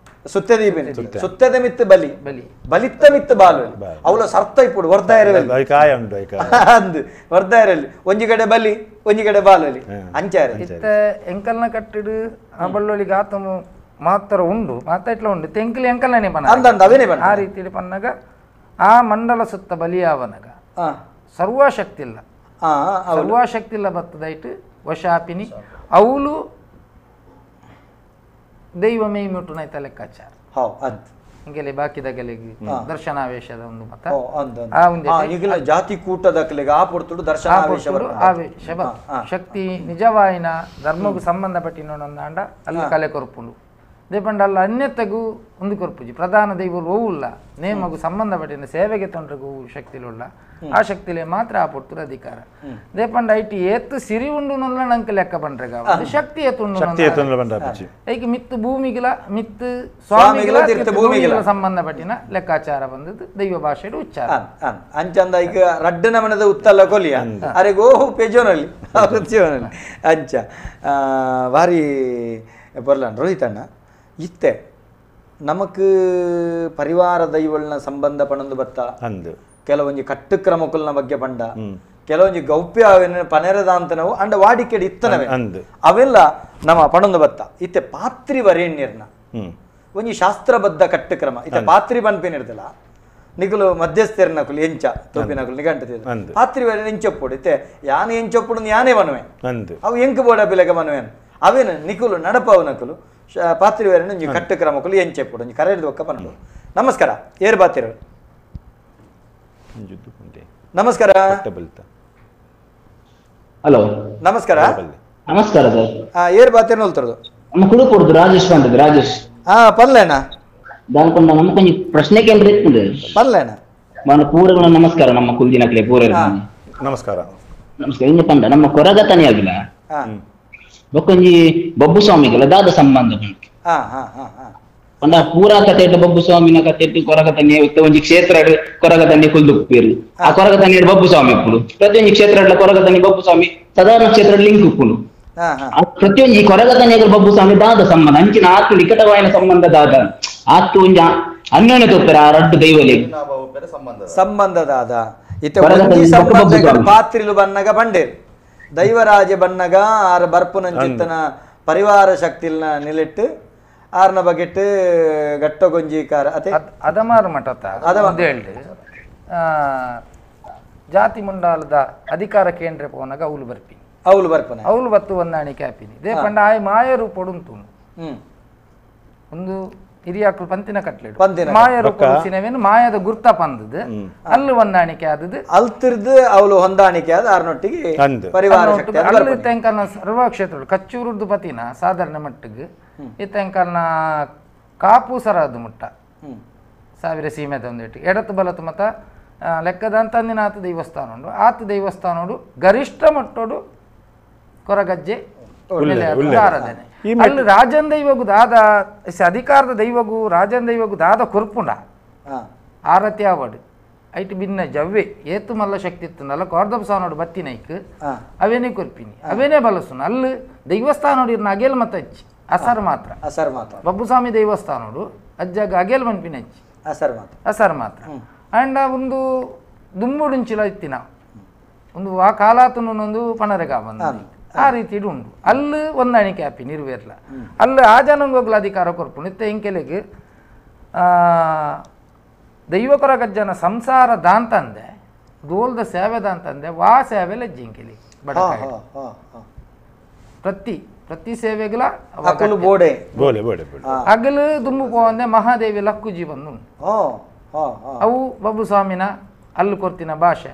ಸುತ್ತ ದೀಪಿನಿ ಸುತ್ತದ ಮಿತ್ತು ಬಲಿ ಬಲಿ ಬಲಿತ್ತ ಮಿತ್ತು ಬಾಲು ಅವಳ ಸರ್ತ ಇಪ್ಪುಡು ವರ್ಧ ಇರಲಿ ಅಂದು ವರ್ಧ ಇರಲಿ ಒಂಜಿ ಕಡೆ ಬಲಿ ಒಂಜಿ ಕಡೆ ಬಾಲಲಿ ಅಂಚಾರ ಎಂಕಲ್ನ ಕಟ್ಟಿಡು ಆ ಬಳ್ಳೊಳಿ ಗಾತ ಮಾತ್ರ ಉಂಡು ಮಾತಾಟ್ಲ ಉಂಡು ತೆಂಕಲಿ ಎಂಕಲ್ನೇ ಪನ್ನ ಅವೇನೇ ಪನ್ನ ಆ ರೀತಿಯಲ್ಲಿ ಪನ್ನಾಗ ಆ ಮಂಡಲ ಸುತ್ತ ಬಲಿಯಾವನಗ ಸರ್ವಶಕ್ತಿ ಇಲ್ಲ ಸರ್ವಶಕ್ತಿ ಇಲ್ಲ ಬತ್ತದೈಟ್ ವಶಾಪಿನಿ ಅವಳು ದೈವ ಮೇಯ್ಮುಟ್ಟು ನೈತ ಲೆಕ್ಕಾಚಾರ. ಇಂಕೆಲೆ ಬಾಕಿದಗಲಿಗೆ ದರ್ಶನಾವೇಶದ ಒಂದು ಮತ ಆ ಜಾತಿ ಕೂಟದಕಲಿಗೆ ಆ ಪೊರ್ತುಡು ದರ್ಶನಾವೇಶ ಆವೇಶ ಶಕ್ತಿ ನಿಜವಾಯಿನ ಧರ್ಮಗೂ ಸಂಬಂಧಪಟ್ಟಿನೊಂದಾಂಡ ಅಲ್ಲಿ ಕಲೆ ಕೊರ್ಪುಂಡು ದೇಪಂಡ ಅಲ್ಲ ಅನ್ಯತೆಗೂ ಒಂದು ಕೊರ್ಪುಜಿ ಪ್ರಧಾನ ದೈವರು ಓವುಲ್ಲ ನೇಮಗೂ ಸಂಬಂಧಪಟ್ಟಿನ ಸೇವೆಗೆ ತೊಂದರೆಗೂ ಶಕ್ತಿಲುಳ್ಳ ಆ ಶಕ್ತಿಲೆ ಮಾತ್ರ ಆ ಪೊರ್ತುಡು ಅಧಿಕಾರ ದೇಪಂಡ IT ಏತ್ತು ಸಿರಿ ಉಂಡು ನಲ್ಲ ನಂಗೆ ಲೆಕ್ಕ ಬಂಡ್ರೆ ಶಕ್ತಿ ಏತು ಐಕ್ ಮಿತ್ತು ಭೂಮಿಗಿಲ ಮಿತ್ತು ಸ್ವಾಮಿಗಳ ಭೂಮಿಗಿಲ ಸಂಬಂಧಪಟ್ಟಿನ ಲೆಕ್ಕಾಚಾರ ಬಂದದ್ದು ದೈವ ಭಾಷೆಡು ಉಚ್ಚಾರ ಅಂಚಂದ ಈಗ ರಡ್ಡು ನಮನದ ಉತ್ತಲ್ಲ ಕೊಲಿಯ ಅರೆಗೋ ಪೆಜೋನಲ್ಲಿ ಅಂಚ ಭಾರಿ ಬರಲಾನ್ ರೋಹಿತಣ್ಣ ಇತ್ತೆ ನಮಕ್ ಪರಿವಾರ ದೈವಳ್ನ ಸಂಬಂಧ ಪಣಂದು ಬತ್ತ ಅಂದು ಕೆಲವೊಂಜಿ ಕಟ್ಟುಕ್ರಮಕುಲ್ನ ಬಗ್ಗೆ ಪಂಡ ಕೆಲವೊಂಜಿ ಗೌಪ್ಯ ಪನೆರದ ಅಂತ ನಾವು ಅಂಡ ವಾಡಿಕೆಡ್ ಇತ್ತನವೆ ಅವೆಲ್ಲ ನಮ್ಮ ಪಣಂದು ಬತ್ತ ಇತ್ತೆ ಪಾತ್ರಿ ವರೇಣ್ಯರ್ನ ಒಂಜಿ ಶಾಸ್ತ್ರಬದ್ಧ ಕಟ್ಟುಕ್ರಮ ಇತ್ತೆ ಪಾತ್ರಿ ಪನ್ಪಿನಿರ್ದಲ್ಲ ನಿಗುಲು ಮಧ್ಯಸ್ಥೆರ್ನಕುಲು ಎಂಚ ತೋಪಿನಕುಲು ನಿಗಂಟದ ಪಾತ್ರಿ ವರೇಣ್ಯ ಎಂಚೊಪ್ಪುಡು ಇತ್ತೆ ಯಾನೆ ಎಂಚೊಪ್ಪುಡು ಯಾನೇ ಬನುವೆ ಅವು ಎಂಕು ಬೋಡ ಬಿಲೆಗ ಬನುವೇನು ಅವೇನು ನಿಕುಲು ನಡಪವನಕುಲು ಪಾತ್ರಿ ವರೇಣ್ಯ ಒಂಜಿ ಕಟ್ಟುಕ್ರಮಕುಲು ಎಂಚೆಪ್ಪುಡು ಒಂಜಿ ಕರೆದು ಒಕ್ಕ ಪನಡು. ನಮಸ್ಕಾರ ಏರ್ ಬಾತಿರು. ನಮಸ್ಕಾರ. ಹಲೋ ನಮಸ್ಕಾರ. ನಮಸ್ಕಾರ ಸರ್. ಏರ್ ಬಾತಿರ್ ನೋಲ್ತರದು ನಮ್ಮ ಕುಡುಪುರ್ದು ರಾಜೇಶ್ ಬಂದದ್ದು. ರಾಜೇಶ್ ಹಾ ಪಲ್ಲೇನ ದಾನ್ಕೊಂಡ ನಮ್ಮ ಕೊಂಚ ಪ್ರಶ್ನೆ ಕೇಂದ್ರ ಇತ್ತು ಪಲ್ಲೇನ మన ಪೂರಗಳ ನಮಸ್ಕಾರ ನಮ್ಮ ಕುಲ್ದಿನಕ್ಲೆ ಪೂರ ನಮಸ್ಕಾರ ನಮಸ್ಕಾರ. ಇನ್ನು ಪಂಡ ನಮ್ಮ ಕೊರಗತನೇ ಆಗಿಲ್ಲ ಬೊಕ್ಕೊಂಜಿ ಬೊಬ್ಬು ಸ್ವಾಮಿಗಳ ದಾದ ಸಂಬಂಧ ಪಂಡ ಪೂರಾ ಕತೆ ಬೊಬ್ಬು ಸ್ವಾಮಿನ ಕತೆ ಕೊರಗತನೆ ಒಂಜಿ ಕ್ಷೇತ್ರ ಕೊರಗತನೆ ಕುಲ್ದು ಉಪ್ಪೇರು ಆ ಕೊರಗತನೆ ಬೊಬ್ಬು ಸ್ವಾಮಿ ಉಪ್ಪುಡು ಪ್ರತಿಯೊಂದು ಕ್ಷೇತ್ರ ಕೊರಗತನೆ ಬೊಬ್ಬು ಸ್ವಾಮಿ ಸಾಧಾರಣ ಕ್ಷೇತ್ರ ಲಿಂಕ್ ಉಪ್ಪುಡು ಪ್ರತಿಯೊಂದು ಈ ಕೊರಗತನೆ ಬೊಬ್ಬು ಸ್ವಾಮಿ ದಾದ ಸಂಬಂಧ ಅಂಚಿನ ಆತು ನಿಕಟವಾಯಿನ ಸಂಬಂಧ ದಾದ ಆತು ಒಂಜಿ ಅನ್ಯೋನ್ಯ ತೋಪೆರ ಆ ರಡ್ಡು ದೈವಲಿ ಸಂಬಂಧದಾದ ಇತ್ತೆ ಪಾತ್ರಿಲು ಬನ್ನಗ ಬಂಡೇರು ದೈವರಾಜ ಬನ್ನಗ ಆರ ಬರ್ಪುನಂಚಿತ್ತನ ಪರಿವಾರ ಶಕ್ತಿಲ್ನ ನಿಲಿಟ್ಟು ಆರ್ನ ಬಗೆಟ್ ಗಟ್ಟಗೊಂಜಿ ಕಾರ ಅತೆ ಅದಮಾರು ಮಠತ ಹೇಳ್ರಿ ಜಾತಿ ಮುಂಡಾಲದ ಅಧಿಕಾರ ಕೇಂದ್ರ ಪೋನಾಗ ಅವಲು ಬರ್ಪಿನಿ ಅವಲು ಬರ್ಪನೆ ಅವಲು ಬತ್ತು ಹೊಂದಾಣಿಕೆ ಆಪಿನಿ they ಪಂಡ ಆಯ್ ಮಾಯ ರೂಪೊಡುಂತು ಒಂದು ಹಿರಿಯಾಕ್ಳು ಪಂತಿನ ಕಟ್ಲೆಡು ಮಾಯ ರೂಪ ಸಿನವೇನು ಮಾಯದ ಗುರ್ತ ಪಂದದು ಅಲ್ಲಿ ಹೊಂದಾಣಿಕೆ ಆದದ್ದು ಅಲ್ತಿರ್ದು ಅವಳು ಹೊಂದಾಣಿಕೆ ಆದ ಆರ್ನೊಟ್ಟಿಗೆ ಪರಿವಾರ ಅಲ್ಲಿ ತೆಂಕಲ್ನ ಸರ್ವ ಕ್ಷೇತ್ರ ಕಚ್ಚೂರುದ್ದು ಪತಿನ ಸಾಧಾರಣ ಮಟ್ಟಿಗೆ ಈ ತೆಂಕಲ್ನ ಕಾಪು ಸರದು ಮುಟ್ಟ ಸಾವಿರ ಸೀಮೆದ ಒಂದಿಟ್ಟು ಎಡತು ಬಲತು ಮತ ಲೆಕ್ಕದ ಅಂತಂದಿನ ಆತ ದೇವಸ್ಥಾನ ಉಂಡು ಆತ ದೇವಸ್ಥಾನೋಡು ಗರಿಷ್ಠ ಮಟ್ಟೋಡು ಕೊರಗಜ್ಜೆ ಆರಾಧನೆ ಅಲ್ಲಿ ರಾಜನ್ ದೈವಗು ದಾದ ಅಧಿಕಾರದ ದೈವಗು ರಾಜನ್ ದೈವಗು ದಾದ ಕೊರ್ಪುಂಡ ಆರತಿ ಆವಡು ಐಟ್ ಭಿನ್ನ ಜವ್ವೆ ಏತು ಮಲ್ಲ ಶಕ್ತಿ ಇತ್ತು ಕೋರ್ದಬ ಬತ್ತಿ ನೈಕ್ ಅವೇನೇ ಕೊರ್ಪಿನಿ ಅವೇನೇ ಬಲಸುನ ಅಲ್ಲಿ ದೈವಸ್ಥಾನೋಡು ಇರ್ನ ಅಗೇಲ್ ಮತ್ತ ಅಚ್ಚಿ ಅಸರ್ ಮಾತ್ರ ಅಸರ್ ಮಾತ್ರ ಬಬ್ಬುಸ್ವಾಮಿ ದೇವಸ್ಥಾನೋಡು ಅಜ್ಜಾಗ ಅಗೇಲ್ ಮನ್ಪಿನ ಅಚ್ಚಿ ಅಸರ್ ಮಾತ್ರ ಅಸರ್ ಮಾತ್ರ ಅಂಡ್ ಒಂದು ದುಮ್ಮುಡುಂಚಿಲ ಇತ್ತಿನ ಒಂದು ಆ ಕಾಲಾತನೊಂದು ಪಣರೆಗ ಬಂದ ಆ ರೀತಿ ಉಂಡು ಅಲ್ಲಿ ಹೊಂದಾಣಿಕೆ ಆಪಿ ನಿರ್ವೇರ್ಲ ಅಲ್ಲಿ ಆ ಜನಾಂಗೋಗ್ಲ ಅಧಿಕಾರ ಕೊರ್ಪುಂಡು ಇತ್ತೆ ಇಂಕೆಲೆಗೆ ದೈವ ಕೊರಗಜ್ಜನ ಸಂಸಾರ ದಾಂತಂದೆ ದೋಲ್ದ ಸೇವೆ ದಾಂತಂದೆ ವಾ ಸೇವೆ ಲಜ್ಜಿ ಇಂಕೆಲಿ ಬಡ ಪ್ರತಿ ಪ್ರತಿ ಸೇವೆಗಳ ಬೋಡೆ ಬೋಲೆ ಬೋಡೆ ಅಗಲು ದುಮ್ಮು ಪೋವಂದೆ ಮಹಾದೇವಿ ಲಕ್ಕುಜಿ ಬಂದು ಅವು ಬಬ್ಬುಸ್ವಾಮಿನ ಅಲ್ಲು ಕೊರ್ತಿನ ಭಾಷೆ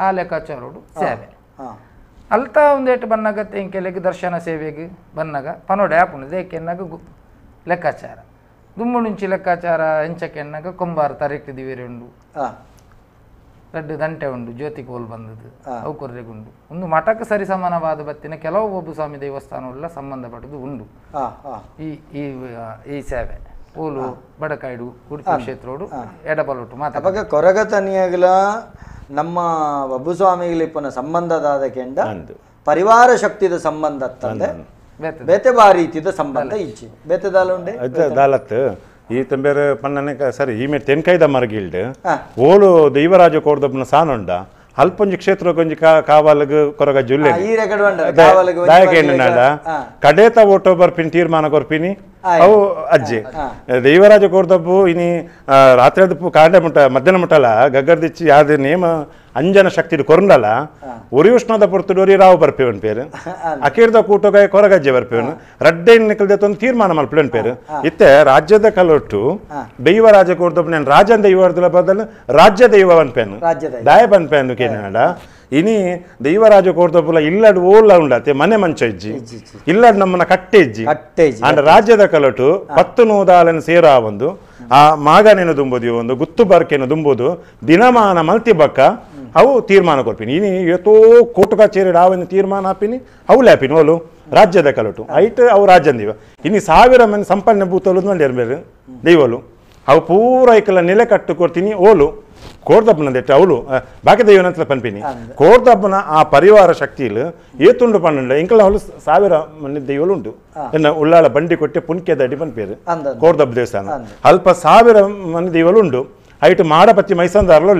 ಆ ಲೆಕ್ಕಾಚಾರೋಡು ಸೇವೆ ಅಲ್ತಾ ಒಂದೇಟು ಬನ್ನಾಗ ತೆಂಕೆಲೆಗೆ ದರ್ಶನ ಸೇವೆಗೆ ಬನ್ನಾಗ ಪನೋಡೆ ಆಪುಂಡು ದೇಕೆನ್ನಾಗ ಲೆಕ್ಕಾಚಾರ ದುಮ್ಮು ನುಂಚಿ ಲೆಕ್ಕಾಚಾರ ಎಂಚಕೆನ್ನಾಗ ಕೊಂಬಾರು ತರೆಕ್ಟಿ ದಿವೇರಿ ಉಂಡು ರಡ್ಡು ದಂಟೆ ಉಂಡು ಜ್ಯೋತಿ ಕೋಲ್ ಬಂದದ್ದು ಅವು ಕೊರ್ರೆಗುಂಡು ಒಂದು ಮಠಕ್ಕೆ ಸರಿ ಸಮಾನವಾದ ಬತ್ತಿನ ಕೆಲವು ಬಬ್ಬುಸ್ವಾಮಿ ದೇವಸ್ಥಾನಗಳೆಲ್ಲ ಸಂಬಂಧಪಟ್ಟದ್ದು ಉಂಡು ಈ ಈ ಸೇವೆ ಓಲು ಬಡಕಾಯ್ಡು ಉಡುಪಿ ಕ್ಷೇತ್ರೋಡು ಎಡಬಲೊಟ್ಟು ಮಾತ್ರ ಅವಾಗ ಕೊರಗತನಿಯಾಗಲ ನಮ್ಮ ಬಬ್ಬುಸ್ವಾಮಿಗಳಿಪ್ಪನ ಸಂಬಂಧದಾದ ಕೆಂಡ ಪರಿವಾರ ಶಕ್ತಿದ ಸಂಬಂಧ ತಂದೆ ಬೇತೆ ಬಾ ರೀತಿದ ಸಂಬಂಧ ಇಚ್ಚಿ ಬೇತೆ ದಾಲ ಉಂಡೆ ದಾಲತ್ ಈ ತಂಬೇರೆ ಪನ್ನನೆ ಸರಿ ಈ ಮೇ ತೆನ್ಕಾಯ್ದ ಮರಗಿಲ್ಡ್ ಓಲು ದೈವರಾಜ ಕೋರ್ದಪ್ಪನ ಸಾನುಂಡ ಅಲ್ಪೊಂಜಿ ಕ್ಷೇತ್ರ ಕೊಂಜಿ ಕಾವಾಲಗ್ ಕೊರಗ ಜುಲ್ಲೆ ಕಡೇತ ಓಟೋ ಬರ್ಪಿನಿ ತೀರ್ಮಾನ ಕೊರ್ಪಿನಿ ಅವು ಅಜ್ಜಿ ದೈವರಾಜ ಕೋರ್ದಪ್ಪು ಇನಿ ರಾತ್ರಿ ಕಾಂಡೆ ಮುಟ್ಟ ಮಧ್ಯಾಹ್ನ ಮುಟ್ಟಲ್ಲ ಗಗ್ಗರ್ದಿಚ್ಚಿ ಯಾವ್ದು ನೇಮ ಅಂಜನ ಶಕ್ತಿ ಕೊರಂಡಲ ಒರಿ ಉಷ್ಣದ ಪೊರ್ತುಡು ಒರಿ ರಾವು ಬರ್ಪೇವನ್ ಪೇರು ಅಕೀರ್ದ ಕೂಟಗ ಕೊರಗಜ್ಜೆ ಬರ್ಪೇವನು ರಡ್ಡೆ ನಿಕಲ್ದೆ ತೀರ್ಮಾನ ಮಲ್ಪಲೇನ್ ಪೇರು ಇತ್ತೆ ರಾಜ್ಯದ ಕಲೊಟ್ಟು ದೈವ ರಾಜ ಕೋರ್ದಪ್ಪ ರಾಜನ್ ದೈವ ಬದಲು ರಾಜ್ಯ ದೈವ ಪನ್ಪೇನು ದಾಯ ಪನ್ಪೇನು ಕೇನಾಡ ಇನಿ ದೈವರಾಜ ಕೋರ್ದಪುಲ ಇಲ್ಲಡ್ ಓಲ್ಲ ಉಂಡತೆ ಮನೆ ಮಂಚ ಇಜ್ಜಿ ಇಲ್ಲಡ್ ನಮ್ಮನ್ನ ಕಟ್ಟೆ ಇಜ್ಜಿ ಅಂಡ ರಾಜ್ಯದ ಕಲಟು 10 ನೂದಾಲನ್ನು ಸೇರಾ ಒಂದು ಆ ಮಾಗನೇನು ದುಂಬುದು ಒಂದು ಗುತ್ತು ಬರ್ಕೇನು ದುಂಬುದು ದಿನಮಾನ ಮಲ್ತಿ ಬಕ್ಕ ಅವು ತೀರ್ಮಾನ ಕೊರ್ಪಿನಿ ಇನಿ ಏತೋ ಕೋರ್ಟ್ ಕಚೇರಿ ಆವೆಂದು ತೀರ್ಮಾನ ಹಾಪಿನಿ ಅವು ಲ್ಯಾಪಿನಿ ಓಲು ರಾಜ್ಯದ ಕಲಟು ಐಟ್ ಅವು ರಾಜ್ಯಂದಿವ ಇನಿ 1000 ಮಂದಿ ಸಂಪನ್ನ ಭೂತಲು ಮಂಡಿರ್ಬೇರು ದೈವಲು ಅವು ಪೂರ ಐಕಲ ನೆಲೆ ಕಟ್ಟು ಕೊಡ್ತೀನಿ ಓಲು ಕೋರ್ದಪ್ಪನ ದೆಟ್ಟ ಅವಳು ಬಾಕಿ ದೈವನಂತ ಪನ್ಪಿನಿ ಕೋರ್ದಪ್ಪನ ಆ ಪರಿವಾರ ಶಕ್ತಿಲು ಏತುಂಡು ಪನ್ನುಂಡ ಇಂಕಲ ಅವಳು 1000 ಮಂದಿ ದೈವಲು ಉಂಟು ಎನ್ನ ಉಳ್ಳಾಳ ಬಂಡಿ ಕೊಟ್ಟೆ ಪುನ್ಕೆದ ಅಡಿ ಪನ್ಪೇರು ಕೋರ್ದಪ್ಪ ದೇವಸ್ಥಾನ ಅಲ್ಪ 1000 ಮಂದಿ ದೈವಲು ಉಂಟು ಐಟು ಮಾಡಪತ್ತಿ ಮೈಸಂದಾರಲು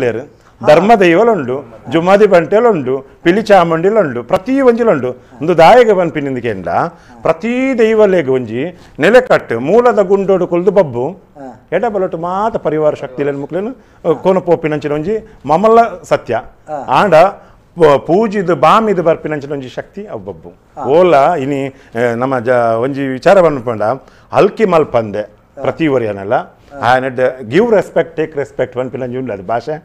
ಧರ್ಮ ದೈವಲುಂಡು ಜುಮಾದಿ ಬಂಟೆಲುಂಡು ಪಿಲಿ ಚಾಮುಂಡಿಲುಂಡು ಪ್ರತಿ ಒಂಜಿಲುಂಡು ಒಂದು ದಾಯಗ ಪನ್ಪಿನಿಂದಕೆಂಡ ಪ್ರತಿ ದೈವಲೆಗ್ ಒಂಜಿ ನೆಲೆಕಟ್ಟು ಮೂಲದ ಗುಂಡೋಡು ಕೊಲ್ದು ಬಬ್ಬು ಎಡಬಲಟು ಮಾತ ಪರಿವಾರ ಶಕ್ತಿಲೇನು ಮುಕ್ಲೇನು ಕೋನ ಪೋಪಿನಂಚಿನ ಒಂಜಿ ಮಮಲ್ಲ ಸತ್ಯ ಆಂಡ ಪೂಜಿದು ಬಾಮಿದು ಬರ್ಪಿನಂಚಿನ ಒಂಜಿ ಶಕ್ತಿ ಅವು ಬಬ್ಬು ಓಲ ಇನಿ ನಮ್ಮ ಜ ಒಂಜಿ ವಿಚಾರ ಪಂಡ ಅಲ್ಕಿ ಮಲ್ಪಂದೆ ಪ್ರತಿ ಒರಿಯನಲ್ಲ and give respect take respect ಪನ್ಪಿನಂಚಿ ಉಂಡು ಅದು ಭಾಷೆ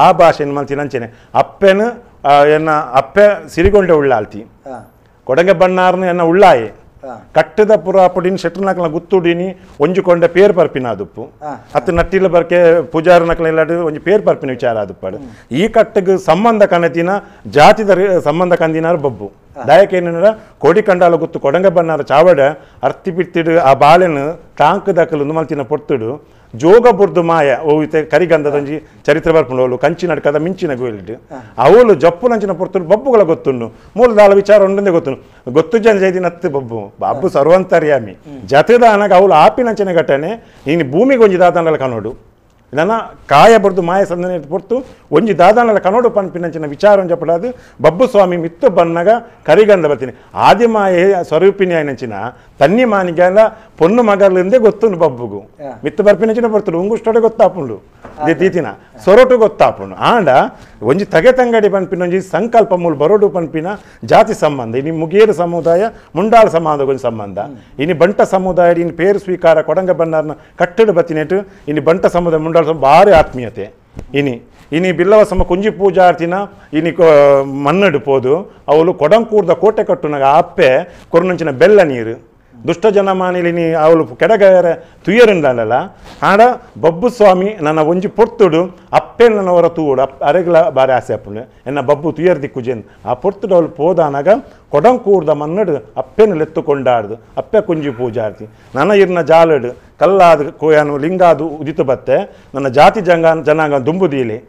ಆ ಭಾಷೆ ಮಲ್ತಿನಂಚೆನೆ ಅಪ್ಪೆನು ಎನ್ನ ಅಪ್ಪೆ ಸಿರಿಗೊಂಡೆ ಉಳ್ಳಾಲ್ತಿ ಕೊಡಂಗೆ ಬಣ್ಣಾರ್ನು ಎನ್ನ ಉಳ್ಳಾಯೆ ಕಟ್ಟದ ಪುರಾಪುಡಿನ ಶೆಟ್ರನಕಲ ಗುತ್ತುಡಿನಿ ಒಂಜಿ ಕೊಂಡೆ ಪೇರ್ ಪರ್ಪಿನ ಅದುಪ್ಪು ಅತ್ತು ನಟ್ಟಿಲ ಬರ್ಕೆ ಪೂಜಾರನಕಲ ಇಲ್ಲಾಡು ಒಂಜಿ ಪೇರ್ ಪರ್ಪಿನ ವಿಚಾರ ಅದುಪ್ಪಾಡು ಈ ಕಟ್ಟಗೆ ಸಂಬಂಧ ಕನತಿನ ಜಾತಿದ ಸಂಬಂಧ ಕಂದಿನಾರು ಬಬ್ಬು ದಾಯಕೇನ ಕೋಡಿ ಕಂಡಾಲ ಗುತ್ತು ಕೊಡಂಗ ಬಣ್ಣಾರ ಚಾವಡ ಅರ್ತಿ ಬಿತ್ತಿಡು ಆ ಬಾಳೆನು ಟಾಂಕ್ ದಕಲು ಮಲ್ತಿನ ಪೊರ್ತುಡು ಜೋಗ ಬುರ್ದು ಮಾಯ ಓ ಇತ್ತೆ ಕರಿಗಂಧದಂಜಿ ಚರಿತ್ರೆ ಬರ್ಪುಂಡು ಅವಳು ಕಂಚಿನ ನಡ್ಕದ ಮಿಂಚಿನ ಗೋಯಿಲಿಟ್ಟು ಅವಳು ಜಪ್ಪು ನಂಚಿನ ಪೊರ್ತುಡು ಬಬ್ಬುಗಳ ಗೊತ್ತುಂಡು ಮೂಲದಾಳ ವಿಚಾರ ಉಂಡಂದೇ ಗೊತ್ತುಂಡು ಗೊತ್ತು ಜನ ಜೈದಿನ ಹತ್ತು ಬಬ್ಬು ಬಬ್ಬು ಸರ್ವಂತರ್ಯಾಮಿ ಜತೆದಾನಾಗ ಅವಳು ಆಪಿನಂಚಿನ ಘಟನೆ ನೀನು ಭೂಮಿಗೆ ಒಂಜಿ ದಾದಾನಲ ಕನೋಡು ನನ್ನ ಕಾಯ ಬಡ್ದು ಮಾಯ ಸಂದನೆ ಪೊರ್ತು ಒಂಜಿ ದಾದಾನಲ ಕನೋಡು ಪನ್ಪಿನಂಚಿನ ವಿಚಾರ ಒಂಜಪಡಾದು ಬಬ್ಬು ಸ್ವಾಮಿ ಮಿತ್ತು ಬನ್ನಗ ಕರಿಗಂಧ ಬರ್ತೀನಿ ಆದಿಮಾಯ ಸ್ವರೂಪಿಣಿ అయినంచిన ತನ್ನಿ ಮಾನಿಗೆಲ್ಲ ಪೊನ್ನು ಮಗಲಿಂದೇ ಗೊತ್ತುಂಡು ಬಬ್ಬುಗು ಮಿತ್ತು ಬರ್ಪಿನಂಚಿನ ಬರ್ತುಡು ಉಂಗುಷ್ಟೋಡೆ ಗೊತ್ತಾಪುಂಡು ತೀತಿನ ಸೊರಟು ಗೊತ್ತಾಪುಂಡು ಆಂಡ ಒಂಜಿ ತಗೆ ತಂಗಡಿ ಪನ್ಪಿನ ಒಂಜಿ ಸಂಕಲ್ಪ ಮೂಲ ಬರೋಡು ಪನ್ಪಿನ ಜಾತಿ ಸಂಬಂಧ ಇನಿ ಮುಗೇರು ಸಮುದಾಯ ಮುಂಡಾಳ ಸಮಾಜ ಒಂಜಿ ಸಂಬಂಧ ಇನಿ ಬಂಟ ಸಮುದಾಯ ಇನಿ ಪೇರು ಸ್ವೀಕಾರ ಕೊಡಂಗ ಬನ್ನಾರ್ನ ಕಟ್ಟಡ ಬತ್ತಿನೆಟ್ಟು ಇನಿ ಬಂಟ ಸಮುದಾಯ ಮುಂಡಾಳ ಭಾರಿ ಆತ್ಮೀಯತೆ ಇನಿ ಇನಿ ಬಿಲ್ಲವ ಸಮ ಕುಂಜಿ ಪೂಜಾರ್ತಿನ ಇನಿ ಮನ್ನಡು ಪೋದು ಅವಳು ಕೊಡಂಕೂರ್ದ ಕೋಟೆ ಕಟ್ಟುನಾಗ ಅಪ್ಪೆ ಕೊರನಂಚಿನ ಬೆಲ್ಲ ನೀರು ದುಷ್ಟ ಜನಮಾನಿಲಿನಿ ಅವಳು ಕೆಡಗರ ತುಯರಿಂಡಲ್ಲ ಆಡ ಬಬ್ಬು ಸ್ವಾಮಿ ನನ್ನ ಒಂಜಿ ಪೊರ್ತುಡು ಅಪ್ಪೆ ನನ್ನವರ ತೂಡು ಅರೆಗ್ಲ ಬಾರಿ ಆಸೆ ಅಪ್ಪುಂಡು ಎನ್ನ ಬಬ್ಬು ತುಯರ್ ದಿಕ್ಕುಜೇನ್ ಆ ಪೊರ್ತುಡು ಅವಳು ಪೋದಾನಾಗ ಕೊಡಂಕೂರ್ದ ಮನ್ನಡು ಅಪ್ಪೆನ ಲೆತ್ತುಕೊಂಡಾಡ್ದು ಅಪ್ಪೆ ಕುಂಜಿ ಪೂಜಾರ್ತಿ ನನ್ನ ಇರ್ನ ಜಾಲಡು ಕಲ್ಲಾದ ಕೋಯಾನು ಲಿಂಗಾದು ಉದಿತು ಬತ್ತೆ ನನ್ನ ಜಾತಿ ಜನಾಂಗ ದುಂಬುದೀಲಿ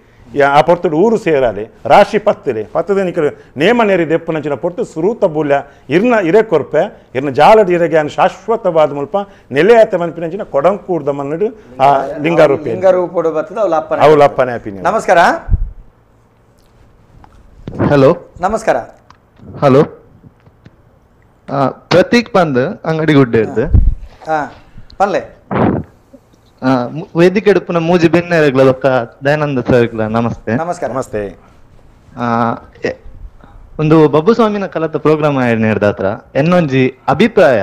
ಆ ಪೊರ್ತುಡು ಊರು ಸೇರಾಲಿ ರಾಶಿ ಪತ್ತಲೆ ಪತ್ತದ ನಿಕಲು ನೇಮ ನೆರಿ ದೆಪ್ಪುನಂಚಿನ ಪೊರ್ತು ಸುರೂತ ಬೂಲ್ಯ ಇರ್ನ ಇರೆ ಕೊರ್ಪೆ ಇರ್ನ ಜಾಲಡು ಇರೆಗೆ ಶಾಶ್ವತವಾದ ಮುಲ್ಪ ನೆಲೆಯಾತ ಮನ್ಪಿನಂಚಿನ ಕೊಡಂಕೂರ್ದ ಮನ್ನಡು ಆ ಲಿಂಗಾರೂಪ ಲಿಂಗಾರೂಪಡು ಬರ್ತದೆ ಅವಳ ಅವಳಪ್ಪನೇ ಅಪ್ಪಿನ. ನಮಸ್ಕಾರ. ಹಲೋ ನಮಸ್ಕಾರ. ಹಲೋ ಪ್ರತೀಕ್ ಪಂದ್ ಅಂಗಡಿ ಗುಡ್ಡೆ ಪಲ್ಲೆ ವೇದಿಕೆ ಉಡುಪುನ ಮೂಜಿ ಬೆನ್ನೆರಗ್ಲ ಬೊಕ್ಕ ದಯಾನಂದ ಸರ್ಗ್ಲ ನಮಸ್ತೆ. ನಮಸ್ಕಾರ. ನಮಸ್ತೆ. ಒಂದು ಬಬ್ಬು ಸ್ವಾಮಿನ ಕಲತ ಪ್ರೋಗ್ರಾಮ್ ಹತ್ರ ಎನ್ನೊಂಜಿ ಅಭಿಪ್ರಾಯ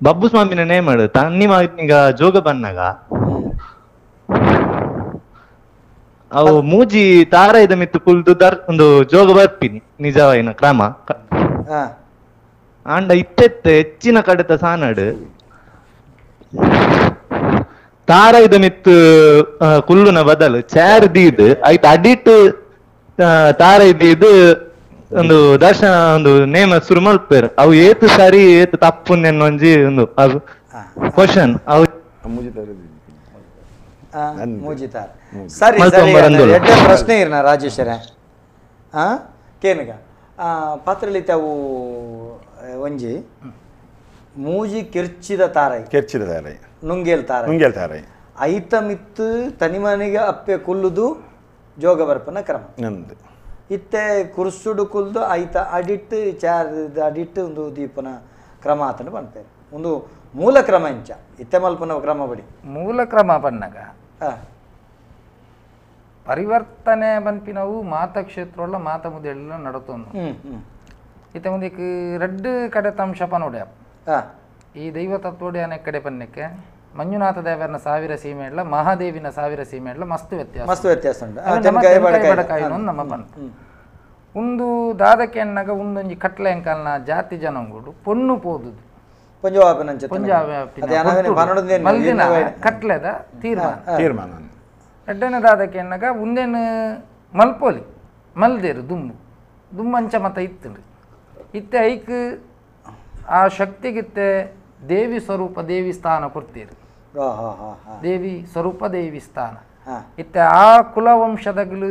ಬಬ್ಬು ಸ್ವಾಮಿನ ನೇಮಡು ತನ್ನಿ ಈಗ ಜೋಗ ಬನ್ನಗ ಅವು ಮೂಜಿ ತಾರ ಇದ ಮಿತ್ತು ಕುಲ್ದು there ಒಂದು ಜೋಗ ಬರ್ಪಿನಿ ನಿಜವಾಯಿನ ಕ್ರಮ ಆಂಡ ಇತ್ತೆತ್ತೆ ಹೆಚ್ಚಿನ ಕಡೆತ ಸಾನಡು ತಾರ ಇದ ಮಿತ್ತು ಕುಲ್ಲುನ ಬದಲು ಚಾರ್ ದೀದ್ ಆಯ್ತು ಅಡಿಟ್ ತಾರ ಇದ್ದಿದ್ದು ಒಂದು ದರ್ಶನ ಒಂದು ನೇಮ ಶುರು ಮಲ್ಪೇರು ಅವು ಏತು ಸರಿ ಏತು ತಪ್ಪು ಒಂಜಿ ಒಂದು ಅದು ಕ್ವಶನ್ ಅವು ಸರಿ ಸರಿ ಎಡ್ಡೆ ಪ್ರಶ್ನೆ ಇರ್ನ ರಾಜೇಶ್ವರ ಕೇನಗ ಪಾತ್ರಲಿತ ಅವು ಒಂಜಿ ಮೂಜಿ ಕಿರ್ಚಿದ ತಾರೈ ಕಿರ್ಚಿದ ತಾರೈ ನುಂಗೇಲ್ ತಾರೈ ನುಂಗೇಲ್ ತಾರೈ ಐತ ಮಿತ್ತು ತನಿಮನಿಗೆ ಅಪ್ಪೆ ಕುಲ್ಲುದು ಜೋಗ ಬರ್ಪನ ಕ್ರಮ ನಂದು ಇತ್ತೆ ಕುರ್ಸುಡು ಕುಲ್ದು ಐತ ಅಡಿಟ್ಟು ಚಾರ್ ಅಡಿಟ್ಟು ಒಂದು ದೀಪನ ಕ್ರಮ ಆತನ ಪನ್ಪೇರು ಒಂದು ಮೂಲ ಕ್ರಮ ಇಂಚ ಇತ್ತೆ ಮಲ್ಪನ ಕ್ರಮ ಬಡಿ ಮೂಲ ಕ್ರಮ ಪನ್ನಗ ಪರಿವರ್ತನೆ ಬನ್ಪಿನವು ಮಾತ ಕ್ಷೇತ್ರ ಮಾತ ಮುದೆಲ್ಲ ನಡತೊಂದು ಇತ್ತೆ ಒಂದಿಕ್ ರಡ್ಡು ಕಡೆ ತಂಶಪ ನೋಡ್ಯ ಈ ದೈವ ತತ್ವೋಡಿ ಅನೇಕ ಕಡೆ ಪನ್ನಕ್ಕೆ ಮಂಜುನಾಥ ದೇವರನ ಸಾವಿರ ಸೀಮೆ ಇಡ್ಲ ಮಹಾದೇವಿನ ಸಾವಿರ ಸೀಮೆ ಇಡ್ಲ ಮಸ್ತ್ ವ್ಯತ್ಯಾಸ ಮಸ್ತ್ ವ್ಯತ್ಯಾಸ ಉಂಟು ನಮ್ಮ ಪನ್ ಒಂದು ದಾದಕ್ಕೆ ಎಣ್ಣಗ ಒಂದೊಂಜಿ ಕಟ್ಲೆ ಅಂಕಲ್ನ ಜಾತಿ ಜನಂಗುಡು ಪೊಣ್ಣು ಪೋದುದು ಮಲ್ದಿನ ಕಟ್ಲೆದ ತೀರ್ಮಾನ ತೀರ್ಮಾನ ಎಡ್ಡನೆ ದಾದಕ್ಕೆ ಎಣ್ಣಗ ಒಂದೇನು ಮಲ್ಪೋಲಿ ಮಲ್ದೇರು ದುಂಬು ದುಂಬಂಚ ಮತ ಇತ್ತು ಇತ್ತೆ ಐಕ್ ಆ ಶಕ್ತಿಗಿತ್ತೆ ದೇವಿ ಸ್ವರೂಪ ದೇವಿ ಸ್ಥಾನ ಕೊಡ್ತೀರಿ ದೇವಿ ಸ್ವರೂಪ ದೇವಿ ಸ್ಥಾನ ಇತ್ತೆ ಆ ಕುಲವಂಶದಗಳು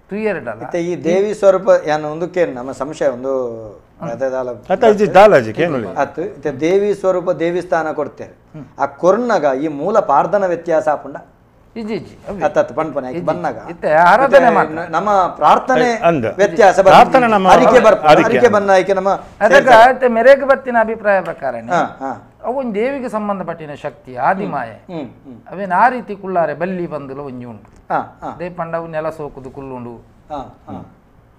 ತುಯ್ಯರಡಲ್ಲ ಇತ್ತೆ ಈ ದೇವಿ ಸ್ವರೂಪ ಯಾನು ಒಂದಕ್ಕೆ ನಮ್ಮ ಸಂಶಯ ಒಂದು ಅತ್ತು ಇತ್ತೆ ದೇವಿ ಸ್ವರೂಪ ದೇವಿ ಸ್ಥಾನ ಕೊಡ್ತೇವೆ ಆ ಕೊರ್ನಗ ಈ ಮೂಲ ಪಾರ್ದನ ವ್ಯತ್ಯಾಸ ಆಪುಂಡ ನಮ್ಮ ಪ್ರಾರ್ಥನೆ ವ್ಯತ್ಯಾಸ ಅರಿಕೆ ಬನ್ನ ನಮ್ಮ ಮೆರೆಗೆ ಬತ್ತಿನ ಅಭಿಪ್ರಾಯ ಪ್ರಕಾರ ಅವು ಒಂದು ದೇವಿಗೆ ಸಂಬಂಧಪಟ್ಟಿನ ಶಕ್ತಿ ಆದಿಮಾಯೆ ಅವೇನು ಆ ರೀತಿ ಕುಳ್ಳಾರೆ ಬಲ್ಲಿ ಬಂದುಲ ಒಂಜಿ ಉಂಟು they ಪಂಡವು ನೆಲ ಸೋಕುದು ಕುಲ್ಲುಂಡು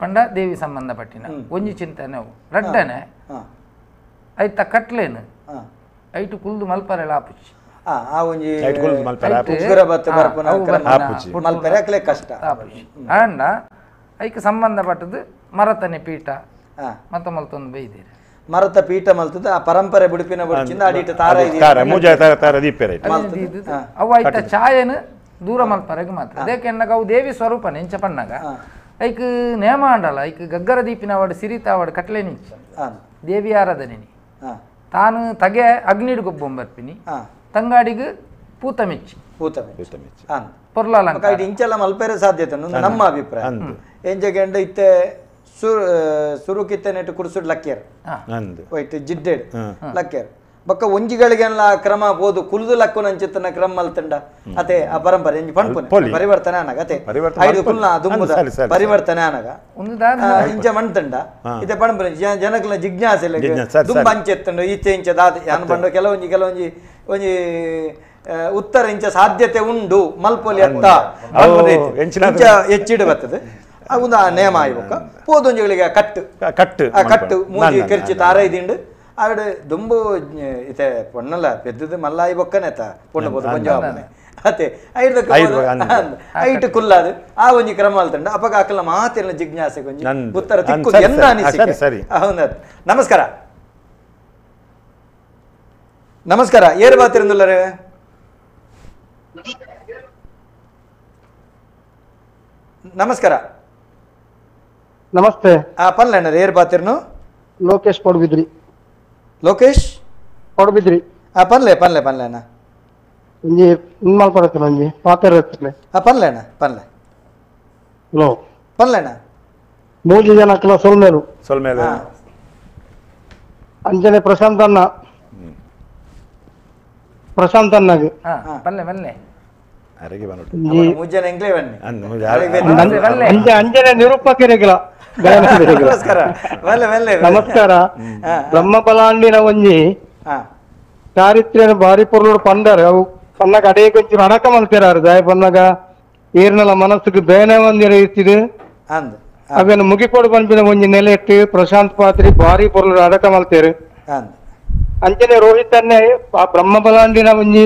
ಪಂಡ ದೇವಿ ಸಂಬಂಧಪಟ್ಟಿನ ಒಂಜಿ ಚಿಂತನೆ ಅವು ರಡ್ಡನೆ ಐತ ಕಟ್ಲೇನು ಐಟು ಕುಲ್ದು ಮಲ್ಪರೆಲ ಆಪುಚಿ ಕಷ್ಟ ಆಂಡ ಐಕ್ ಸಂಬಂಧಪಟ್ಟದ್ದು ಮರತನೆ ಪೀಠ ಮತ್ತ ಮಲ್ತೊಂದು ಬೈದಿರಿ ಮರತ ಪೀಠ ಮಲ್ತದ ಆ ಪರಂಪರೆ ಬುಡುಪಿನ ಬುಡಿಚಿಂದ ಅಡಿಟ ತಾರ ಅವು ಐತ ಛಾಯೆನು ದೂರ ಮಲ್ಪರೆಗೆ ಮಾತ್ರ ಅದಕ್ಕೆ ಅವು ದೇವಿ ಸ್ವರೂಪನೆ ಇಂಚ ಪಣ್ಣಗ ಐಕ್ ನೇಮ ಆಂಡಲ ಐಕ್ ಗಗ್ಗರ ದೀಪಿನ ಅವಾಡು ಸಿರಿತ ಅವಾಡು ಕಟ್ಲೆ ನಿಂಚ ದೇವಿ ಆರಾಧನೆ ತಾನು ತಗೆ ಅಗ್ನಿಡ್ ಗೊಬ್ಬೊಂಬರ್ಪಿನಿ ತಂಗಾಡಿಗೆ ಪೂತ ಮೆಚ್ಚಿ ಪೂತ ಮೆಚ್ಚಿ ಪೊರ್ಲಾಲಂಕ ಇಂಚೆಲ್ಲ ಮಲ್ಪೆರೆ ಸಾಧ್ಯತೆ ನಮ್ಮ ಅಭಿಪ್ರಾಯ ಎಂಜಗೆಂಡ ಇತ್ತೆ ಸುರುಕಿತ್ತೆ ನೆಟ್ಟು ಕುಡಿಸುಡ್ ಲಕ್ಕಿಯರ್ ಹೋಯ್ತು ಜಿಡ್ಡೆಡ್ ಲಕ್ಕಿಯರ್ ಬೊಕ್ಕ ಒಂಜಿಗಳಿಗೆಲ್ಲ ಕ್ರಮ ಬೋದು ಕುಲ್ದು ಲಕ್ಕುನಂಚಿತ್ತನ ಕ್ರಮ ಮಲ್ತಂಡ ಅತೆ ಆ ಪರಂಪರೆ ಎಂಜಿ ಪಣ್ಪುನೆ ಪರಿವರ್ತನೆ ಆನಗ ಅತೆ ಐದು ಕುಲ್ನ ದುಂಬುದ ಪರಿವರ್ತನೆ ಆನಗ ಇಂಚ ಮಣ್ತಂಡ ಇತ್ತೆ ಪಣ್ಪುನೆ ಜನಕಲ ಜಿಜ್ಞಾಸೆ ದುಂಬ ಅಂಚೆತ್ತಂಡ ಈಚೆ ಇಂಚ ದಾದ ಯಾನ್ ಪಂಡ ಕೆಲವೊಂಜಿ ಕೆಲವೊಂಜಿ ಒಂಜಿ ಉತ್ತರ ಇಂಚ ಸಾಧ್ಯತೆ ಉಂಡು ಮಲ್ಪೊಲಿ ಅತ್ತ ಇಂಚ ಹೆಚ್ಚಿಡು ಬರ್ತದೆ ಒಂದು ಆ ನೇಮ ಆಯ್ಬೊಕ್ಕ ಪೋದೊಂಜಿಗಳಿಗೆ ಕಟ್ಟು ಕಟ್ಟು ಆ ಕಟ್ಟು ಮೂಜಿ ಕೆರ್ಚಿ ತಾರ ಇದಿಂಡು ಆವಿಡ ದುಂಬು ಇತ್ತೆ ಪೊಣ್ಣಲ್ಲ ಪೆದ್ದದು ಮಲ್ಲಾಯಿ ಬೊಕ್ಕನೆ ತ ಪೊಣ್ಣು ಪೋದು ಪಂಜಾಬನೆ ಅತೆ ಐಟು ಕುಲ್ಲಾದು ಆ ಒಂಜಿ ಕ್ರಮ ಅಲ್ತಂಡ ಅಪಗ ಅಕಲ ಮಾತಿನ ಜಿಜ್ಞಾಸೆ ಒಂಜಿ ಉತ್ತರ ತಿಕ್ಕು ಎನ್ನ ಅನಿಸಿಕೆ ಹೌದು. ನಮಸ್ಕಾರ ನಮಸ್ಕಾರ ಏರು ಬಾತಿರುಂದುಲ್ಲರೇ? ನಮಸ್ಕಾರ ನಮಸ್ತೆ. ಆ ಪಲ್ಲೆಣ್ಣ ಏರ್ ಬಾತಿರ್ನು? ಲೋಕೇಶ್ ಪಡುಬಿದ್ರಿ. ಲೋಕೇಶ್ ಪಡುಬಿದ್ರಿ. ಆ ಪನ್ಲೆ ಪನ್ಲೆ ಪನ್ಲೆ ಅಣ್ಣ ಒಂಜಿ ಇನ್ಮಾಲ್ ಪಡತನ ಒಂಜಿ ಪಾತೆರ ಇರ್ತನೆ. ಆ ಪನ್ಲೆ ಅಣ್ಣ ಪನ್ಲೆ. ಹಲೋ ಪನ್ಲೆ ಅಣ್ಣ. ಮೂಜಿ ಜನ ಅಕ್ಲ ಸೊಲ್ಮೇಲು ಸೊಲ್ಮೇಲು ಅಂಜನೆ ಪ್ರಶಾಂತ್ ಅಣ್ಣ ಪ್ರಶಾಂತ್ ಅಣ್ಣಗೆ ಪಲ್ಲೆ ಪಲ್ಲೆ ಅಂಜನೆ ನಿರೂಪಕರಿಗಳ ನಮಸ್ಕಾರ. ಬ್ರಹ್ಮಬಲಾಂಡಿನ ಒಂಜಿ ಚಾರಿತ್ರ್ಯನ ಬಾರಿ ಪೊರ್ಲುಡು ಪಂಡರ್ ಅವು ಪನ್ನಗ ಅಡೇ ಕೊಂಚ ಅಡಕ ಮಲ್ತಿರಾರು ದಾಯ ಪನ್ನಗ ಏರ್ನಲ ಮನಸ್ಸುಗೆ ಬೇನೆ ಒಂದಿರ ಇತ್ತಿದು ಅವೇನು ಮುಗಿಪೋಡು ಪನ್ಪಿನ ಒಂಜಿ ನೆಲೆ ಇಟ್ಟು ಪ್ರಶಾಂತ್ ಪಾತ್ರಿ ಬಾರಿ ಪೊರ್ಲುಡು ಅಡಕ ಮಲ್ತೇರು. ಅಂಚನೆ ರೋಹಿತ್ ಅನ್ನೆ ಆ ಬ್ರಹ್ಮಬಲಾಂಡಿನ ಒಂಜಿ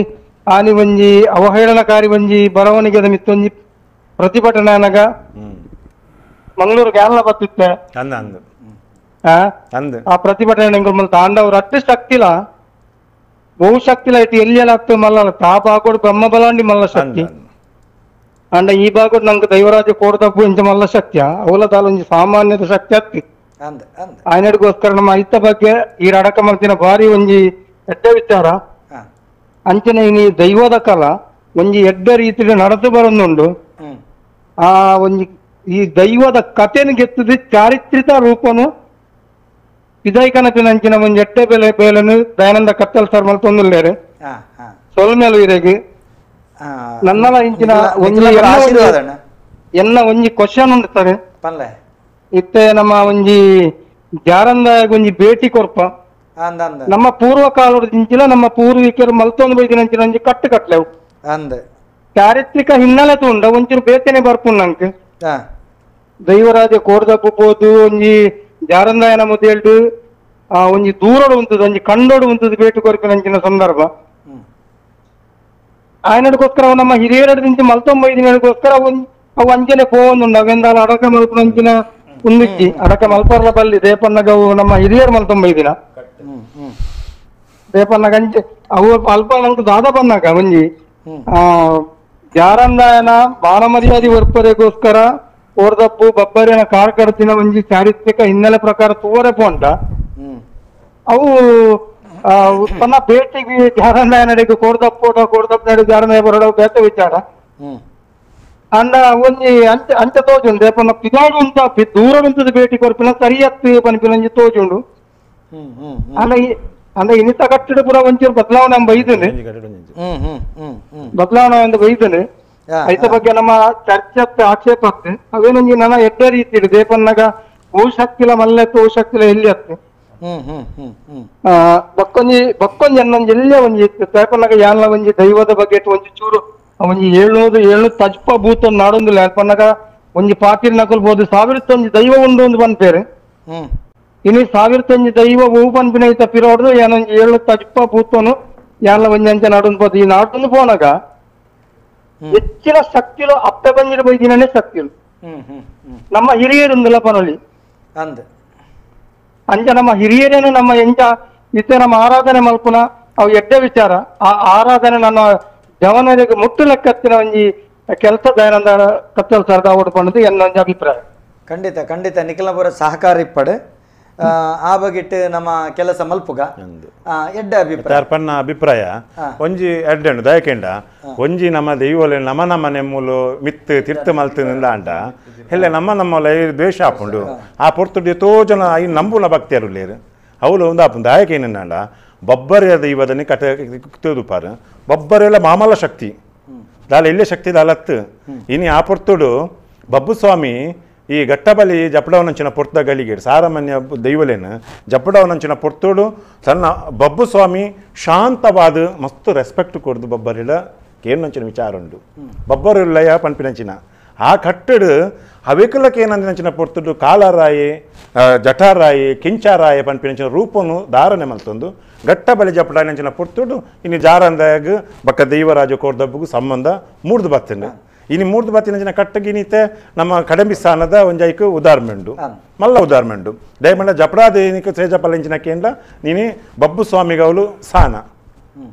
ಆನಿ ಒಂಜಿ ಅವಹೇಳನಕಾರಿ ಒಂಜಿ ಬರವಣಿಗೆದ ಮಿತ್ತೊಂಜಿ ಪ್ರತಿಭಟನೆ ಮಂಗಳೂರು ಗ್ಯಾಲ ಬತ್ತಿತ್ತೆ ಆ ಪ್ರತಿಭಟನೆ ತಾಂಡವ್ರು ಅಟ್ಟು ಶಕ್ತಿಲ ಬಹು ಶಕ್ತಿಲ ಇಟ್ಟು ಎಲ್ಲಿ ಆಗ್ತದೆ ಮಲ್ಲ ತಾ ಬಾಗೋಡು ಬ್ರಹ್ಮ ಬಲಾಂಡಿ ಮಲ್ಲ ಶಕ್ತಿ ಅಂಡ ಈ ಬಾಗೋಡು ನಂಗೆ ದೈವರಾಜ ಕೋಡ್ದಬ್ಬು ಇಂಚ ಮಲ್ಲ ಶಕ್ತಿಯ ಅವಲ ದಾಲ ಒಂಜಿ ಸಾಮಾನ್ಯದ ಶಕ್ತಿ ಅತ್ತಿ ಆಯ್ನಡಿಗೋಸ್ಕರ ನಮ್ಮ ಐತ ಬಗ್ಗೆ ಈ ಅಡಕ ಮಲ್ತಿನ ಭಾರಿ ಒಂಜಿ ಎಡ್ಡೆ ವಿಚಾರ. ಅಂಚನೆ ಇನಿ ದೈವದ ಕಲ ಒಂಜಿ ಎಡ್ಡೆ ರೀತಿಯಲ್ಲಿ ನಡೆದು ಬರೋದುಂಡು. ಆ ಒಂಜಿ ಈ ದೈವದ ಕಥೆಯನ್ನು ಗೆತ್ತದು ಚಾರಿತ್ರಿಕ ರೂಪನು ವಿದಾಯಕನಪಿನ ಅಂಚಿನ ಒಂಜಿ ಎಡ್ಡೆ ಬೆಲೆ ಬೇಲನು ದಯಾನಂದ ಕತ್ತಲ್ ಸರ್ ಮಲ್ತೊಂದುಲ್ಲೇರು ಸೊಲ್ಮೇಲು ಇರೆಗೆ ನನ್ನಲ ಇಂಚಿನ ಒಂಜಿ ಎನ್ನ ಒಂಜಿ ಕ್ವಶನ್ ಉಂಟು ಸರ್. ಇತ್ತೆ ನಮ್ಮ ಒಂಜಿ ಜಾರಂದಾಯ ಒಂಜಿ ಭೇಟಿ ಕೊರ್ಪ ನಮ್ಮ ಪೂರ್ವ ಕಾಲದ ಇಂಚಿನ ನಮ್ಮ ಪೂರ್ವಿಕರು ಮಲ್ತೊಂದು ಬೈದಿನ ಅಂಚಿನ ಒಂಜಿ ಕಟ್ಟು ಕಟ್ಲೆವು ಚಾರಿತ್ರಿಕ ಹಿನ್ನೆಲೆ ತೂಂಡ ಒಂಚೂರು ಬೇತನೆ ಬರ್ಪುಂಡು ನಂಕ್. ದೈವರಾಜ ಕೋರ್ದಪ್ಪು ಪೋದು ಒಂಜಿ ಜಾರಂದಾಯನ ಮುದೇಲ್ಡು ಆ ಒಂಜಿ ದೂರಡು ಉಂತದ ಒಂಜಿ ಕಂಡೋಡು ಉಂತದ ಬೇಟು ಕೊರ್ಪಿನಂಚಿನ ಸಂದರ್ಭ. ఆయనకోಸ್ಕರ ನಮ್ಮ ಹಿರಿಯರ ದಿಂಚಿ ಮಲ್ತೊಂಬೈದಿನಗೋಸ್ಕರ ಅವು ಅಂಚನೆ ಪೋವೊಂದುಂಡು ಅವೆಂದಾಲ ಅಡಕ ಮಲ್ಪುನಂಚಿನ ಉಂದಿಜ್ಜಿ ಅಡಕ ಮಲ್ಪರ್ಲ ಬಲ್ಲಿ ದೇಪನ್ನಗ ಅವು ನಮ್ಮ ಹಿರಿಯರು ಮಲ್ತೊಂಬೈದಿನ ದೇಪನ್ನಗ ಅಂಚೆ ಅವು ಅಲ್ಪ ನಂಗೆ ದಾದ ಪನ್ನಗ ಒಂಜಿ ಆ ಜಾರಂದಾಯನ ಬಾಣ ಮರ್ಯಾದೆ ವರ್ಪರೆಗೋಸ್ಕರ ಓರ್ದಪ್ಪು ಬಬ್ಬರಿನ ಕಾರ್ ಕಡ್ತಿನ ಒಂಜಿ ಚಾರಿತ್ರಿಕ ಹಿನ್ನೆಲೆ ಪ್ರಕಾರ ತೂವರೆ ಪೋಂಡ ಅವು ತನ್ನ ಭೇಟಿಗೆ ಜಾರಂದಾಯ ನಡೆಗೆ ಕೋರ್ದಪ್ಪೋಟ ಕೋರ್ದಪ್ಪ ನಡೆ ಜಾರಂದಾಯ ಬರೋಡ ಬೇತ ವಿಚಾರ. ಅಂಡ ಒಂಜಿ ಅಂಚ ಅಂಚ ತೋಜುಂಡು ದೇಪನ್ನ ಪಿದಾಡು ಉಂತ ದೂರ ಉಂತದ ಭೇಟಿ ಕೊರ್ಪಿನ ಸರಿಯತ್ತು ಪನ್ಪಿನ ಒಂಜಿ ತೋಜುಂಡು. ಅಂಡ ಅಂಡ ಇನ್ನಿತ ಕಟ್ಟಡ ಪೂರ ಒಂಚೂರು ಬದಲಾವಣೆ ಬೈದನೆ ಬದಲಾವಣೆ ಒಂದು ಬೈದನೆ ಐತ ಬಗ್ಗೆ ನಮ್ಮ ಚರ್ಚೆ ಆಕ್ಷೇಪ ಆಗ್ತದೆ. ಅವೇನೊಂಜಿ ನನ್ನ ಎಡ್ಡ ರೀತಿ ಇದೆ ದೇಪನ್ನಾಗ ಓ ಶಕ್ತಿಲ ಮಲ್ಲೆತ್ತು ಓ ಶಕ್ತಿಲ ಎಲ್ಲಿ ಅತ್ತೆ ಬಕ್ಕೊಂಜಿ ಬಕ್ಕೊಂಜಿ ಅನ್ನೊಂಜಿ ಎಲ್ಲೇ ಒಂಜಿ ಇತ್ತು ದೇಪನ್ನಾಗ ಯಾನ್ಲ ಒಂಜಿ ದೈವದ ಬಗ್ಗೆ ಒಂಜಿ ಚೂರು ಒಂಜಿ 700 ತಜ್ಪ ಭೂತ ನಾಡೊಂದಿಲ್ಲ ಪನ್ನಗ ಒಂಜಿ ಪಾತಿರ್ ನಕಲ್ಬೋದು 1001 ದೈವ ಉಂಡು ಒಂದು ಪನ್ಪೇರು. ಇನಿ 1001 ದೈವ ಹೂ ಪನ್ಪಿನ ಐತ ಪಿರೋಡ್ದು ಏನೊಂಜಿ 7 ತಜ್ಪ ಭೂತನು ಯಾನ್ಲ ಒಂಜಿ ಅಂಚ ನಾಡೊಂದು ಪೋದು. ಈ ನಾಡೊಂದು ಪೋನಾಗ ಹೆಚ್ಚಿನ ಶಕ್ತಿಲು ಅಪ್ಪೆ ಬಂದಿರ ಬೈದಿನೇ ಶಕ್ತಿಲು ನಮ್ಮ ಹಿರಿಯರುಂದಿಲ್ಲ ಪನೊಲಿ ಅಂದ್ ಅಂಚ ನಮ್ಮ ಹಿರಿಯರೇನು ನಮ್ಮ ಎಂಚ ಇತ್ತೆ ನಮ್ಮ ಆರಾಧನೆ ಮಲ್ಪುನ ಅವು ಎಡ್ಡೆ ವಿಚಾರ. ಆ ಆರಾಧನೆ ನನ್ನ ಜವನರಿಗೆ ಮುಟ್ಟು ಲೆಕ್ಕತ್ತಿನ ಒಂಜಿ ಕೆಲಸ ದಯಾನಂದ ಕತ್ತಲ್ ಸರ್ದ ಓಡ್ಕೊಂಡದ್ದು ಎನ್ನ ಒಂಜಿ ಅಭಿಪ್ರಾಯ. ಖಂಡಿತ ಖಂಡಿತ ನಿಖಿಲಪುರ ಸಹಕಾರ ಇಪ್ಪಡು ಆ ಬಗೆಟ್ ನಮ್ಮ ಕೆಲಸ ಮಲ್ಪುಗ ಎಡ್ಡೆ ಅಭಿಪ್ರಾಯ ಪನ್ನ ಅಭಿಪ್ರಾಯ ಒಂಜಿ ಎಡ್ಡೆ ದಯಕೆಂಡ ಒಂಜಿ ನಮ್ಮ ದೈವಲೆ ನಮ್ಮ ನಮ್ಮ ನೆಮ್ಮೂಲು ಮಿತ್ತು ತಿರ್ತು ಮಲ್ತಿನಿಂದ ಅಂಡ ಎಲ್ಲ ನಮ್ಮ ನಮ್ಮ ದ್ವೇಷ ಆಪುಂಡು ಆ ಪೊರ್ತುಡು ಎತ್ತೋ ಜನ I ನಂಬುನ ಭಕ್ತಿಯರು ಅವಳು ಒಂದು ಆಪುಂಡು. ದಯಕೇನಂಡ ಬಬ್ಬರಿಯ ದೈವದನ್ನೇ ಕಟ ತೋದುಪಾರು ಬಬ್ಬರೆಲ್ಲ ಮಾಮಲ ಶಕ್ತಿ ದಾಲ ಎಲ್ಲೇ ಶಕ್ತಿ ದಾಲತ್ತು. ಇನಿ ಆ ಪೊರ್ತುಡು ಬಬ್ಬುಸ್ವಾಮಿ ಈ ಗಟ್ಟಬಲಿ ಜಪಡವನಂಚಿನ ಪೊರ್ತ ಗಳಿಗೆ ಸಾರಮಾನ್ಯ ದೈವಲೇನು ಜಪಡವನಂಚಿನ ಪೊರ್ತುಡು ತನ್ನ ಬಬ್ಬುಸ್ವಾಮಿ ಶಾಂತವಾದ ಮಸ್ತ್ ರೆಸ್ಪೆಕ್ಟ್ ಕೊಡ್ದು ಬಬ್ಬರಿಲ ಕೇನಂಚಿನ ವಿಚಾರ ಉಂಡು ಬಬ್ಬರಿಲ್ಲಯ ಪನ್ಪಿನಂಚಿನ ಆ ಕಟ್ಟಡು ಅವೆಕಲಕ್ಕೆ ಏನಂದಿನಂಚಿನ ಪೊರ್ತುಡು ಕಾಲರಾಯಿ ಜಠಾರಾಯಿ ಕಿಂಚಾರಾಯ ಪನ್ಪಿನಂಚಿನ ರೂಪನು ಧಾರಣೆ ಮಲ್ತೊಂದು ಗಟ್ಟ ಬಲಿ ಜಪಡಾನಂಚಿನ ಪೊರ್ತುಡು ಇನ್ನು ಜಾರಂದಾಗ ಬಕ್ಕ ದೈವರಾಜ ಕೋರ್ದಬ್ಬಗೂ ಸಂಬಂಧ ಮೂರ್ದು ಬತ್ತಂಡು. ಇನ್ನು ಮೂರ್ದು ಬತ್ತಿನಂಚಿನ ಕಟ್ಟಗಿನಿತೆ ನಮ್ಮ ಕಡಂಬಿ ಸ್ಥಾನದ ಒಂಜೈಕು ಉದಾಹರಣೆ ಉಂಡು ಮಲ್ಲ ಉದಾಹರಣೆ ಉಂಡು. ದಯಮಂಡ ಜಪಡಾದೇನಿಕ ಸೇಜಪಲಂಚಿನ ಕೇಂದ್ರ ನೀನು ಬಬ್ಬು ಸ್ವಾಮಿಗವಲು ಸಾನ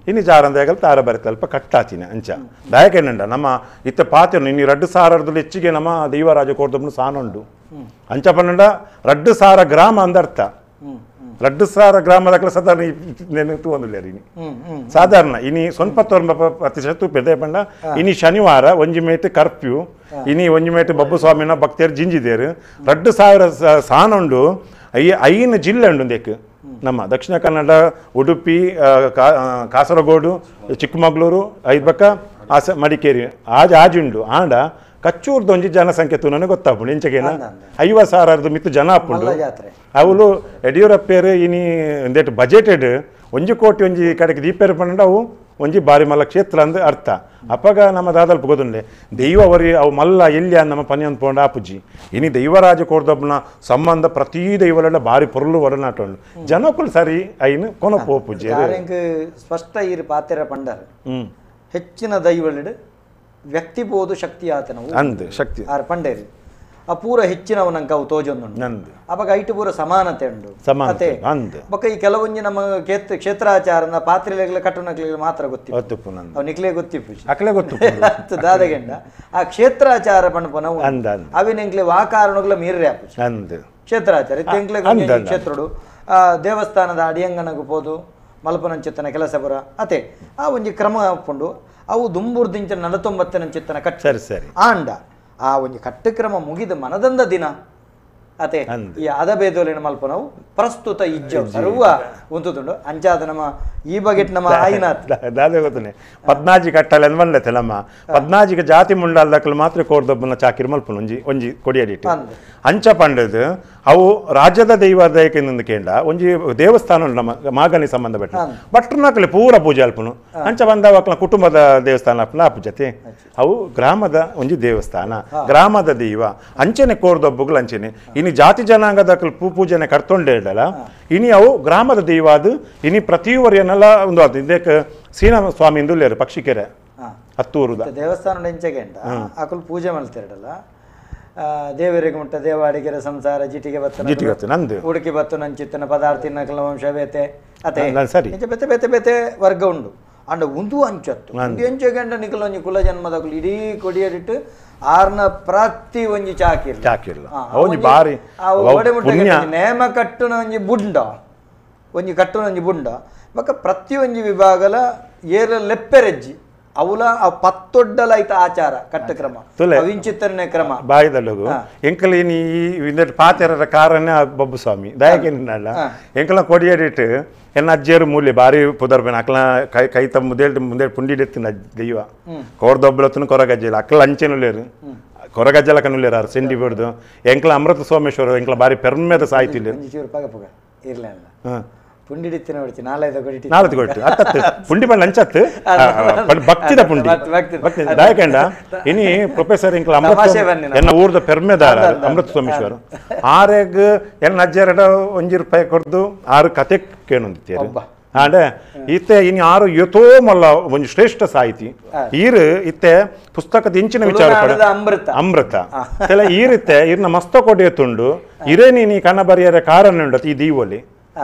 ಇನ್ನು ಜಾರಂದಾಗಲು ತಾರ ಬರಿತಲ್ಪ ಕಟ್ಟಾತಿನ ಅಂಚ ದಾಯಕೇನಂಡ ನಮ್ಮ ಇತ್ತ ಪಾತ್ರ ಇನ್ನು 2,000 ಹೆಚ್ಚಿಗೆ ನಮ್ಮ ದೈವರಾಜ ಕೋರ್ದಬ್ಬನು ಸಾನುಂಡು ಅಂಚ ಪನ್ನಂಡ 2,000 ಗ್ರಾಮ ಅಂದರ್ಥ 2,000 ಗ್ರಾಮದ ಸಾಧಾರಣ ತೂವೊಂದುಲ್ಲೆರ್ ಇನಿ ಸಾಧಾರಣ ಇನಿ 99% ತೂಪೆರ್ ದಾಯೆ ಪಂಡ ಇನಿ ಶನಿವಾರ ಒಂಜಿ ಮೇಟ್ ಕರ್ಫ್ಯೂ ಇನಿ ಒಂಜಿ ಮೇಟ್ ಬಬ್ಬು ಸ್ವಾಮಿನ ಭಕ್ತಿಯರು ಜಿಂಜಿದೇರು 2,000 ಸಾನುಂಡು 5 ಜಿಲ್ಲೆ ಉಂಡು ಒಂದೇಕ್ ನಮ್ಮ ದಕ್ಷಿಣ ಕನ್ನಡ ಉಡುಪಿ ಕಾಸರಗೋಡು ಚಿಕ್ಕಮಗಳೂರು ಐದು ಬಕ್ಕ ಆಸ ಮಡಿಕೇರಿ ಆಜ್ ಆಜುಂಡು ಆಂಡ ಕಚ್ಚೂರ್ದ ಒಂಜಿ ಜನಸಂಖ್ಯೆ ತೂನನೆ ಗೊತ್ತಾಪುಂಡು ಇಂಚಗೇನ 50,000 ಮಿತ್ತು ಜನ ಆಪುಂಡು. ಅವಳು ಯಡಿಯೂರಪ್ಪೇರು ಇನಿ ಒಂದೇಟ್ ಬಜೆಟೆಡ್ 1 ಕೋಟಿ ಒಂಜಿ ಕಡೆಗೆ ದೀಪೇರು ಪಂಡ ಅವು ಒಂಜಿ ಬಾರಿ ಮಲ್ಲ ಕ್ಷೇತ್ರ ಅಂದ್ ಅರ್ಥ. ಅಪ್ಪಗ ನಮ್ಮ ದಾದಲ್ಪ ಗೊತ್ತುಂಡೆ ದೈವ ಅವರಿ ಅವು ಮಲ್ಲ ಎಲ್ಲಿ ನಮ್ಮ ಪನಿಯೊಂದು ಪೋಂಡ ಆಪುಜಿ ಇನಿ ದೈವರಾಜ ಕೋರ್ದಬ್ಬನ ಸಂಬಂಧ ಪ್ರತಿ ದೈವಲೆಲ್ಲ ಬಾರಿ ಪೊರುಳು ಒಡನಾಟ ಉಂಡು ಜನಕ್ಕೂ ಸರಿ ಐನು ಕೊನ ಪೋಪುಜಿ ಸ್ಪಷ್ಟ ಇರು ಪಾತೆರ ಪಂಡರ್ ಹೆಚ್ಚಿನ ದೈವಲೆಡು ವ್ಯಕ್ತಿ ಬೋದು ಶಕ್ತಿ ಆತನ ಅಂದ್ ಶಕ್ತಿ ಆರ್ ಪಂಡೇರಿ ಆ ಪೂರ ಹೆಚ್ಚಿನವು ನಂಗೆ ಅವು ತೋಜೊಂದುಂಡು ಅವಾಗ ಐಟು ಪೂರ ಸಮಾನತೆ ಉಂಡು ಸಮಾನತೆ ಅಂದ್ ಬೊಕ್ಕ ಈ ಕೆಲವೊಂಜಿ ನಮ್ಮ ಕ್ಷೇತ್ರಾಚಾರನ ಪಾತ್ರೆಗಳ ಕಟ್ಟುನಕ್ಲೆಗ್ ಮಾತ್ರ ಗೊತ್ತಿಪ್ಪು ಅವು ನಿಕ್ಲೆ ಗೊತ್ತಿಪ್ಪು ಅಕ್ಲೆ ಗೊತ್ತು ದಾದಗೆಂಡ ಆ ಕ್ಷೇತ್ರಾಚಾರ ಪಣಪನವು ಅವಿನ ಎಂಕ್ಲೆ ವಾ ಕಾರಣಗಳ ಮೀರ್ರೆ ಆಪುಜಿ ಅಂದ್ ಕ್ಷೇತ್ರಾಚಾರ ಇತ್ತೆ ಎಂಕ್ಲೆ ಕ್ಷೇತ್ರಡು ಆ ದೇವಸ್ಥಾನದ ಅಡಿಯಂಗನಗು ಪೋದು ಮಲ್ಪನಂಚಿತ್ತನ ಕೆಲಸ ಪುರ ಅತೆ ಆ ಒಂಜಿ ಕ್ರಮ ಉಪ್ಪುಂಡು ಅವು ದುಂಬುರ್ದಿಂಚ 49 ಕಟ್ಟು ಸರಿ ಸರಿ ಆಂಡ ಆ ಒಂಜಿ ಕಟ್ಟುಕ್ರಮ ಮುಗಿದ ಮನದಂದ ದಿನ ಅತೆ ಈ ಅದಬೇದೋಲಿನ ಮಲ್ಪನವು ಪ್ರಸ್ತುತ ಇಜ್ಜವು ಸರ್ವ ಉಂತುದುಂಡು ಅಂಚಾದ ನಮ್ಮ ಈ ಬಗೆಟ್ ನಮ್ಮ ಆಯಿನಾಥ್ ದಾದೆ ಗೊತ್ತನೆ ಪದ್ನಾಜಿ ಕಟ್ಟಲೆ ಅಂದ್ ಬಂದತೆ ನಮ್ಮ ಪದ್ನಾಜಿಗೆ ಜಾತಿ ಮುಂಡಾಲ್ದಕ್ಕಲು ಮಾತ್ರ ಕೋರ್ದೊಬ್ಬನ ಚಾಕಿರಿ ಮಲ್ಪುನು ಒಂಜಿ ಒಂಜಿ ಕೊಡಿಯಡಿಟ್ಟು ಅಂಚ ಪಂಡದು ಅವು ರಾಜ್ಯದ ದೈವ ದಯಕಿಂದ ಕೇಂದ್ರ ಒಂಜಿ ದೇವಸ್ಥಾನ ಉಂಟು ನಮ್ಮ ಮಾಗನಿ ಸಂಬಂಧಪಟ್ಟ ಭಟ್ರನಕಲೆ ಪೂರ ಪೂಜೆ ಅಲ್ಪುನು ಅಂಚ ಬಂದವಕ್ಲ ಕುಟುಂಬದ ದೇವಸ್ಥಾನ ಅಪ್ಪನ ಆಪುಜತೆ ಅವು ಗ್ರಾಮದ ಒಂಜಿ ದೇವಸ್ಥಾನ ಗ್ರಾಮದ ದೈವ ಅಂಚನೆ ಕೋರ್ದೊಬ್ಬಗಳು ಅಂಚನೆ ಇನಿ ಜಾತಿ ಜನಾಂಗದಕ್ಕಲು ಪೂಜೆನೆ ಕರ್ತೊಂಡೇ ಇಡಲ್ಲ ಇನಿ ಅವು ಗ್ರಾಮದ ದೈವ ಅದು ಇನಿ ಪ್ರತಿಯೊರಿಯನ್ನೆಲ್ಲ ಒಂದು ಅದು ಇದಕ್ಕೆ ಸೀನ ಸ್ವಾಮಿ ಇಂದುಲ್ಲೇರು ಪಕ್ಷಿಕೆರೆ ಹತ್ತೂರುದ ದೇವಸ್ಥಾನ ಎಂಚೆಗೆಂಡ ಅಕುಲು ಪೂಜೆ ಮಾಡ್ತಿರಲ್ಲ ದೇವರಿಗೆ ಮುಟ್ಟ ದೇವಾಡಿಗೆರೆ ಸಂಸಾರ ಜಿಟಿಗೆ ಬತ್ತ ಜಿಟಿಗೆ ಬತ್ತ ನಂದು ಉಡುಕಿ ಬತ್ತು ನಂಚಿತ್ತನ ಪದಾರ್ಥ ನಕಲ ವಂಶ ಬೇತೆ ಅತೆ ಸರಿ ಬೇತೆ ಬೇತೆ ಬೇತೆ ವರ್ಗ ಉಂಡು ಅಂಡ ಉಂದು ಅಂಚತ್ತು ಉಂದು ಎಂಚೆಗೆಂಡ ನಿಕಲ ಒಂಜಿ ಕುಲ ಜನ್ಮದಕುಲು ಇಡೀ ಕೊಡಿಯರಿಟ್ಟು ಆರ್ನ ಪ್ರತಿ ಒಂಜಿ ಚಾಕಿರ್ಲ ಚಾಕಿರ್ಲ ಒಂಜಿ ಬಾರಿ ನೇಮ ಕಟ್ಟುನ ಒಂಜಿ ಬುಂಡ ಒಂಜಿ ಕಟ್ಟುನ ಒಂಜಿ ಬುಂಡ ಬೊಕ್ಕ ಪ್ರತಿ ಒಂಜಿ ವಿಭಾಗಲ ಏರ ಲೆಪ್ಪೆರೆಜ್ಜಿ ಅವಲ ಆ ಪತ್ತೊಡ್ಡಲ ಐತ ಆಚಾರ ಕಟ್ಟ ಕ್ರಮ ಅವಿಂಚಿತ್ತರನೆ ಕ್ರಮ ಬಾಯಿದಲ್ಲಗು ಎಂಕಲ್ ಇನಿ ಈ ಪಾತೆರರ ಕಾರಣ ಬಬ್ಬು ಸ್ವಾಮಿ ದಯಕೇನಿಲ್ಲ ಎಂಕಲ ಕೊಡಿಯಡಿಟ್ಟು ಎನ್ನ ಅಜ್ಜಿಯರು ಮೂಲೆ ಬಾರಿ ಪುದರ್ಬೇನ ಅಕ್ಲ ಕೈ ಕೈ ತಮ್ಮ ಮುದೇಲ್ಟ್ ಮುಂದೆ ಪುಂಡಿಡೆತ್ತಿನ ದೈವ ಕೋರ್ದೊಬ್ಬಲತ್ತನ ಕೊರಗಜ್ಜಿಲ್ಲ ಅಕ್ಲ ಅಂಚೆನುಲೇರು ಕೊರಗಜ್ಜಲ ಕನುಲೇರು ಆರು ಸೆಂಡಿ ಬಿಡ್ದು ಎಂಕಲ ಅಮೃತ ಸೋಮೇಶ್ವರ ಎಂಕಲ ಬಾರಿ ಪೆರ್ಮೆದ ಸಾಯ್ತಿಲ್ಲ ಇರ್ಲ ಪುಂಡಿಡಿತ್ತಿನ ಹೊಡಿತಿ ನಾಲ್ಕು ಕೊಡಿ ನಾಲ್ಕು ಕೊಟ್ಟು ಅತ್ತತ್ತು ಪುಂಡಿ ಪಂಡ ಅಂಚತ್ತು ಭಕ್ತಿದ ಪುಂಡಿ ಭಕ್ತಿ ದಾಯಕಂಡ ಇನಿ ಪ್ರೊಫೆಸರ್ ಇಂಕ್ಲ ಅಮೃತ ಎನ್ನ ಊರ್ದ ಪೆರ್ಮೆದಾರ ಅಮೃತ ಸೋಮೇಶ್ವರ ಆರೆಗ್ ಎನ್ನ ಅಜ್ಜರಡ ಒಂಜಿ ರೂಪಾಯಿ ಕೊಡ್ದು ಆರು ಕತೆ ಕೇಳೊಂದಿತ್ತೇರು ಆಂಡೆ ಇತ್ತೆ ಇನಿ ಆರು ಯಥೋ ಮಲ್ಲ ಒಂಜಿ ಶ್ರೇಷ್ಠ ಸಾಹಿತಿ ಈರು ಇತ್ತೆ ಪುಸ್ತಕದ ಇಂಚಿನ ವಿಚಾರ ಅಮೃತ ಅಮೃತ ಕೆಲ ಈರಿತ್ತೆ ಇರ್ನ ಮಸ್ತ ಕೊಡಿಯತ್ತುಂಡು ಇರೇ ನೀನಿ ಕನ್ನ ಬರಿಯರ ಕಾರಣ ಉಂಡತ್ ಈ ದೀವೊಲಿ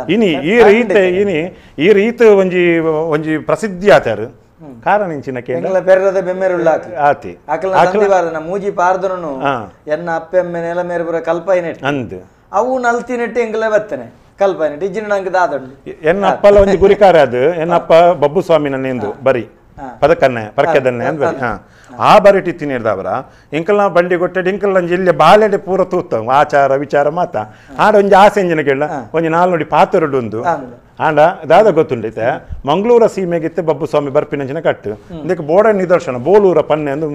ಇನಿ ಈ ರೀತೆ ಇನಿ ಈ ರೀತಿ ಒಂಜಿ ಒಂಜಿ ಪ್ರಸಿದ್ಧಿ ಆತಾರು ಕಾರಣ ಇಂಚಿನ ಕೇಂದ್ರ ಪೆರ್ರದ ಬೆಮ್ಮೆರುಳ್ಳ ಆತಿ ಅಕಲ ಸಂಧಿವಾರನ ಮೂಜಿ ಪಾರ್ದನನು ಎನ್ನ ಅಪ್ಪೆಮ್ಮೆ ನೆಲ ಮೇರೆ ಪೂರ ಕಲ್ಪೈನೆಟ್ ಅಂದ್ ಅವು ನಲ್ತಿನೆಟ್ಟು ಎಂಕಲೆ ಬತ್ತನೆ ಕಲ್ಪೈನೆಟ್ ಇಜ್ಜಿನ ನಂಗೆ ದಾದಂಡು ಎನ್ನ ಅಪ್ಪಲ ಒಂಜಿ ಗುರಿಕಾರ ಅದು ಎನ್ನಪ್ಪ ಬಬ್ಬು ಸ್ವಾಮಿ ನನ್ನೆಂದು ಬರಿ ಪದಕನ್ನೆ ಪರಕೆದನ್ನೆ ಅಂದ್ ಬರಿ ಹಾ ಆ ಬರಿಟಿ ತಿನ್ನಿರ್ದವರ ಇಂಕಲ್ನ ಬಂಡಿ ಕೊಟ್ಟೆ ಇಂಕಲ್ ಒಂಜಿ ಇಲ್ಲಿ ಬಾಲೆಡೆ ಪೂರ ತೂತ ಆಚಾರ ವಿಚಾರ ಮಾತ ಆಡ ಒಂಜಿ ಆಸೆ ಇಂಜಿನ ಕೇಳ ಒಂಜಿ ನಾಲ್ ನೋಡಿ ಪಾತರುಡು ಒಂದು ಆಂಡ ದಾದ ಗೊತ್ತುಂಡೈತೆ ಮಂಗಳೂರ ಸೀಮೆಗಿತ್ತೆ ಬಬ್ಬು ಸ್ವಾಮಿ ಬರ್ಪಿನಂಚಿನ ಕಟ್ಟು ಇದಕ್ಕೆ ಬೋಡ ನಿದರ್ಶನ ಬೋಲೂರ ಪನ್ನೆ ಅಂದು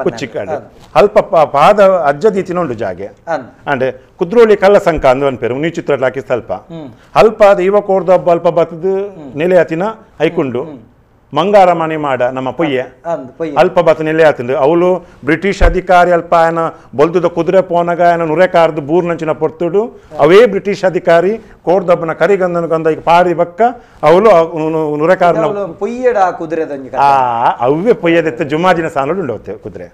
ಕುಚ್ಚಿಕ್ಕಾಡು ಅಲ್ಪ ಪಾದ ಅಜ್ಜದೀತಿನ ಉಂಡು ಜಾಗೆ ಅಂಡೆ ಕುದ್ರೋಳಿ ಕಲ್ಲ ಸಂಕ ಅಂದು ಅನ್ಪೇರು ನೀ ಚಿತ್ರ ಹಾಕಿ ಸ್ವಲ್ಪ ಅಲ್ಪ ಅದು ಇವ ಕೋರ್ದ ಹಬ್ಬ ಅಲ್ಪ ಬತ್ತದು ನೆಲೆ ಆತಿನ ಐಕುಂಡು ಮಂಗಾರ ಮನೆ ಮಾಡ ನಮ್ಮ ಪೊಯ್ಯೆ ಅಲ್ಪ ಬತ್ತ ನೆಲೆ ಆತಂದು ಅವಳು ಬ್ರಿಟಿಷ್ ಅಧಿಕಾರಿ ಅಲ್ಪ ಆಯನ ಬೊಲ್ದುದ ಕುದುರೆ ಪೋನಗ ಆಯನ ನುರೆಕಾರ್ದು ಬೂರ್ನಂಚಿನ ಪೊರ್ತುಡು ಅವೇ ಬ್ರಿಟಿಷ್ ಅಧಿಕಾರಿ ಕೋರ್ದಬ್ಬನ ಕರಿಗಂದನ ಗಂಧ ಈಗ ಪಾಡಿ ಬಕ್ಕ ಅವಳು ನುರೆಕಾರನ ಪೊಯ್ಯಡ ಕುದುರೆ ಆ ಅವೇ ಪೊಯ್ಯದೆತ್ತ ಜುಮಾಜಿನ ಸಾಲೋಡು ಉಂಡವತ್ತೆ ಕುದುರೆ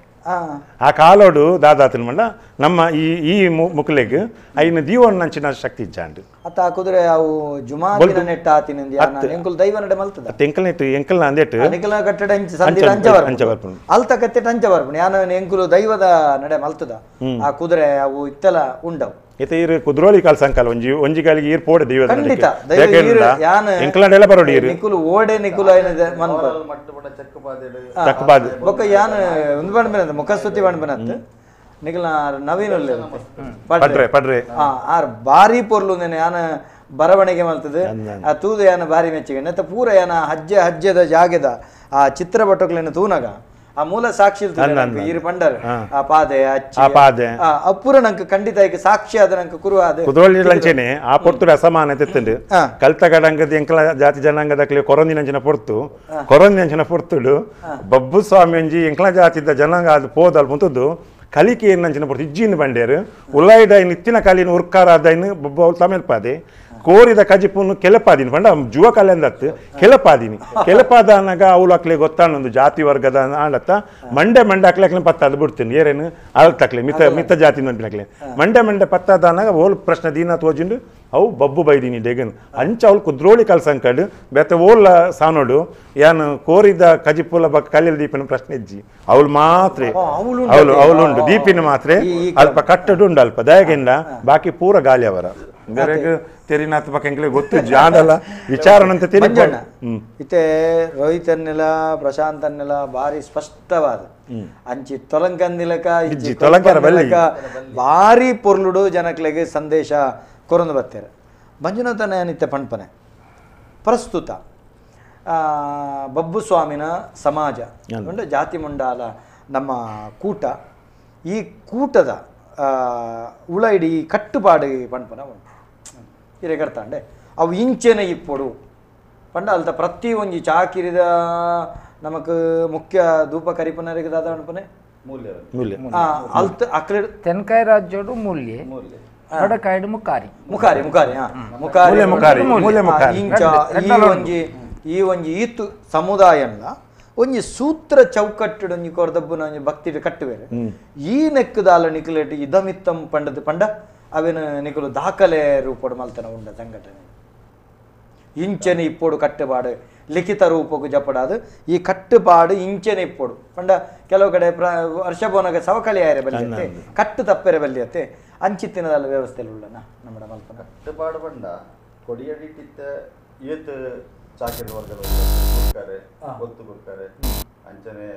ಆ ಕಾಲೋಡು ದಾದಾತನ ಮಂಡ ನಮ್ಮ ಈ ಈ ಮುಕ್ಲೆಗ್ ಐನ ದೀವಣ್ಣಂಚಿನ ಶಕ್ತಿ ಇಜ್ಜಾಂಡು ಅತ್ತ ಆ ಕುದುರೆ ಅವು ಜುಮಾಜಿನ ನೆಟ್ಟ ಆತಿನಂದಿ ಎಂಕುಲ್ ದೈವ ನಡೆ ಮಲ್ತದ ಎಂಕಲ್ ನೆಟ್ಟು ಎಂಕಲ್ನ ಅಂದೆಟ್ಟು ನಿಕಲ ಕಟ್ಟಡ ಅಂಚ ಸಂದಿರ ಅಂಚ ಬರ್ಪುಂಡು ಅಲ್ತ ಕತ್ತೆಟ್ ಅಂಚ ಬರ್ಪುಂಡು ಯಾನ ಎಂಕುಲು ದೈವದ ನಡೆ ಮಲ್ತದ ಆ ಕುದುರೆ ಅವು ಇತ್ತೆಲ ಉಂಡವು ಇತ್ತೆ ಈರು ಕುದ್ರೋಳಿ ಕಾಲ್ ಸಂಕಲ್ ಒಂಜಿ ಒಂಜಿ ಕಾಲಿಗೆ ಈರ್ ಪೋಡೆ ದೈವದ ಖಂಡಿತ ಯಾನ ಎಂಕಲ್ನಡೆಲ್ಲ ಬರೋಡಿ ಈರು ನಿಕುಲು ಓಡೆ ನಿಕುಲು ಐನ ಮನ್ಪ ಚಕ್ಕಪಾದ ಬೊಕ್ಕ ಯಾನ ಒಂದು ಬಂಡ್ಬೆನಂತ ಮುಖಸ್ತುತಿ ಬಂಡ್ಬೆನಂತ ನಿಕಲ್ನ ನವೀನ್ ಪಡ್ರೆ ಪಡ್ರೆ ಆರ್ ಬಾರಿ ಪೊರ್ಲು ಯಾನ ಬರವಣಿಗೆ ಮಲ್ತದೆ ಆ ತೂದು ಯಾನ ಬಾರಿ ಮೆಚ್ಚಿಗೆ ನೆತ್ತ ಪೂರ ಯಾನ ಹಜ್ಜೆ ಹಜ್ಜೆದ ಜಾಗೆದ ಆ ಚಿತ್ರಪಟಕ್ಲೆನ ತೂನಗ ಆ ಮೂಲ ಸಾಕ್ಷಿ ಈರು ಪಂಡರ್ ಆ ಪಾದೆ ಆ ಪಾದೆ ಅಪ್ಪುರ ನಂಗೆ ಖಂಡಿತ ಈಗ ಸಾಕ್ಷಿ ಆದ ನಂಗೆ ಕುರುವಾದ ಕುದ್ರೋಳಿ ಲಂಚೆನೆ ಆ ಪೊರ್ತುಡು ಅಸಮಾನತೆ ಇತ್ತುಂಡು ಕಲ್ತಗಡಂಗದ ಎಂಕಲ ಜಾತಿ ಜನಾಂಗದಕ್ಲೆ ಕೊರೊಂದಿನಂಚಿನ ಪೊರ್ತು ಕೊರೊಂದಿನಂಚಿನ ಪೊರ್ತುಡು ಬಬ್ಬು ಸ್ವಾಮಿ ಒಂಜಿ ಎಂಕಲ ಜಾತಿದ ಜನಾಂಗ ಅದು ಪೋದಲ್ ಮುಂತದ್ದು ಕಲಿಕೆ ಏನಂಚಿನ ಪೊರ್ತು ಇಜ್ಜಿನ ಬಂಡೇರು ಉಲಾಯ್ಡ ಇತ್ತಿನ ಕಾಲಿನ ಉರ್ಕಾರ ಆದಾಯಿನ ಬಬ್ಬು ಅವ್ಳು ತಮಿಳ್ಪಾದೆ ಕೋರಿದ ಕಜಿಪುನು ಕೆಲಪಾದಿನಿ ಪಂಡ ಜುವ ಕಲೆಂದತ್ತು ಕೆಲಪಾದಿನಿ ಕೆಲಪಾದನಾಗ ಅವಳು ಅಕ್ಲೆ ಗೊತ್ತಾನೊಂದು ಜಾತಿ ವರ್ಗದ ಆಂಡತ್ತ ಮಂಡೆ ಮಂಡೆ ಅಕ್ಲೆ ಅಕ್ಲೆ ಪತ್ತಾದ ಬಿಡ್ತೀನಿ ಏರೇನು ಅಲ್ತಕ್ಲೆ ಮಿತ ಮಿತ ಜಾತಿ ಅಕ್ಲೆ ಮಂಡೆ ಮಂಡೆ ಪತ್ತಾದನಾಗ ಓಲ್ ಪ್ರಶ್ನೆ ದೀನ ತೋಜಿಂಡು ಅವು ಬಬ್ಬು ಬೈದಿನಿ ಡೆಗನ್ ಅಂಚ ಅವಳು ಕುದ್ರೋಳಿ ಕಲ್ಸಂಕಡು ಬೇತೆ ಓಲ್ಲ ಸಾನೋಡು ಯಾನು ಕೋರಿದ ಕಜಿಪುಲ ಬಕ್ಕ ಕಲಿಯಲ್ ದೀಪಿನ ಪ್ರಶ್ನೆ ಇಜ್ಜಿ ಅವಳು ಮಾತ್ರ ಅವಳು ಅವಳುಂಡು ದೀಪಿನ ಮಾತ್ರ ಅಲ್ಪ ಕಟ್ಟಡು ಉಂಡು ಅಲ್ಪ ದಯಗಿಂದ ಬಾಕಿ ಪೂರ ಗಾಲಿ ಅವರ ಬೇರೆ ತೆರಿನಾಥ ಬಕ್ಕ ಎಂಕ್ಲೆ ಗೊತ್ತು ಜಾಡಲ್ಲ ವಿಚಾರನಂತ ಮಂಜಣ್ಣ ಇತ್ತೆ ರೋಹಿತನ್ನೆಲ್ಲ ಪ್ರಶಾಂತನ್ನೆಲ್ಲ ಭಾರಿ ಸ್ಪಷ್ಟವಾದ ಅಂಚಿ ತೊಲಂಕಂದಿಲಕ ಇಜ್ಜಿ ತೊಲಂಕರ ಬಲ್ಲಿ ಭಾರಿ ಪೊರ್ಲುಡು ಜನಕ್ಲೆಗೆ ಸಂದೇಶ ಕೊರೊಂದು ಬರ್ತಾರೆ ಮಂಜುನಾಥನ ಏನಿತ್ತೆ ಪಣ್ಪನೆ ಪ್ರಸ್ತುತ ಬಬ್ಬು ಸ್ವಾಮಿನ ಸಮಾಜ ಅಂದ್ರೆ ಜಾತಿ ಮುಂಡಾಲ ನಮ್ಮ ಕೂಟ, ಈ ಕೂಟದ ಉಳ ಇಡೀ ಕಟ್ಟುಪಾಡು ಪಣ್ಪನ ಉಂಟು ಇರೆ ಕರ್ತಾಂಡೆ ಅವು ಇಂಚೆನೆ ಇಪ್ಪೊಡು ಪಂಡ ಅಲ್ತ ಪ್ರತಿ ಒಂಜಿ ಚಾಕಿರಿದ ನಮಕ್ ಮುಖ್ಯ ಧೂಪ ಕರಿಪನರಿಗೆ ದಾದ ಅನ್ಪನೆ ಮೂಲ್ಯ ಅಲ್ತ ಅಕ್ರೆ ತೆನ್ಕಾಯಿ ರಾಜ್ಯೋಡು ಮೂಲ್ಯ ಬಡಕಾಯ್ಡು ಮುಖಾರಿ ಮುಖಾರಿ ಮುಖಾರಿ ಮುಖಾರಿ ಮುಖಾರಿ ಮೂಲ್ಯ ಮುಖಾರಿ ಇಂಚ ಈ ಒಂಜಿ ಈತು ಸಮುದಾಯನ್ನ ಒಂಜಿ ಸೂತ್ರ ಚೌಕಟ್ಟು ಒಂಜಿ ಕೊರದಬ್ಬುನ ಒಂಜಿ ಭಕ್ತಿ ಕಟ್ಟುವೇರೆ ಈ ನೆಕ್ಕದಾಲ ನಿಕುಲೇಟ್ ಇದಮಿತ್ತಂ ಪಂಡದ ಪಂಡ ಅವೇನು ನಿಕುಲು ದಾಖಲೆ ರೂಪಡು ಮಲ್ತನ ಉಂಡ ಸಂಘಟನೆ ಇಂಚನೆ ಇಪ್ಪೋಡು ಕಟ್ಟುಪಾಡು ಲಿಖಿತ ರೂಪಕ್ಕೂ ಜಪಡಾದು ಈ ಕಟ್ಟುಪಾಡು ಇಂಚನೆ ಇಪ್ಪೋಡು ಪಂಡ ಕೆಲವು ಕಡೆ ವರ್ಷ ಬೋನಾಗ ಸವಕಳಿ ಆಯರೆ ಬಲ್ಲಿಯತ್ತೆ ಕಟ್ಟು ತಪ್ಪೆರೆ ಬಲ್ಲಿಯತ್ತೆ ಅಂಚಿತ್ತಿನದಲ್ಲ ವ್ಯವಸ್ಥೆ ಉಳ್ಳನ ನಮ್ಮ ಮಲ್ಪನ ಕಟ್ಟುಪಾಡು ಪಂಡ ಕೊಡಿಯಡಿಟ್ಟಿತ್ತ ಏತ್ ಚಾಕಿರಿ ವರ್ಗದ ಕೊಡ್ತಾರೆ ಒತ್ತು ಕೊಡ್ತಾರೆ ಅಂಚನೆ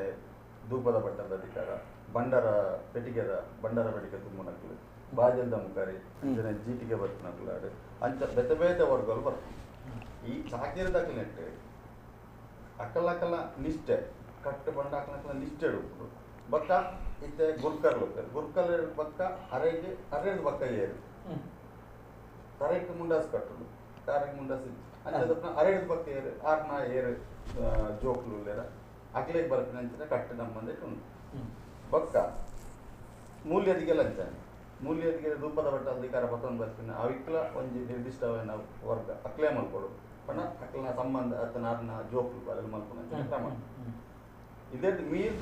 ಧೂಪದ ಬಟ್ಟದ ಅಧಿಕಾರ ಬಂಡರ ಪೆಟ್ಟಿಗೆದ ಬಂಡರ ಪೆಟ್ಟಿಗೆ ತುಂಬನಕ್ಲು ಬಾಜಲ್ದ ಮುಖಾರಿ ಅಂಚನೆ ಜೀಟಿಗೆ ಬರ್ತಿನಕ್ಲಾಡು ಅಂಚ ಬೇತೆ ಬೇತೆ ವರ್ಗಗಳು ಬರ್ತದೆ. ಈ ಚಾಕಿರಿ ನೆಟ್ಟು ಅಕ್ಕಲ ಅಕ್ಕಲ ನಿಷ್ಠೆ ಕಟ್ಟು ಬಂಡ ಅಕ್ಕಲ ನಿಷ್ಠೆ ಉಪ್ಪು ಬಕ್ಕ ಇತ್ತೆ ಗುರ್ಕರ್ಲು ಗುರ್ಕಲ್ ಬಕ್ಕ ಅರೆಗೆ ಅರೆದು ಬಕ್ಕ ಏರು ತರೆಕ್ ಮುಂಡಾಸ್ ಕಟ್ಟುಡು ತಾರಕ್ಕೆ ಮುಂಡಾಸ್ ಅಂಚ ಅರೆದು ಬಕ್ಕ ಏರು ಆರ್ನ ಏರು ಜೋಕ್ಲು ಉಲ್ಲೇರ ಅಕ್ಲೆಗ್ ಬರ್ಪಿನ ಅಂಚಿನ ಕಟ್ಟು ನಮ್ಮಂದೆ ಉಂಟು. ಬಕ್ಕ ಮೂಲ್ಯದಿಗೆಲ್ಲ ಅಂಚಾನೆ ಮೂಲ್ಯದಿಗೆ ರೂಪದ ಬಟ್ಟ ಅಧಿಕಾರ ಪತ್ತೊಂದು ಬರ್ಪಿನ ಅವಿಕ್ಲ ಒಂಜಿ ನಿರ್ದಿಷ್ಟವಾದ ವರ್ಗ ಅಕ್ಲೇ ಮಲ್ಕೊಡು ಪಂಡ ಅಕ್ಲನ ಸಂಬಂಧ ಅತ್ತನ ಆರ್ನ ಜೋಕ್ಲು ಬರಲು ಮಲ್ಪುನ ಅಂಚಿನ ಕ್ರಮ ಇದೇ ಮೀರ್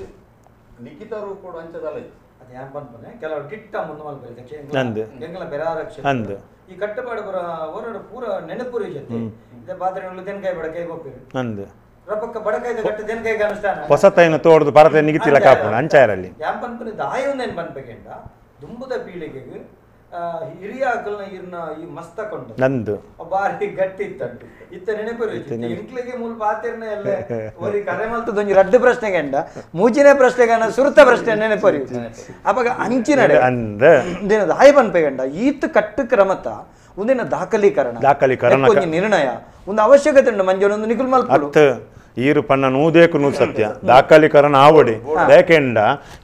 ಲಿಖಿತ ರೂಪಡು ಅಂಚದಲ್ಲ ಅದು ಯಾನ್ ಪನ್ಪನೆ ಕೆಲವು ಡಿಟ್ಟ ಮುಂದೆ ಮಲ್ಪೆ ಎಂಗಲ ಬೆರಾರ ಅಂದು ಈ ಕಟ್ಟುಪಾಡು ಪೂರ ಹೊರಡು ಪೂರ ನೆನಪುರಿ ಜೊತೆ ಇದೇ ಪಾತ್ರೆ ತೆನ್ಕಾಯಿ ಬಡಕಾಯಿ ಬೋಪಿರು ಅಂದು ರಪಕ್ಕ ಬಡಕಾಯ್ದ ಕಟ್ಟು ತೆನ್ಕಾಯಿಗೆ ಅನುಷ್ಠಾನ ಹೊಸತೈನ ತೋಡ್ದು ಭಾರತ ನಿಗಿತಿಲ್ಲ ಕಾಪುಣ ಅಂಚಾಯರಲ್ಲಿ ಯಾನ್ ಪನ್ಪನೆ ದಾಯವನ್ನೇನು ಪನ್ಪೆಗೆಂಡ ದುಂಬುದ ಪೀಳಿಗೆಗೆ ಹಿರಿಯ ಅಕಲ್ನ ಇರ್ನ ಈ ಮಸ್ತಕೊಂಡು ನಂದು ಬಾರಿ ಗಟ್ಟಿ ಇತ್ತಂಟು ಇತ್ತ ನೆನಪು ಎಂಕ್ಲಿಗೆ ಮೂಲ ಪಾತಿರ್ನ ಎಲ್ಲ ಒರಿ ಕರೆ ಮಲ್ತದೊಂಜಿ ರಡ್ಡು ಪ್ರಶ್ನೆಗೆ ಅಂಡ ಮೂಜಿನೇ ಪ್ರಶ್ನೆಗೆ ಸುರುತ ಪ್ರಶ್ನೆ ನೆನಪರಿ ಅವಾಗ ಅಂಚಿನಡೆ ಅಂದ ದಿನದ ಹಾಯ್ ಪನ್ಪೆಗಂಡ ಈತ ಕಟ್ಟು ಕ್ರಮತ ಒಂದಿನ ದಾಖಲೀಕರಣ ದಾಖಲೀಕರಣ ಒಂಜಿ ನಿರ್ಣಯ ಒಂದು ಅವಶ್ಯಕತೆ ಉಂಟು ಮಂಜೊಂದು ನಿಕುಲ್ ಮಲ್ಪಡು ಈರು ಪಣ್ಣ ನೂದೇಕು ನೂದು ಸತ್ಯ ದಾಖಲೀಕರಣ ಆವಡಿ ಯಾಕೆಂಡ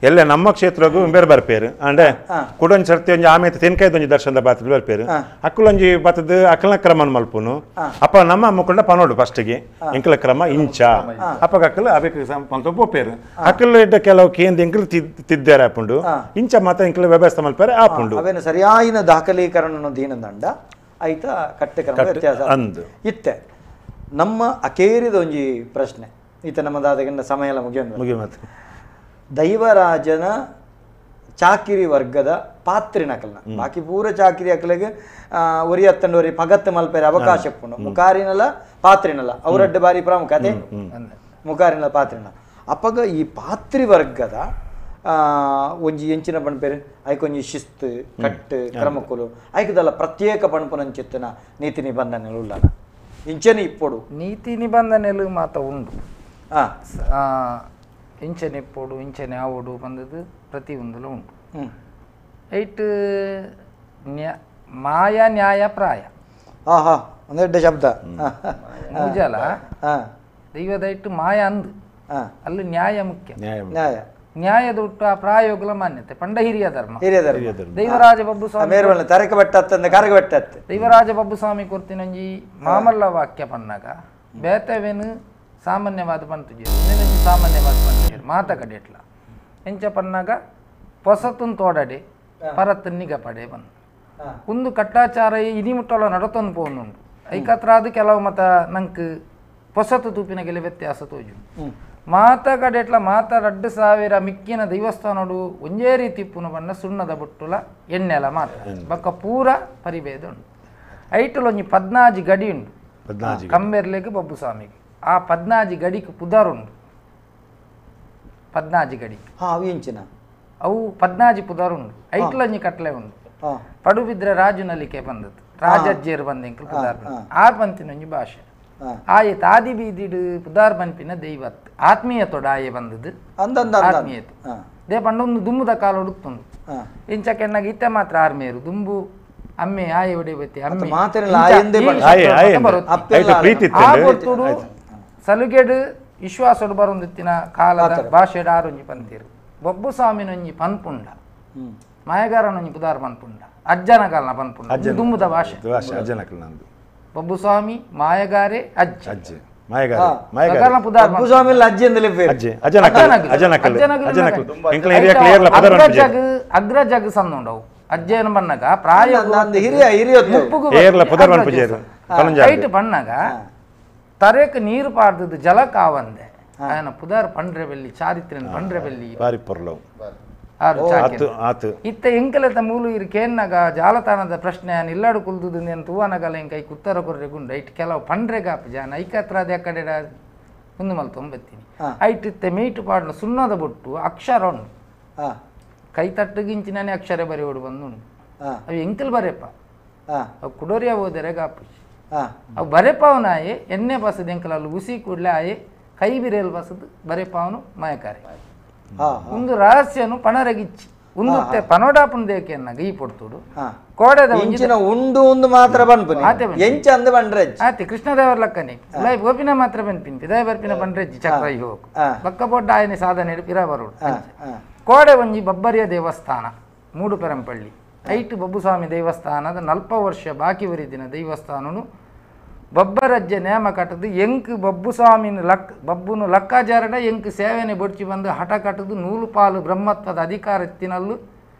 ಎಲ್ಲ ನಮ್ಮ ಕ್ಷೇತ್ರಗೂ ಬೇರೆ ಬರ್ಪೇರು ಅಂಡೆ ಕುಡೊಂಜಿ ಸರ್ತಿ ಒಂಜಿ ಆಮೇಲೆ ತೆನ್ಕಾಯ್ದೊಂಜಿ ದರ್ಶನದ ಬಾತ್ರಿ ಬರ್ಪೇರು ಅಕ್ಕುಲೊಂಜಿ ಬತ್ತದ ಅಕ್ಕಲ ಕ್ರಮನ್ ಮಲ್ಪುನು ಅಪ್ಪ ನಮ್ಮ ಮುಖಂಡ ಪನೋಡು ಫಸ್ಟಿಗೆ ಎಂಕಲ ಕ್ರಮ ಇಂಚ ಅಪ್ಪಗ ಅಕ್ಕಲು ಅಬೇಕು ಮಲ್ಪ ಪೋಪೇರು ಅಕ್ಕಲು ಇಡ್ಡ ಕೆಲವು ಕೇಂದ್ರ ಎಂಕಲು ತಿದ್ದೇರ ಆಪುಂಡು ಇಂಚ ಮಾತ್ರ ಎಂಕಲ ವ್ಯವಸ್ಥೆ ಮಲ್ಪೇರು ಆಪುಂಡು ಅವೇನು ಸರಿಯಾಯಿನ ದಾಖಲೀಕರಣ ದೀನದಂಡ ಆಯ್ತಾ ಕಟ್ಟೆ ಕ್ರಮ ವ್ಯತ್ಯಾಸ ಅಂದು ಇತ್ತೆ ನಮ್ಮ ಅಕೇರಿದ ಒಂಜಿ ಪ್ರಶ್ನೆ ಈತ ನಮ್ಮದಾದಗಿಂತ ಸಮಯ ಎಲ್ಲ ಮುಗಿಯೋ ಮುಗಿಯ ಮತ್ತೆ ದೈವರಾಜನ ಚಾಕಿರಿ ವರ್ಗದ ಪಾತ್ರಿನಕಲ್ನ ಬಾಕಿ ಪೂರ ಚಾಕಿರಿ ಅಕಲೆಗೆ ಒರಿ ಅತ್ತಂಡ ಒರಿ ಪಗತ್ತು ಮಲ್ಪೇರೆ ಅವಕಾಶ ಪುಂಡು ಮುಖಾರಿನಲ್ಲ ಪಾತ್ರಿನಲ್ಲ ಅವರಡ್ಡ ಬಾರಿ ಪ್ರಾಮುಖ ಅದೇ ಮುಖಾರಿನಲ್ಲ ಪಾತ್ರಿನ ಅಪ್ಪಗ ಈ ಪಾತ್ರಿ ವರ್ಗದ ಒಂಜಿ ಎಂಚಿನ ಪಣ್ಪೇರು ಐಕೊಂಜಿ ಶಿಸ್ತು ಕಟ್ಟು ಕ್ರಮಕ್ಕುಲು ಐಕದಲ್ಲ ಪ್ರತ್ಯೇಕ ಪಣ್ಪುನಂಚಿತ್ತಿನ ನೀತಿ ನಿಬಂಧನೆಗಳು ಉಳ್ಳನ ಇಂಚನೆ ಇಪ್ಪೊಡು ನೀತಿ ನಿಬಂಧನೆಲು ಮಾತ ಉಂಡು ಇಂಚನೆ ಇಪ್ಪೊಡು ಇಂಚನೆ ಆವೊಡು ಬಂದದ್ದು ಪ್ರತಿ ಒಂದುಲ ಉಂಟು. ಐಟ್ ಮಾಯ ನ್ಯಾಯ ಪ್ರಾಯ ಹಾ ಒಂದೆಡ್ಡ ಶಬ್ದ ಮೂಜಲ ದೈವದ ಇಟ್ಟು ಮಾಯ ಅಂದು ಅಲ್ಲಿ ನ್ಯಾಯ ಮುಖ್ಯ ನ್ಯಾಯ ನ್ಯಾಯದ ಹುಟ್ಟು ಆ ಪ್ರಾಯೋಗಲ ಮಾನ್ಯತೆ ಪಂಡ ಹಿರಿಯ ಧರ್ಮ ಹಿರಿಯ ಧರ್ಮ ದೈವರಾಜ ಬಬ್ಬು ಸ್ವಾಮಿ ತರಕ ಬೆಟ್ಟ ಕಾರಕ ಬೆಟ್ಟ ದೈವರಾಜ ಬಬ್ಬು ಸ್ವಾಮಿ ಕೊರ್ತಿನೊಂಜಿ ಮಾಮಲ್ಲ ವಾಕ್ಯ ಪಣ್ಣಾಗ ಬೇತವೇನು ಸಾಮಾನ್ಯವಾದ ಪಂತುಜೇರು ಸಾಮಾನ್ಯವಾದ ಪಂತುಜೇರು ಮಾತ ಕಡೆಟ್ಲ ಎಂಚ ಪನ್ನಾಗ ಪೊಸತುನ್ ತೋಡಡೆ ಪರತ್ತು ನಿಗಪಡೆ ಬಂದು ಒಂದು ಕಟ್ಟಾಚಾರ ಇನಿ ಮುಟ್ಟಲ ನಡತೊಂದು ಪೋನುಂಡು ಐಕತ್ರ ಅದು ಕೆಲವು ಮತ ನಂಕ್ ಪೊಸತು ತೂಪಿನ ಕೆಲ ವ್ಯತ್ಯಾಸ ತೋಜು ಮಾತ ಕಡೆಟ್ಲ ಮಾತ 2000 ಮಿಕ್ಕಿನ ದೇವಸ್ಥಾನಡು ಒಂಜೇ ರೀತಿ ಪುನ ಬಣ್ಣ ಸುಣ್ಣದ ಬೊಟ್ಟುಲ ಎಣ್ಣೆಲ ಮಾತ ಬಕ್ಕ ಪೂರ ಪರಿಭೇದ ಉಂಡು. ಐಟಲ್ ಒಂಜಿ 14 ಗಡಿ ಉಂಡು ಕಂಬೆರ್ಲೆಗ್ ಬಬ್ಬು ಸ್ವಾಮಿಗೆ ಆ 14 ಗಡಿಗೆ ಪುದರುಂಡು 14 ಗಡಿ ಇಂಚಿನ ಅವು 14 ಪುದರುಂಡು ಐಟ್ಲ ಒಂಜಿ ಕಟ್ಲೆ ಉಂಡು ಪಡುಬಿದ್ರೆ ರಾಜು ನಲಿಕೆ ಬಂದದ್ದು ರಾಜಜ್ಜೇರು ಬಂದ ಎಂಕಲ್ ಪುದಾರ್ ಆರ್ ಪಂತಿನ ಒಂಜಿ ಭಾಷೆ ಆಯೆ ತಾದಿ ಬೀದಿಡು ಪುದಾರ್ ಪನ್ಪಿನ ದೈವತ್ ಆತ್ಮೀಯ ತೊಡ ಆಯೆ ಬಂದದ್ದು ಆತ್ಮೀಯತೆ they ಪಂಡ ಒಂದು ದುಂಬುದ ಕಾಲ ಉಡುತ್ತುಂಡು ಇಂಚ ಕೆಣ್ಣಗ ಇತ್ತೆ ಮಾತ್ರ ಆರ್ಮೇರು ದುಂಬು ಅಮ್ಮೆ ಆಯೆ ಒಡೆ ಬತ್ತಿ ಅಮ್ಮೆ ಪ್ರೀತಿ ಸಲುಗೆಡು ವಿಶ್ವಾಸಡು ಬರೊಂದಿತ್ತಿನ ಕಾಲದ ಭಾಷೆಡ್ ಆರೊಂಜಿ ಪಂತೀರು ಬೊಬ್ಬು ಸ್ವಾಮಿನೊಂಜಿ ಪನ್ಪುಂಡ ಮಾಯಗಾರನೊಂಜಿ ಪುದಾರ್ ಪನ್ಪುಂಡ ಅಜ್ಜನ ಕಾಲನ ಪನ್ಪುಂಡ ದುಂಬುದ ಭಾಷೆ ಬೊಬ್ಬು ಸ್ವಾಮಿ ಮಾಯಗಾರೆ ಅಜ್ಜ ಅಜ್ಜ ಮಾಯಗಾರ ಅಗ್ರಜಗ್ ಸಂದುಂಡವು ಅಜ್ಜನ ಬನ್ನಗ ಪ್ರಾಯ ಐಟ್ ಬಣ್ಣಗ ತರೇಕ್ ನೀರು ಪಾಡ್ದದ್ದು ಜಲ ಕಾವಂದೆ ಆಯನ ಪುದಾರ್ ಪಂಡ್ರೆ ಬೆಲ್ಲಿ ಚಾರಿತ್ರ್ಯನ ಪಂಡ್ರೆ ಬೆಲ್ಲಿ ಇತ್ತ ಎಂಕಲೆತ ಮೂಲು ಇರು ಕೇನ್ನಗ ಜಾಲತಾಣದ ಪ್ರಶ್ನೆ ಇಲ್ಲಾಡು ಕುಲ್ದುದು ನೇನು ತೂವನಗಲ ಎಂಕ ಐಕ್ ಉತ್ತರ ಕೊರ್ರೆ ಗುಂಡು ಐಟ್ ಕೆಲವು ಪಂಡ್ರೆ ಗಾಪು ಜಾನ ಐಕತ್ರ ಅದೇ ಕಡೆ ಮುಂದೆ ಮಲ್ ತೊಂಬತ್ತೀನಿ ಐಟ್ ಇತ್ತೆ ಮೇಟು ಪಾಡ್ನ ಸುಣ್ಣದ ಬೊಟ್ಟು ಅಕ್ಷರ ಉಂಡು ಕೈ ತಟ್ಟುಗಿಂಚಿನೇ ಅಕ್ಷರ ಬರೆಯೋಡು ಬಂದುಂಡು ಅವು ಎಂಕಲ್ ಬರೆಯಪ್ಪ ಅವು ಕುಡೋರಿಯ ಹೋದರೆ ಗಾಪು ಅವು ಬರೆಪಾವನಾಯೆ ಎಣ್ಣೆ ಬಸದ ಎಂಕಲ್ ಅಲ್ಲಿ ಉಸಿ ಕೂಡಲೇ ಆಯೆ ಕೈ ಬಿರೇಲ್ ಬಸದು ಬರೆಪಾವನು ಮಾಯಕಾರೆ ಒಂದು ರಹಸ್ಯನು ಪಣರಗಿಚ್ಚಿ ಒಂದು ಪನೋಡಾಪನ ದೇಕೆನ್ನಾಗ ಈ ಪೊಡ್ತುಡು ಕೋಡೆದ ಇಂಚಿನ ಉಂಡು ಒಂದು ಮಾತ್ರ ಬನ್ಪುನಿ ಎಂಚ ಅಂದ ಬಂಡ್ರೆಜ್ಜಿ ಆತಿ ಕೃಷ್ಣದೇವರ ಲಕ್ಕನೆ ಲೈ ಗೋಪಿನ ಮಾತ್ರ ಬನ್ಪಿನ್ ಪಿದಾಯ ಬರ್ಪಿನ ಬಂಡ್ರೆಜ್ಜಿ ಚಕ್ರ ಹೋಗು ಬಕ್ಕ ಪೊಡ್ಡ ಆಯನೆ ಸಾಧನೆ ಪಿರ ಬರೋಡು ಕೋಡೆ ಒಂಜಿ ಬಬ್ಬರಿಯ ದೇವಸ್ಥಾನ ಮೂಡು ಪೆರಂಪಳ್ಳಿ ಐಟು ಬಬ್ಬುಸ್ವಾಮಿ ದೇವಸ್ಥಾನದ 40 ವರ್ಷ ಬಾಕಿ ಉರಿದಿನ ದೇವಸ್ಥಾನನು ಬಬ್ಬರಜ್ಜೆ ನೇಮ ಕಟ್ಟದು ಎಂಕ್ ಬಬ್ಬುಸ್ವಾಮಿನ ಲಕ್ ಬಬ್ಬುನು ಲಕ್ಕಾಜಾರಡ ಎಂಕ್ ಸೇವೆನೆ ಬೊಡ್ಚಿ ಬಂದು ಹಠ ಕಟ್ಟದು ನೂಲು ಪಾಲು ಬ್ರಹ್ಮತ್ವದ ಅಧಿಕಾರ ಎತ್ತಿನಲ್ಲು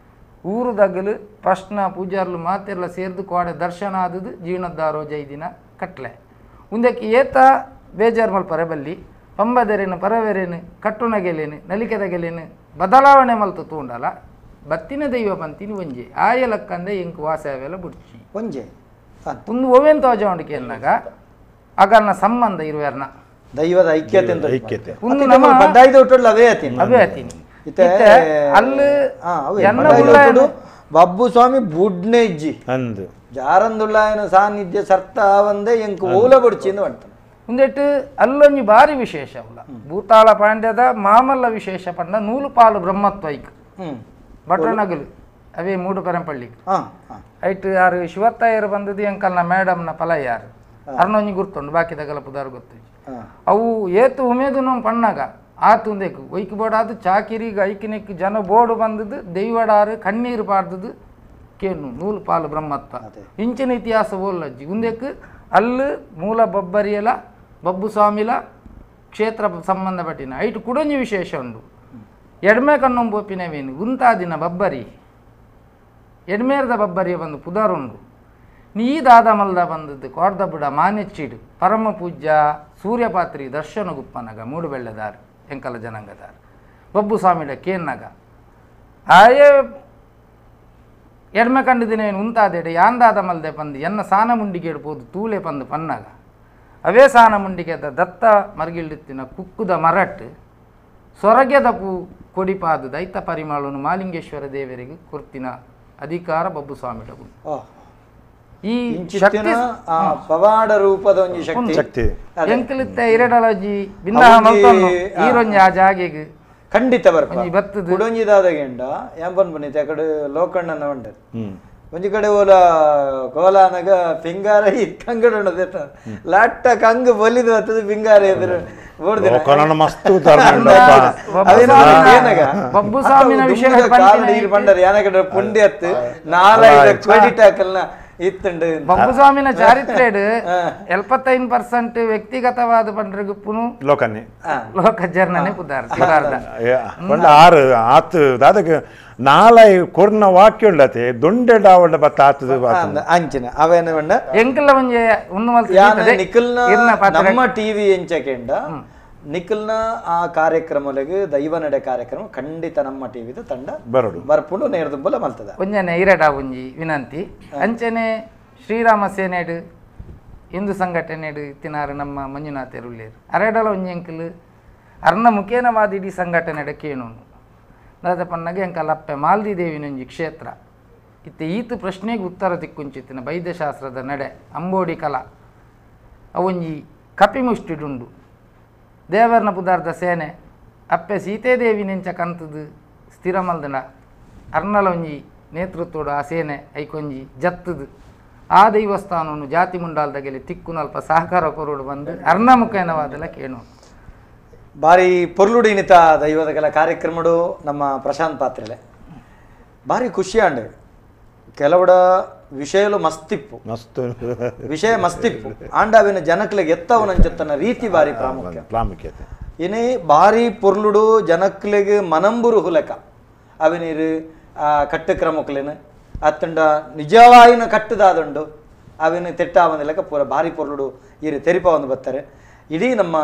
ಊರು ದಗಲು ಪ್ರಶ್ನ ಪೂಜಾರ್ಲು ಮಾತೆಲ್ಲ ಸೇರ್ದು ಕೋಡೆ ದರ್ಶನ ಆದದು ಜೀರ್ಣೋದ್ಧಾರೋ ಜೈದಿನ ಕಟ್ಲೆ ಉಂದಕ್ಕೆ ಏತ ಬೇಜಾರು ಮಲ್ಪರೆ ಬಲ್ಲಿ ಪಂಬದೆರೇನು ಪರವೆರೇನು ಕಟ್ಟುನಗೆಲೇನು ನಲಿಕೆದಗೆಲೇನು ಬದಲಾವಣೆ ಮಲ್ತು ತೂಂಡಲ ಬತ್ತಿನ ದೈವ ಬಂತಿನ ಒಂಜೆ ಆಯ ಲಕ್ಕಂದೆ ಎಂಕ್ ವಾಸವೆಲ್ಲ ಬುಡ್ಚಿ ಒಂಜೆ ಒಂದು ಓವೇನ್ ತೋಜವಣಿಕೆ ಎನ್ನಾಗ ಅಗರ್ನ ಸಂಬಂಧ ಇರುವೆರ್ನ ದೈವದ ಐಕ್ಯತೆ ಅಂತ ಐಕ್ಯತೆ ಒಂದು ನಮ್ಮ ಬದ್ದಾಯ್ದ ಒಟ್ಟುಳ್ಳ ಅವೇ ಅತೀನಿ ಅವೇ ಅತೀನಿ ಅಲ್ಲಿ ಬಬ್ಬು ಸ್ವಾಮಿ ಬುಡ್ನೆ ಇಜ್ಜಿ ಅಂದು ಜಾರಂದುಳ್ಳಾಯನ ಸಾನ್ನಿಧ್ಯ ಸರ್ತ ಒಂದೇ ಎಂಕ್ ಓಲ ಬುಡ್ಚಿಂದ ಅಂತ ಒಂದೆಟ್ಟು ಅಲ್ಲೊಂಜಿ ಭಾರಿ ವಿಶೇಷ ಅವಲ್ಲ ಭೂತಾಳ ಪಾಂಡ್ಯದ ಮಾಮಲ್ಲ ವಿಶೇಷ ಪಂಡ ನೂಲು ಪಾಲು ಬ್ರಹ್ಮತ್ವ ಐಕ್ ಭಟ್ರನಗಲು ಅವೇ ಮೂಡು ಪೆರಂಪಳ್ಳಿ ಐಟ್ ಯಾರು ಶಿವತ್ತಾಯರು ಬಂದದ್ದು ಎಂಕಲ್ನ ಮೇಡಮ್ನ ಫಲ ಯಾರು ಅರ್ನೊಂಜಿ ಗುರ್ತುಂಡು ಬಾಕಿದಗಲ ಪುದಾರು ಗೊತ್ತು ಅವು ಏತು ಉಮೇದು ನಮ್ಮ ಪಣ್ಣಾಗ ಆತುಂದೇಕು ಒಯ್ಕ್ ಬೋಡಾದು ಚಾಕಿರಿಗೆ ಐಕಿನೆಕ್ ಜನ ಬೋರ್ಡು ಬಂದದ್ದು ದೈವಡಾರು ಕಣ್ಣೀರು ಪಾಡ್ದದ್ದು ಕೇನು ನೂಲು ಪಾಲು ಬ್ರಹ್ಮತ್ವ ಇಂಚಿನ ಇತಿಹಾಸ ಓಲ್ಲಜ್ಜಿ ಉಂದೇಕು ಅಲ್ಲು ಮೂಲ ಬೊಬ್ಬರಿಯಲ ಬಬ್ಬು ಸ್ವಾಮಿಲ ಕ್ಷೇತ್ರ ಸಂಬಂಧಪಟ್ಟಿನ ಐಟು ಕುಡೊಂಜಿ ವಿಶೇಷ ಉಂಡು ಎಡ್ಮೆ ಕಣ್ಣೊಂಬೋಪಿನವೇನು ಗುಂತಾದಿನ ಬಬ್ಬರಿ ಎಡ್ಮೇರ್ದ ಬಬ್ಬರಿಯ ಬಂದು ಪುದಾರುಂಡು ನೀ ದಾದ ಮಲ್ದ ಬಂದದ್ದು ಕೋರ್ದ ಬುಡ ಮಾನೆಚ್ಚಿಡು ಪರಮ ಪೂಜ್ಯ ಸೂರ್ಯಪಾತ್ರಿ ದರ್ಶನ ಗುಪ್ಪನಗ ಮೂಡುಬೆಳ್ಳೆದಾರು ಎಂಕಲ ಜನಾಂಗದಾರು ಬಬ್ಬು ಸ್ವಾಮಿಡ ಕೇನ್ನಗ ಆಯೇ ಎಡ್ಮೆ ಕಂಡಿದಿನೇನು ಉಂತಾದೆಡೆ ಯಾಂದಾದ ಮಲ್ದೆ ಪಂದು ಎನ್ನ ಸಾನ ಮುಂಡಿಗೆ ಇಡ್ಬೋದು ತೂಲೆ ಪಂದು ಪನ್ನಾಗ ಅವೇ ಸಾನ ಮುಂಡಿಗೆದ ದತ್ತ ಮರ್ಗಿಲ್ಡಿತ್ತಿನ ಕುಕ್ಕುದ ಮರಟ್ಟು ಸೊರಗೆದ ಪೂ ಕೊಡಿಪಾದ ದೈತ ಪರಿಮಳನು ಮಾಲಿಂಗೇಶ್ವರ ದೇವರಿಗೆ ಕೊರ್ತಿನ ಅಧಿಕಾರ ಬಬ್ಬು ಸ್ವಾಮಿಡ ಈ ಶಕ್ತಿ ಪವಾಡ ರೂಪದ ಒಂಜಿ ಶಕ್ತಿ ಶಕ್ತಿ ಎಂಕಲಿತ್ತ ಇರಡಲಜಿ ಬಿಂದಾಹ ಮಲ್ತೊನ್ನು ಈರೊಂಜಿ ಆ ಜಾಗೆಗ್ ಖಂಡಿತ ಬರ್ಪ ಕುಡೊಂಜಿ ದಾದಗೆಂಡ ಯಾಂಪನ್ ಬನ್ನಿತೆ ಆ ಕಡೆ ಲೋಕಣ್ಣನ ಉಂಟು ಒಂಜಿ ಕಡೆ ಓಲ ಕೋಲಾನಗ ಪಿಂಗಾರ ಈ ಕಂಗಡ ಉಂಟು ಲಾಟ್ಟ ಕಂಗು ಬೊಲಿದು ಬರ್ತದೆ ಪಿಂಗಾರ ಎದುರು ಪುಂಡಿ ನಾಲ್ಕು ಕ್ರೆಡಿಟ್ ಹಾಕಲ್ನ ಇತ್ತುಂಡು ಬಬ್ಬು ಸ್ವಾಮಿನ ಚಾರಿತ್ರೆಡ್ 75% ವ್ಯಕ್ತಿಗತವಾದ ಪಂಡ್ರೆ ಗುಪ್ಪುನು ಲೋಕನ್ನೇ ಲೋಕ ಜರ್ನನೆ ಪುದಾರ್ ಪಂಡ ಆರು ಆತು ದಾದಗ ನಾಲೈ ಕೊರ್ನ ವಾಕ್ಯ ಉಂಡತೆ ದೊಂಡೆ ಡಾವಡ ಬತ್ತ ಆತದ ಅಂಚಿನ ಅವೇನ ಬಂಡ ಎಂಕಲ್ಲ ಒಂಜೆ ಉನ್ನು ಮಲ್ತ ನಿಖಲ್ನ ನಮ್ಮ ಟಿವಿ ಎಂಚಕೆಂಡ ನಿಖಲ್ನ ಆ ಕಾರ್ಯಕ್ರಮಲೆಗ್ ದೈವ ನಡೆ ಕಾರ್ಯಕ್ರಮ ಖಂಡಿತ ನಮ್ಮ ಟಿವಿದ ತಂಡ ಬರಡು ಬರ್ಪುಂಡು ನೇರದುಂಬಲ ಮಲ್ತದ ಒಂಜನೆ ಇರಡ ಒಂಜಿ ವಿನಂತಿ ಅಂಚನೆ ಶ್ರೀರಾಮ ಸೇನೆಡು ಹಿಂದೂ ಸಂಘಟನೆಡು ಇತ್ತಿನಾರು ನಮ್ಮ ಮಂಜುನಾಥೆರುಳ್ಳೇರು ಅರೆಡಲ ಒಂಜಿ ಎಂಕಲ್ ಅರ್ನ ಮುಖೇನವಾದ ಇಡೀ ಸಂಘಟನೆಡ ಕೇಣುನು ದಾದ ಪನ್ನಗ ಎಂಕಲ್ ಅಪ್ಪೆ ಮಾಲ್ದಿ ದೇವಿನೊಂಜಿ ಕ್ಷೇತ್ರ ಇತ್ತೆ ಈತ ಪ್ರಶ್ನೆಗೆ ಉತ್ತರ ದಿಕ್ಕುಂಚಿತ್ತಿನ ವೈದ್ಯಶಾಸ್ತ್ರದ ನಡೆ ಅಂಬೋಡಿ ಕಲಾ ಅವೊಂಜಿ ಕಪಿಮುಷ್ಟಿಡುಂಡು ದೇವರ್ನ ಪುದಾರ್ದ ಸೇನೆ ಅಪ್ಪೆ ಸೀತೇದೇವಿ ನೆಂಚ ಕಂತದು ಸ್ಥಿರ ಮಲ್ದನ ಅರ್ನಲ ಒಂಜಿ ನೇತೃತ್ವಡು ಆ ಸೇನೆ ಐಕೊಂಜಿ ಜತ್ತದು ಆ ದೈವಸ್ಥಾನವನ್ನು ಜಾತಿ ಮುಂಡಾಲ್ದಾಗೆಲ್ಲಿ ತಿಕ್ಕುನಲ್ಪ ಸಹಕಾರ ಕೊರೋಡು ಬಂದು ಅರ್ಣಮುಖೇನವಾದೆಲ್ಲ ಕೇಣು. ಬಾರಿ ಪೊರ್ಲುಡಿನಿತ ದೈವದ ಕೆಲ ಕಾರ್ಯಕ್ರಮಡು ನಮ್ಮ ಪ್ರಶಾಂತ್ ಪಾತ್ರೆಲೆ ಭಾರಿ ಖುಷಿಯಾಂಡು. ಕೆಲವಡ ವಿಷಯಲು ಮಸ್ತಿಪ್ಪು ಮಸ್ತು ವಿಷಯ ಮಸ್ತಿಪ್ಪು ಆಂಡಾವಿನ ಜನಕ್ಲೆಗೆ ಎತ್ತವನಂಚತ್ತನ ರೀತಿ ಭಾರಿ ಪ್ರಾಮುಖ್ಯ ಪ್ರಾಮುಖ್ಯತೆ. ಇನಿ ಭಾರಿ ಪೊರ್ಲುಡು ಜನಕ್ಲೆಗೆ ಮನಂಬುರು ಹುಲಕ ಅವಿನೀರು ಕಟ್ಟು ಕ್ರಮಕ್ಲೇನು ಅತ್ತಂಡ ನಿಜವಾಯಿನ ಕಟ್ಟುದಾದುಂಡು ಅವಿನ ತೆಟ್ಟಾವಂದಿಲ್ಲಕ ಪೂರ ಭಾರಿ ಪೊರ್ಲುಡು ಇರು ತೆರಿಪ ಒಂದು ಬರ್ತಾರೆ. ಇಡೀ ನಮ್ಮ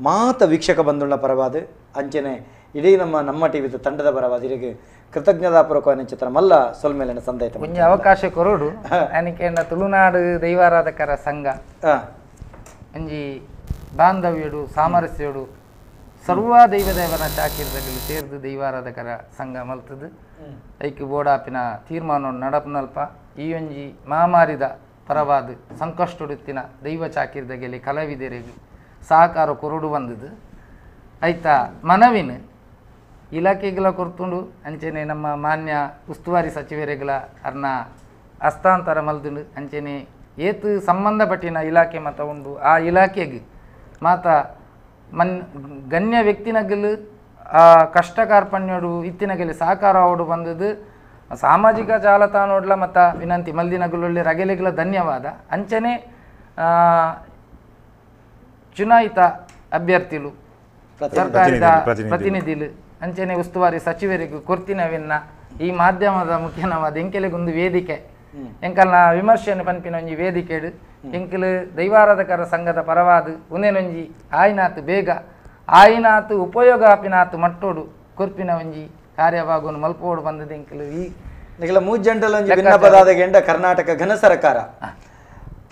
ಮಾತ ವೀಕ್ಷಕ ಬಂಧುಗಳ ಪರವಾದ ಅಂಚನೆ ಇಡೀ ನಮ್ಮ ನಮ್ಮ ಟಿವಿದ ತಂಡದ ಪರವಾದ ಇರಿಗೆ ಕೃತಜ್ಞತಾಪೂರ್ವಕವಾದ ಚಿತ್ರ ಮಲ್ಲ ಸೊಲ್ಮೇಲಿನ ಸಂದಾಯಿತ ಒಂಜಿ ಅವಕಾಶ ಕೊರೋಡು. ಅನಿಕೇನ ತುಳುನಾಡು ದೈವಾರಾಧಕರ ಸಂಘ ಒಂಜಿ ಬಾಂಧವ್ಯಡು ಸಾಮರಸ್ಯಡು ಸರ್ವ ದೈವದೇವನ ಚಾಕಿರ್ದಲ್ಲಿ ಸೇರಿದು ದೈವಾರಾಧಕರ ಸಂಘ ಮಲ್ತದು ಐಕ್ ಬೋಡಾಪಿನ ತೀರ್ಮಾನ ನಡಪನಲ್ಪ ಈ ಒಂಜಿ ಮಹಾಮಾರಿದ ಪರವಾದ ಸಂಕಷ್ಟುಡುತ್ತಿನ ದೈವ ಚಾಕಿರ್ದಗೆಲ್ಲಿ ಕಲಾವಿದರಿಗೆ ಸಹಕಾರ ಕೊರಡು ಬಂದದ್ದು ಆಯ್ತಾ ಮನವಿನ ಇಲಾಖೆಗಳ ಕೊರ್ತುಂಡು. ಅಂಚನೆ ನಮ್ಮ ಮಾನ್ಯ ಉಸ್ತುವಾರಿ ಸಚಿವರಿಗಳ ಅರ್ನ ಹಸ್ತಾಂತರ ಮಲ್ದುಂಡು. ಅಂಚನೆ ಏತು ಸಂಬಂಧಪಟ್ಟಿನ ಇಲಾಖೆ ಮತ ಉಂಡು ಆ ಇಲಾಖೆಗೆ ಮಾತ ಮನ್ ಗಣ್ಯ ವ್ಯಕ್ತಿನಗಲು ಆ ಕಷ್ಟ ಕಾರ್ಪಣ್ಯಡು ಇತ್ತಿನಗಲಿ ಸಹಕಾರ ಅವಡು ಬಂದದ್ದು ಸಾಮಾಜಿಕ ಜಾಲತಾಣೋಡ್ಲ ಮತ್ತು ವಿನಂತಿ ಮಲ್ದಿನಗಲೊಳ್ಳೆ ರಗೆಲೆಗಳ ಧನ್ಯವಾದ. ಅಂಚನೆ ಚುನಾಯಿತ ಅಭ್ಯರ್ಥಿಲು ಸರ್ಕಾರದ ಪ್ರತಿನಿಧಿಲು ಅಂಚನೆ ಉಸ್ತುವಾರಿ ಸಚಿವರಿಗೂ ಕೊರ್ತಿನವಿನ್ನ ಈ ಮಾಧ್ಯಮದ ಮುಖ್ಯನವಾದ ಎಂಕೆಲೆಗೊಂದು ವೇದಿಕೆ ಎಂಕಲ್ನ ವಿಮರ್ಶೆಯನ್ನು ಪನ್ಪಿನ ಒಂಜಿ ವೇದಿಕೆಡು ಎಂಕಲು ದೈವಾರಾಧಕರ ಸಂಘದ ಪರವಾದ ಉಂದೇನೊಂಜಿ ಆಯ್ನಾತು ಬೇಗ ಆಯ್ನಾತು ಉಪಯೋಗ ಆಪಿನಾತು ಮಟ್ಟೋಡು ಕೊರ್ಪಿನ ಒಂಜಿ ಕಾರ್ಯಭಾಗವನ್ನು ಮಲ್ಪೋಡು ಬಂದದ್ದು ಎಂಕಲು ಈ ನಿಗಲ ಮೂಜಂಡಲ ಒಂಜಿ ಭಿನ್ನಪದಾದ ಗೆಂಡ ಕರ್ನಾಟಕ ಘನ ಸರ್ಕಾರ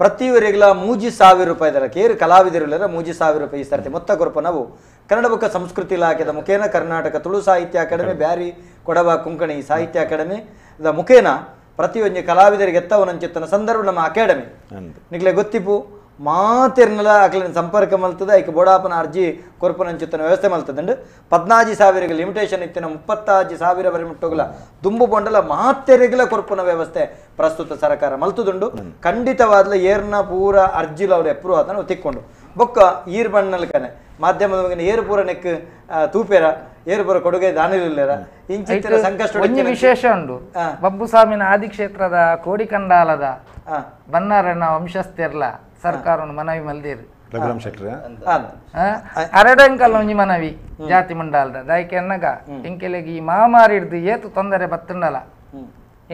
ಪ್ರತಿಯವರಿಗೆಲ್ಲ 3,000 ರೂಪಾಯಿ ದರ ಕೇರು ಕಲಾವಿದರುಲ್ಲರ 3,000 ರೂಪಾಯಿ ಈ ಸರ್ತಿ ಮೊತ್ತ ಕೊರಪ ನಾವು ಕನ್ನಡ ಬುಕ್ಕ ಸಂಸ್ಕೃತಿ ಇಲಾಖೆದ ಮುಖೇನ ಕರ್ನಾಟಕ ತುಳು ಸಾಹಿತ್ಯ ಅಕಾಡೆಮಿ ಬ್ಯಾರಿ ಕೊಡವ ಕೊಂಕಣಿ ಸಾಹಿತ್ಯ ಅಕಾಡೆಮಿ the ಮುಖೇನ ಪ್ರತಿಯೊಂದು ಕಲಾವಿದರಿಗೆ ಎತ್ತವನಂಚಿತ್ತನ ಸಂದರ್ಭ ನಮ್ಮ ಅಕಾಡೆಮಿ ನಿಗ್ಲೆ ಗೊತ್ತಿಪ್ಪು ಮಾತಿರ್ನಲ ಅಕ್ಲಿನ ಸಂಪರ್ಕ ಮಲ್ತದ ಐಕ ಬೋಡಾಪನ ಅರ್ಜಿ ಕೊರ್ಪನಂಚಿತ್ತನ ವ್ಯವಸ್ಥೆ ಮಲ್ತದಂಡು 14,000 ಲಿಮಿಟೇಷನ್ ಇತ್ತಿನ 35,000 ವರೆ ಮುಟ್ಟೋಗಲ ದುಂಬು ಬೊಂಡಲ ಮಾತೆರೆಗಲ ಕೊರ್ಪನ ವ್ಯವಸ್ಥೆ ಪ್ರಸ್ತುತ ಸರ್ಕಾರ ಮಲ್ತದುಂಡು. ಖಂಡಿತವಾದ್ಲ ಏರ್ನ ಪೂರ ಅರ್ಜಿಲ ಅವ್ರು ಅಪ್ರೂವ್ ಆತನ ತಿಕ್ಕೊಂಡು ಬೊಕ್ಕ ಈರ್ ಬಣ್ಣಲ್ಕನೆ ಮಾಧ್ಯಮದ ಬಗ್ಗೆ ಏರು ಪೂರ ನೆಕ್ ತೂಪೇರ ಏರು ಪೂರ ಕೊಡುಗೆ ದಾನಿಲಿಲ್ಲರ ಇಂಚಿತ್ತಿನ ಸಂಕಷ್ಟ ಒಂಜಿ ವಿಶೇಷ ಉಂಡು. ಬಬ್ಬುಸ್ವಾಮಿನ ಆದಿಕ್ಷೇತ್ರದ ಕೋಡಿಕಂಡಾಲದ ಬನ್ನಾರಣ್ಣ ವಂಶಸ್ಥೆರ್ಲ ಸರ್ಕಾರವನ್ನು ಮನವಿ ಮಲ್ದೇರು ಅರಡಂಕಲ್ ಒಂಜಿ ಮನವಿ ಜಾತಿ ಮಂಡಲದ ದಾಯಿಕೆ ಅನ್ನಗ ಎಂಕೆಲೆಗೆ ಈ ಮಹಾಮಾರಿ ಹಿಡ್ದು ಏತು ತೊಂದರೆ ಬತ್ತುಂಡಲ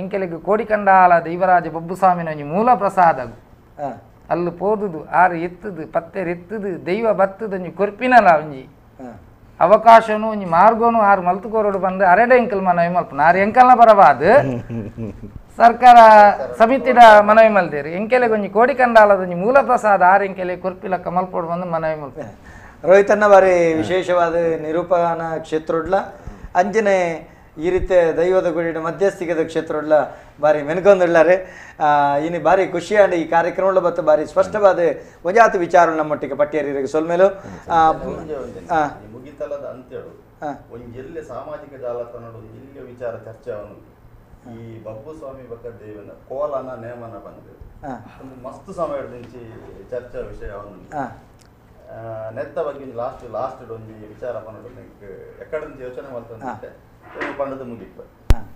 ಎಂಕೆಲೆಗೆ ಕೋಡಿಕಂಡಾಲ ದೈವರಾಜ ಬಬ್ಬುಸ್ವಾಮಿನ ಒಂಜಿ ಮೂಲ ಪ್ರಸಾದ ಅಲ್ಲು ಪೋದುದು ಆರು ಎತ್ತದು ಪತ್ತೆರು ಎತ್ತದು ದೈವ ಬತ್ತದು ಒಂಜಿ ಕೊರ್ಪಿನಲ ಒಂಜಿ ಅವಕಾಶನು ಒಂಜಿ ಮಾರ್ಗೋನು ಆರು ಮಲ್ತುಕೋರೋಡು ಬಂದು ಅರೆಡೆ ಎಂಕಲ್ ಮನವಿ ಮಲ್ಪನ ಆರು ಎಂಕಲ್ನ ಪರವಾದ ಸರ್ಕಾರ ಸಮಿತಿದ ಮನವಿ ಮಲ್ದೇರಿ ಎಂಕೆಲೆಗೆ ಒಂಜಿ ಕೋಡಿಕಂಡಾಲದ ಒಂಜಿ ಮೂಲ ಪ್ರಸಾದ ಆರು ಎಂಕೆಲೆ ಕೊರ್ಪಿಲಕ್ಕ ಮಲ್ಪೋಡು ಬಂದು ಮನವಿ ಮಲ್ಪ. ರೋಹಿತನ್ನ ಬಾರಿ ವಿಶೇಷವಾದ ನಿರೂಪಣ ಕ್ಷೇತ್ರಡ್ಲ ಅಂಜನೆ ಈ ರೀತಿ ದೈವದ ಗುಡಿನ ಮಧ್ಯಸ್ಥಿಕದ ಕ್ಷೇತ್ರಡ್ಲ ಬಾರಿ ಮೆನ್ಕೊಂದುಳ್ಳಾರೆ. ಇನ್ನು ಬಾರಿ ಖುಷಿಯಾಂಡ ಈ ಕಾರ್ಯಕ್ರಮ ಮತ್ತು ಬಾರಿ ಸ್ಪಷ್ಟವಾದ ಒಂಜಾತು ವಿಚಾರ ನಮ್ಮೊಟ್ಟಿಗೆ ಪಟ್ಟಿಯರಿಗೆ ಸೊಲ್ಮೇಲು ಮುಗಿತಲದ ಅಂತೇಳು ಒಂಜಿ ಎಲ್ಲೆ ಸಾಮಾಜಿಕ ಜಾಲತಾಣ ಒಂಜಿ ಎಲ್ಲೆ ವಿಚಾರ ಚರ್ಚೆ ಅವನು ಈ ಬಬ್ಬು ಸ್ವಾಮಿ ಬಕ್ಕ ದೇವನ ಕೋಲನ ನೇಮನ ಬಂದು ಒಂದು ಮಸ್ತ್ ಸಮಯದಿಂಚಿ ಚರ್ಚಾ ವಿಷಯ ಅವನು ನೆತ್ತ ಬಗ್ಗೆ ಲಾಸ್ಟ್ ಲಾಸ್ಟ್ ಒಂಜಿ ವಿಚಾರ ಪನ್ನಡು ಎಕ್ಕಡೆ ಯೋಚನೆ ಮಾಡ್ತಂತೆ ಪಂಡದ ಮುಗಿಪ್ಪ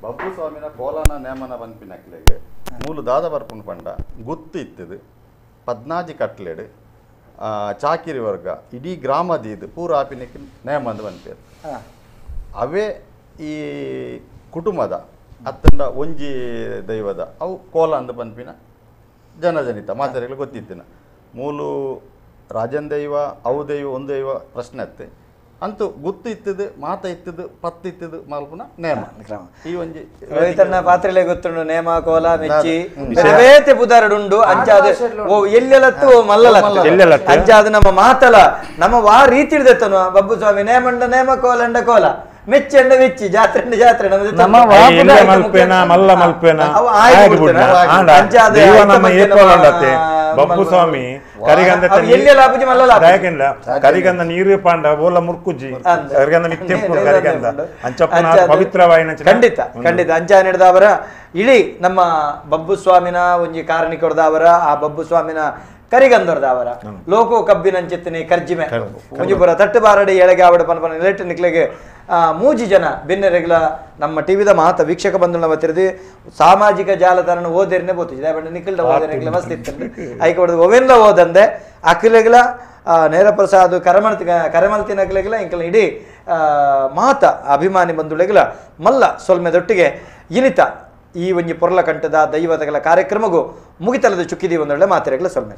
ಬಬ್ಬು ಸ್ವಾಮಿನ ಕೋಲನ ನೇಮನ ಪನ್ಪಿನಕ್ಲೆಗೆ ಮೂಲು ದಾದ ಬರ್ಪುಂಡು ಪಂಡ ಗುತ್ತು ಇತ್ತದು 14 ಕಟ್ಲೆಡು ಚಾಕಿರಿ ವರ್ಗ ಇಡೀ ಗ್ರಾಮದೀದು ಪೂರ ಆಪಿನಕ್ಕೆ ನೇಮಂದು ಪನ್ಪೇರು ಅವೇ ಈ ಕುಟುಂಬದ ಅತ್ತಂಡ ಒಂಜಿ ದೈವದ ಅವು ಕೋಲ ಅಂದ ಪನ್ಪಿನ ಜನಜನಿತ ಮಾತಾಡಿಗಳು ಗೊತ್ತಿತ್ತಿನ ಮೂಲು ರಾಜನ್ ದೈವ ಅವು ದೈವ ಒಂದು ದೈವ ಪ್ರಶ್ನೆ ಅತ್ತೆ ಅಂತೂ ಗುತ್ತು ಇತ್ತದು ಮಾತ ಇತ್ತದು ಪತ್ತು ಇತ್ತದು ಮಲ್ಪುನ ನೇಮ ಈ ಒಂಜಿ ರೈತನ ಪಾತ್ರೆಲೆ ಗೊತ್ತುಂಡು ನೇಮ ಕೋಲ ಮೆಚ್ಚಿ ಬೇತೆ ಪುದಾರಡುಂಡು ಅಂಚಾದ ಓ ಎಲ್ಲೆಲತ್ತು ಓ ಮಲ್ಲಲತ್ತು ಅಂಚಾದ ನಮ್ಮ ಮಾತಲ ನಮ್ಮ ವಾ ರೀತಿ ಹಿಡ್ದೆತ್ತನು ಬಬ್ಬು ಸ್ವಾಮಿ ನೇಮಂಡ ನೇಮ ಕೋಲಂಡ ಕೋಲ ಮೆಚ್ಚಂಡ ಮೆಚ್ಚಿ ಜಾತ್ರೆ ಜಾತ್ರೆ ಬಬ್ಬು ಸ್ವಾಮಿ ಕರಿಗಂಧ ಕರಿಗಂಧ ನೀರು ಪಾಂಡ ಓಲ ಮುರ್ಕುಜಿ ಕರಿಗಂಧ ನಿತ್ಯ ಕರಿಗಂಧ ಅಂಚಪ್ಪನ ಪವಿತ್ರವಾಯಿನ. ಖಂಡಿತ ಖಂಡಿತ ಅಂಚಾನಿಡ್ದವರ ಇಡೀ ನಮ್ಮ ಬಬ್ಬು ಸ್ವಾಮಿನ ಒಂಜಿ ಕಾರಣಿಕೊಡ್ದವರ ಆ ಬಬ್ಬು ಸ್ವಾಮಿನ ಕರಿಗಂಧರ್ದವರ ಲೋಕೋ ಕಬ್ಬಿನಂಚಿತ್ತಿನಿ ಕರ್ಜಿಮೆ ಒಂಜಿ ಪುರ ತಟ್ಟು ಬಾರಡಿ ಎಳಗೆ ಆವಡ ಪನ ಪನ ನಿಲೆಟ್ಟು ನಿಕ್ಲೆಗೆ ಮೂಜಿ ಜನ ಬಿನ್ನೆರೆಗ್ಲ ನಮ್ಮ ಟಿವಿದ ಮಹತ ವೀಕ್ಷಕ ಬಂಧುನ ತಿರುದಿ ಸಾಮಾಜಿಕ ಜಾಲತಾಣ ಓದಿರನೆ ಬೋತಿದೆ ಬಣ್ಣ ನಿಖಿಲ್ದ ಓದಿರಗ್ಲ ಮಸ್ತ್ ಇತ್ತು ಐಕೆ ಹೊಡೆದು ಒವೆನ್ಲ ಓದಂದೆ ಅಖಿಲೆಗ್ಲ ನೇರಪ್ರಸಾದ್ ಕರಮಲ್ತಿ ಕರಮಲ್ತಿನಗ್ಲೆಗ್ಲ ಇಂಕಲ ಇಡೀ ಮಹತ ಅಭಿಮಾನಿ ಬಂಧುಳೆಗ್ಲ ಮಲ್ಲ ಸೊಲ್ಮೆದೊಟ್ಟಿಗೆ ಇನಿತ ಈ ಒಂಜಿ ಪೊರ್ಲ ಕಂಠದ ದೈವದಗಳ ಕಾರ್ಯಕ್ರಮಗೂ ಮುಗಿತಲದ ಚುಕ್ಕಿದಿ ಒಂದೊಳ್ಳೆ ಮಾತಿರಗ್ಲ ಸೊಲ್ಮೆ.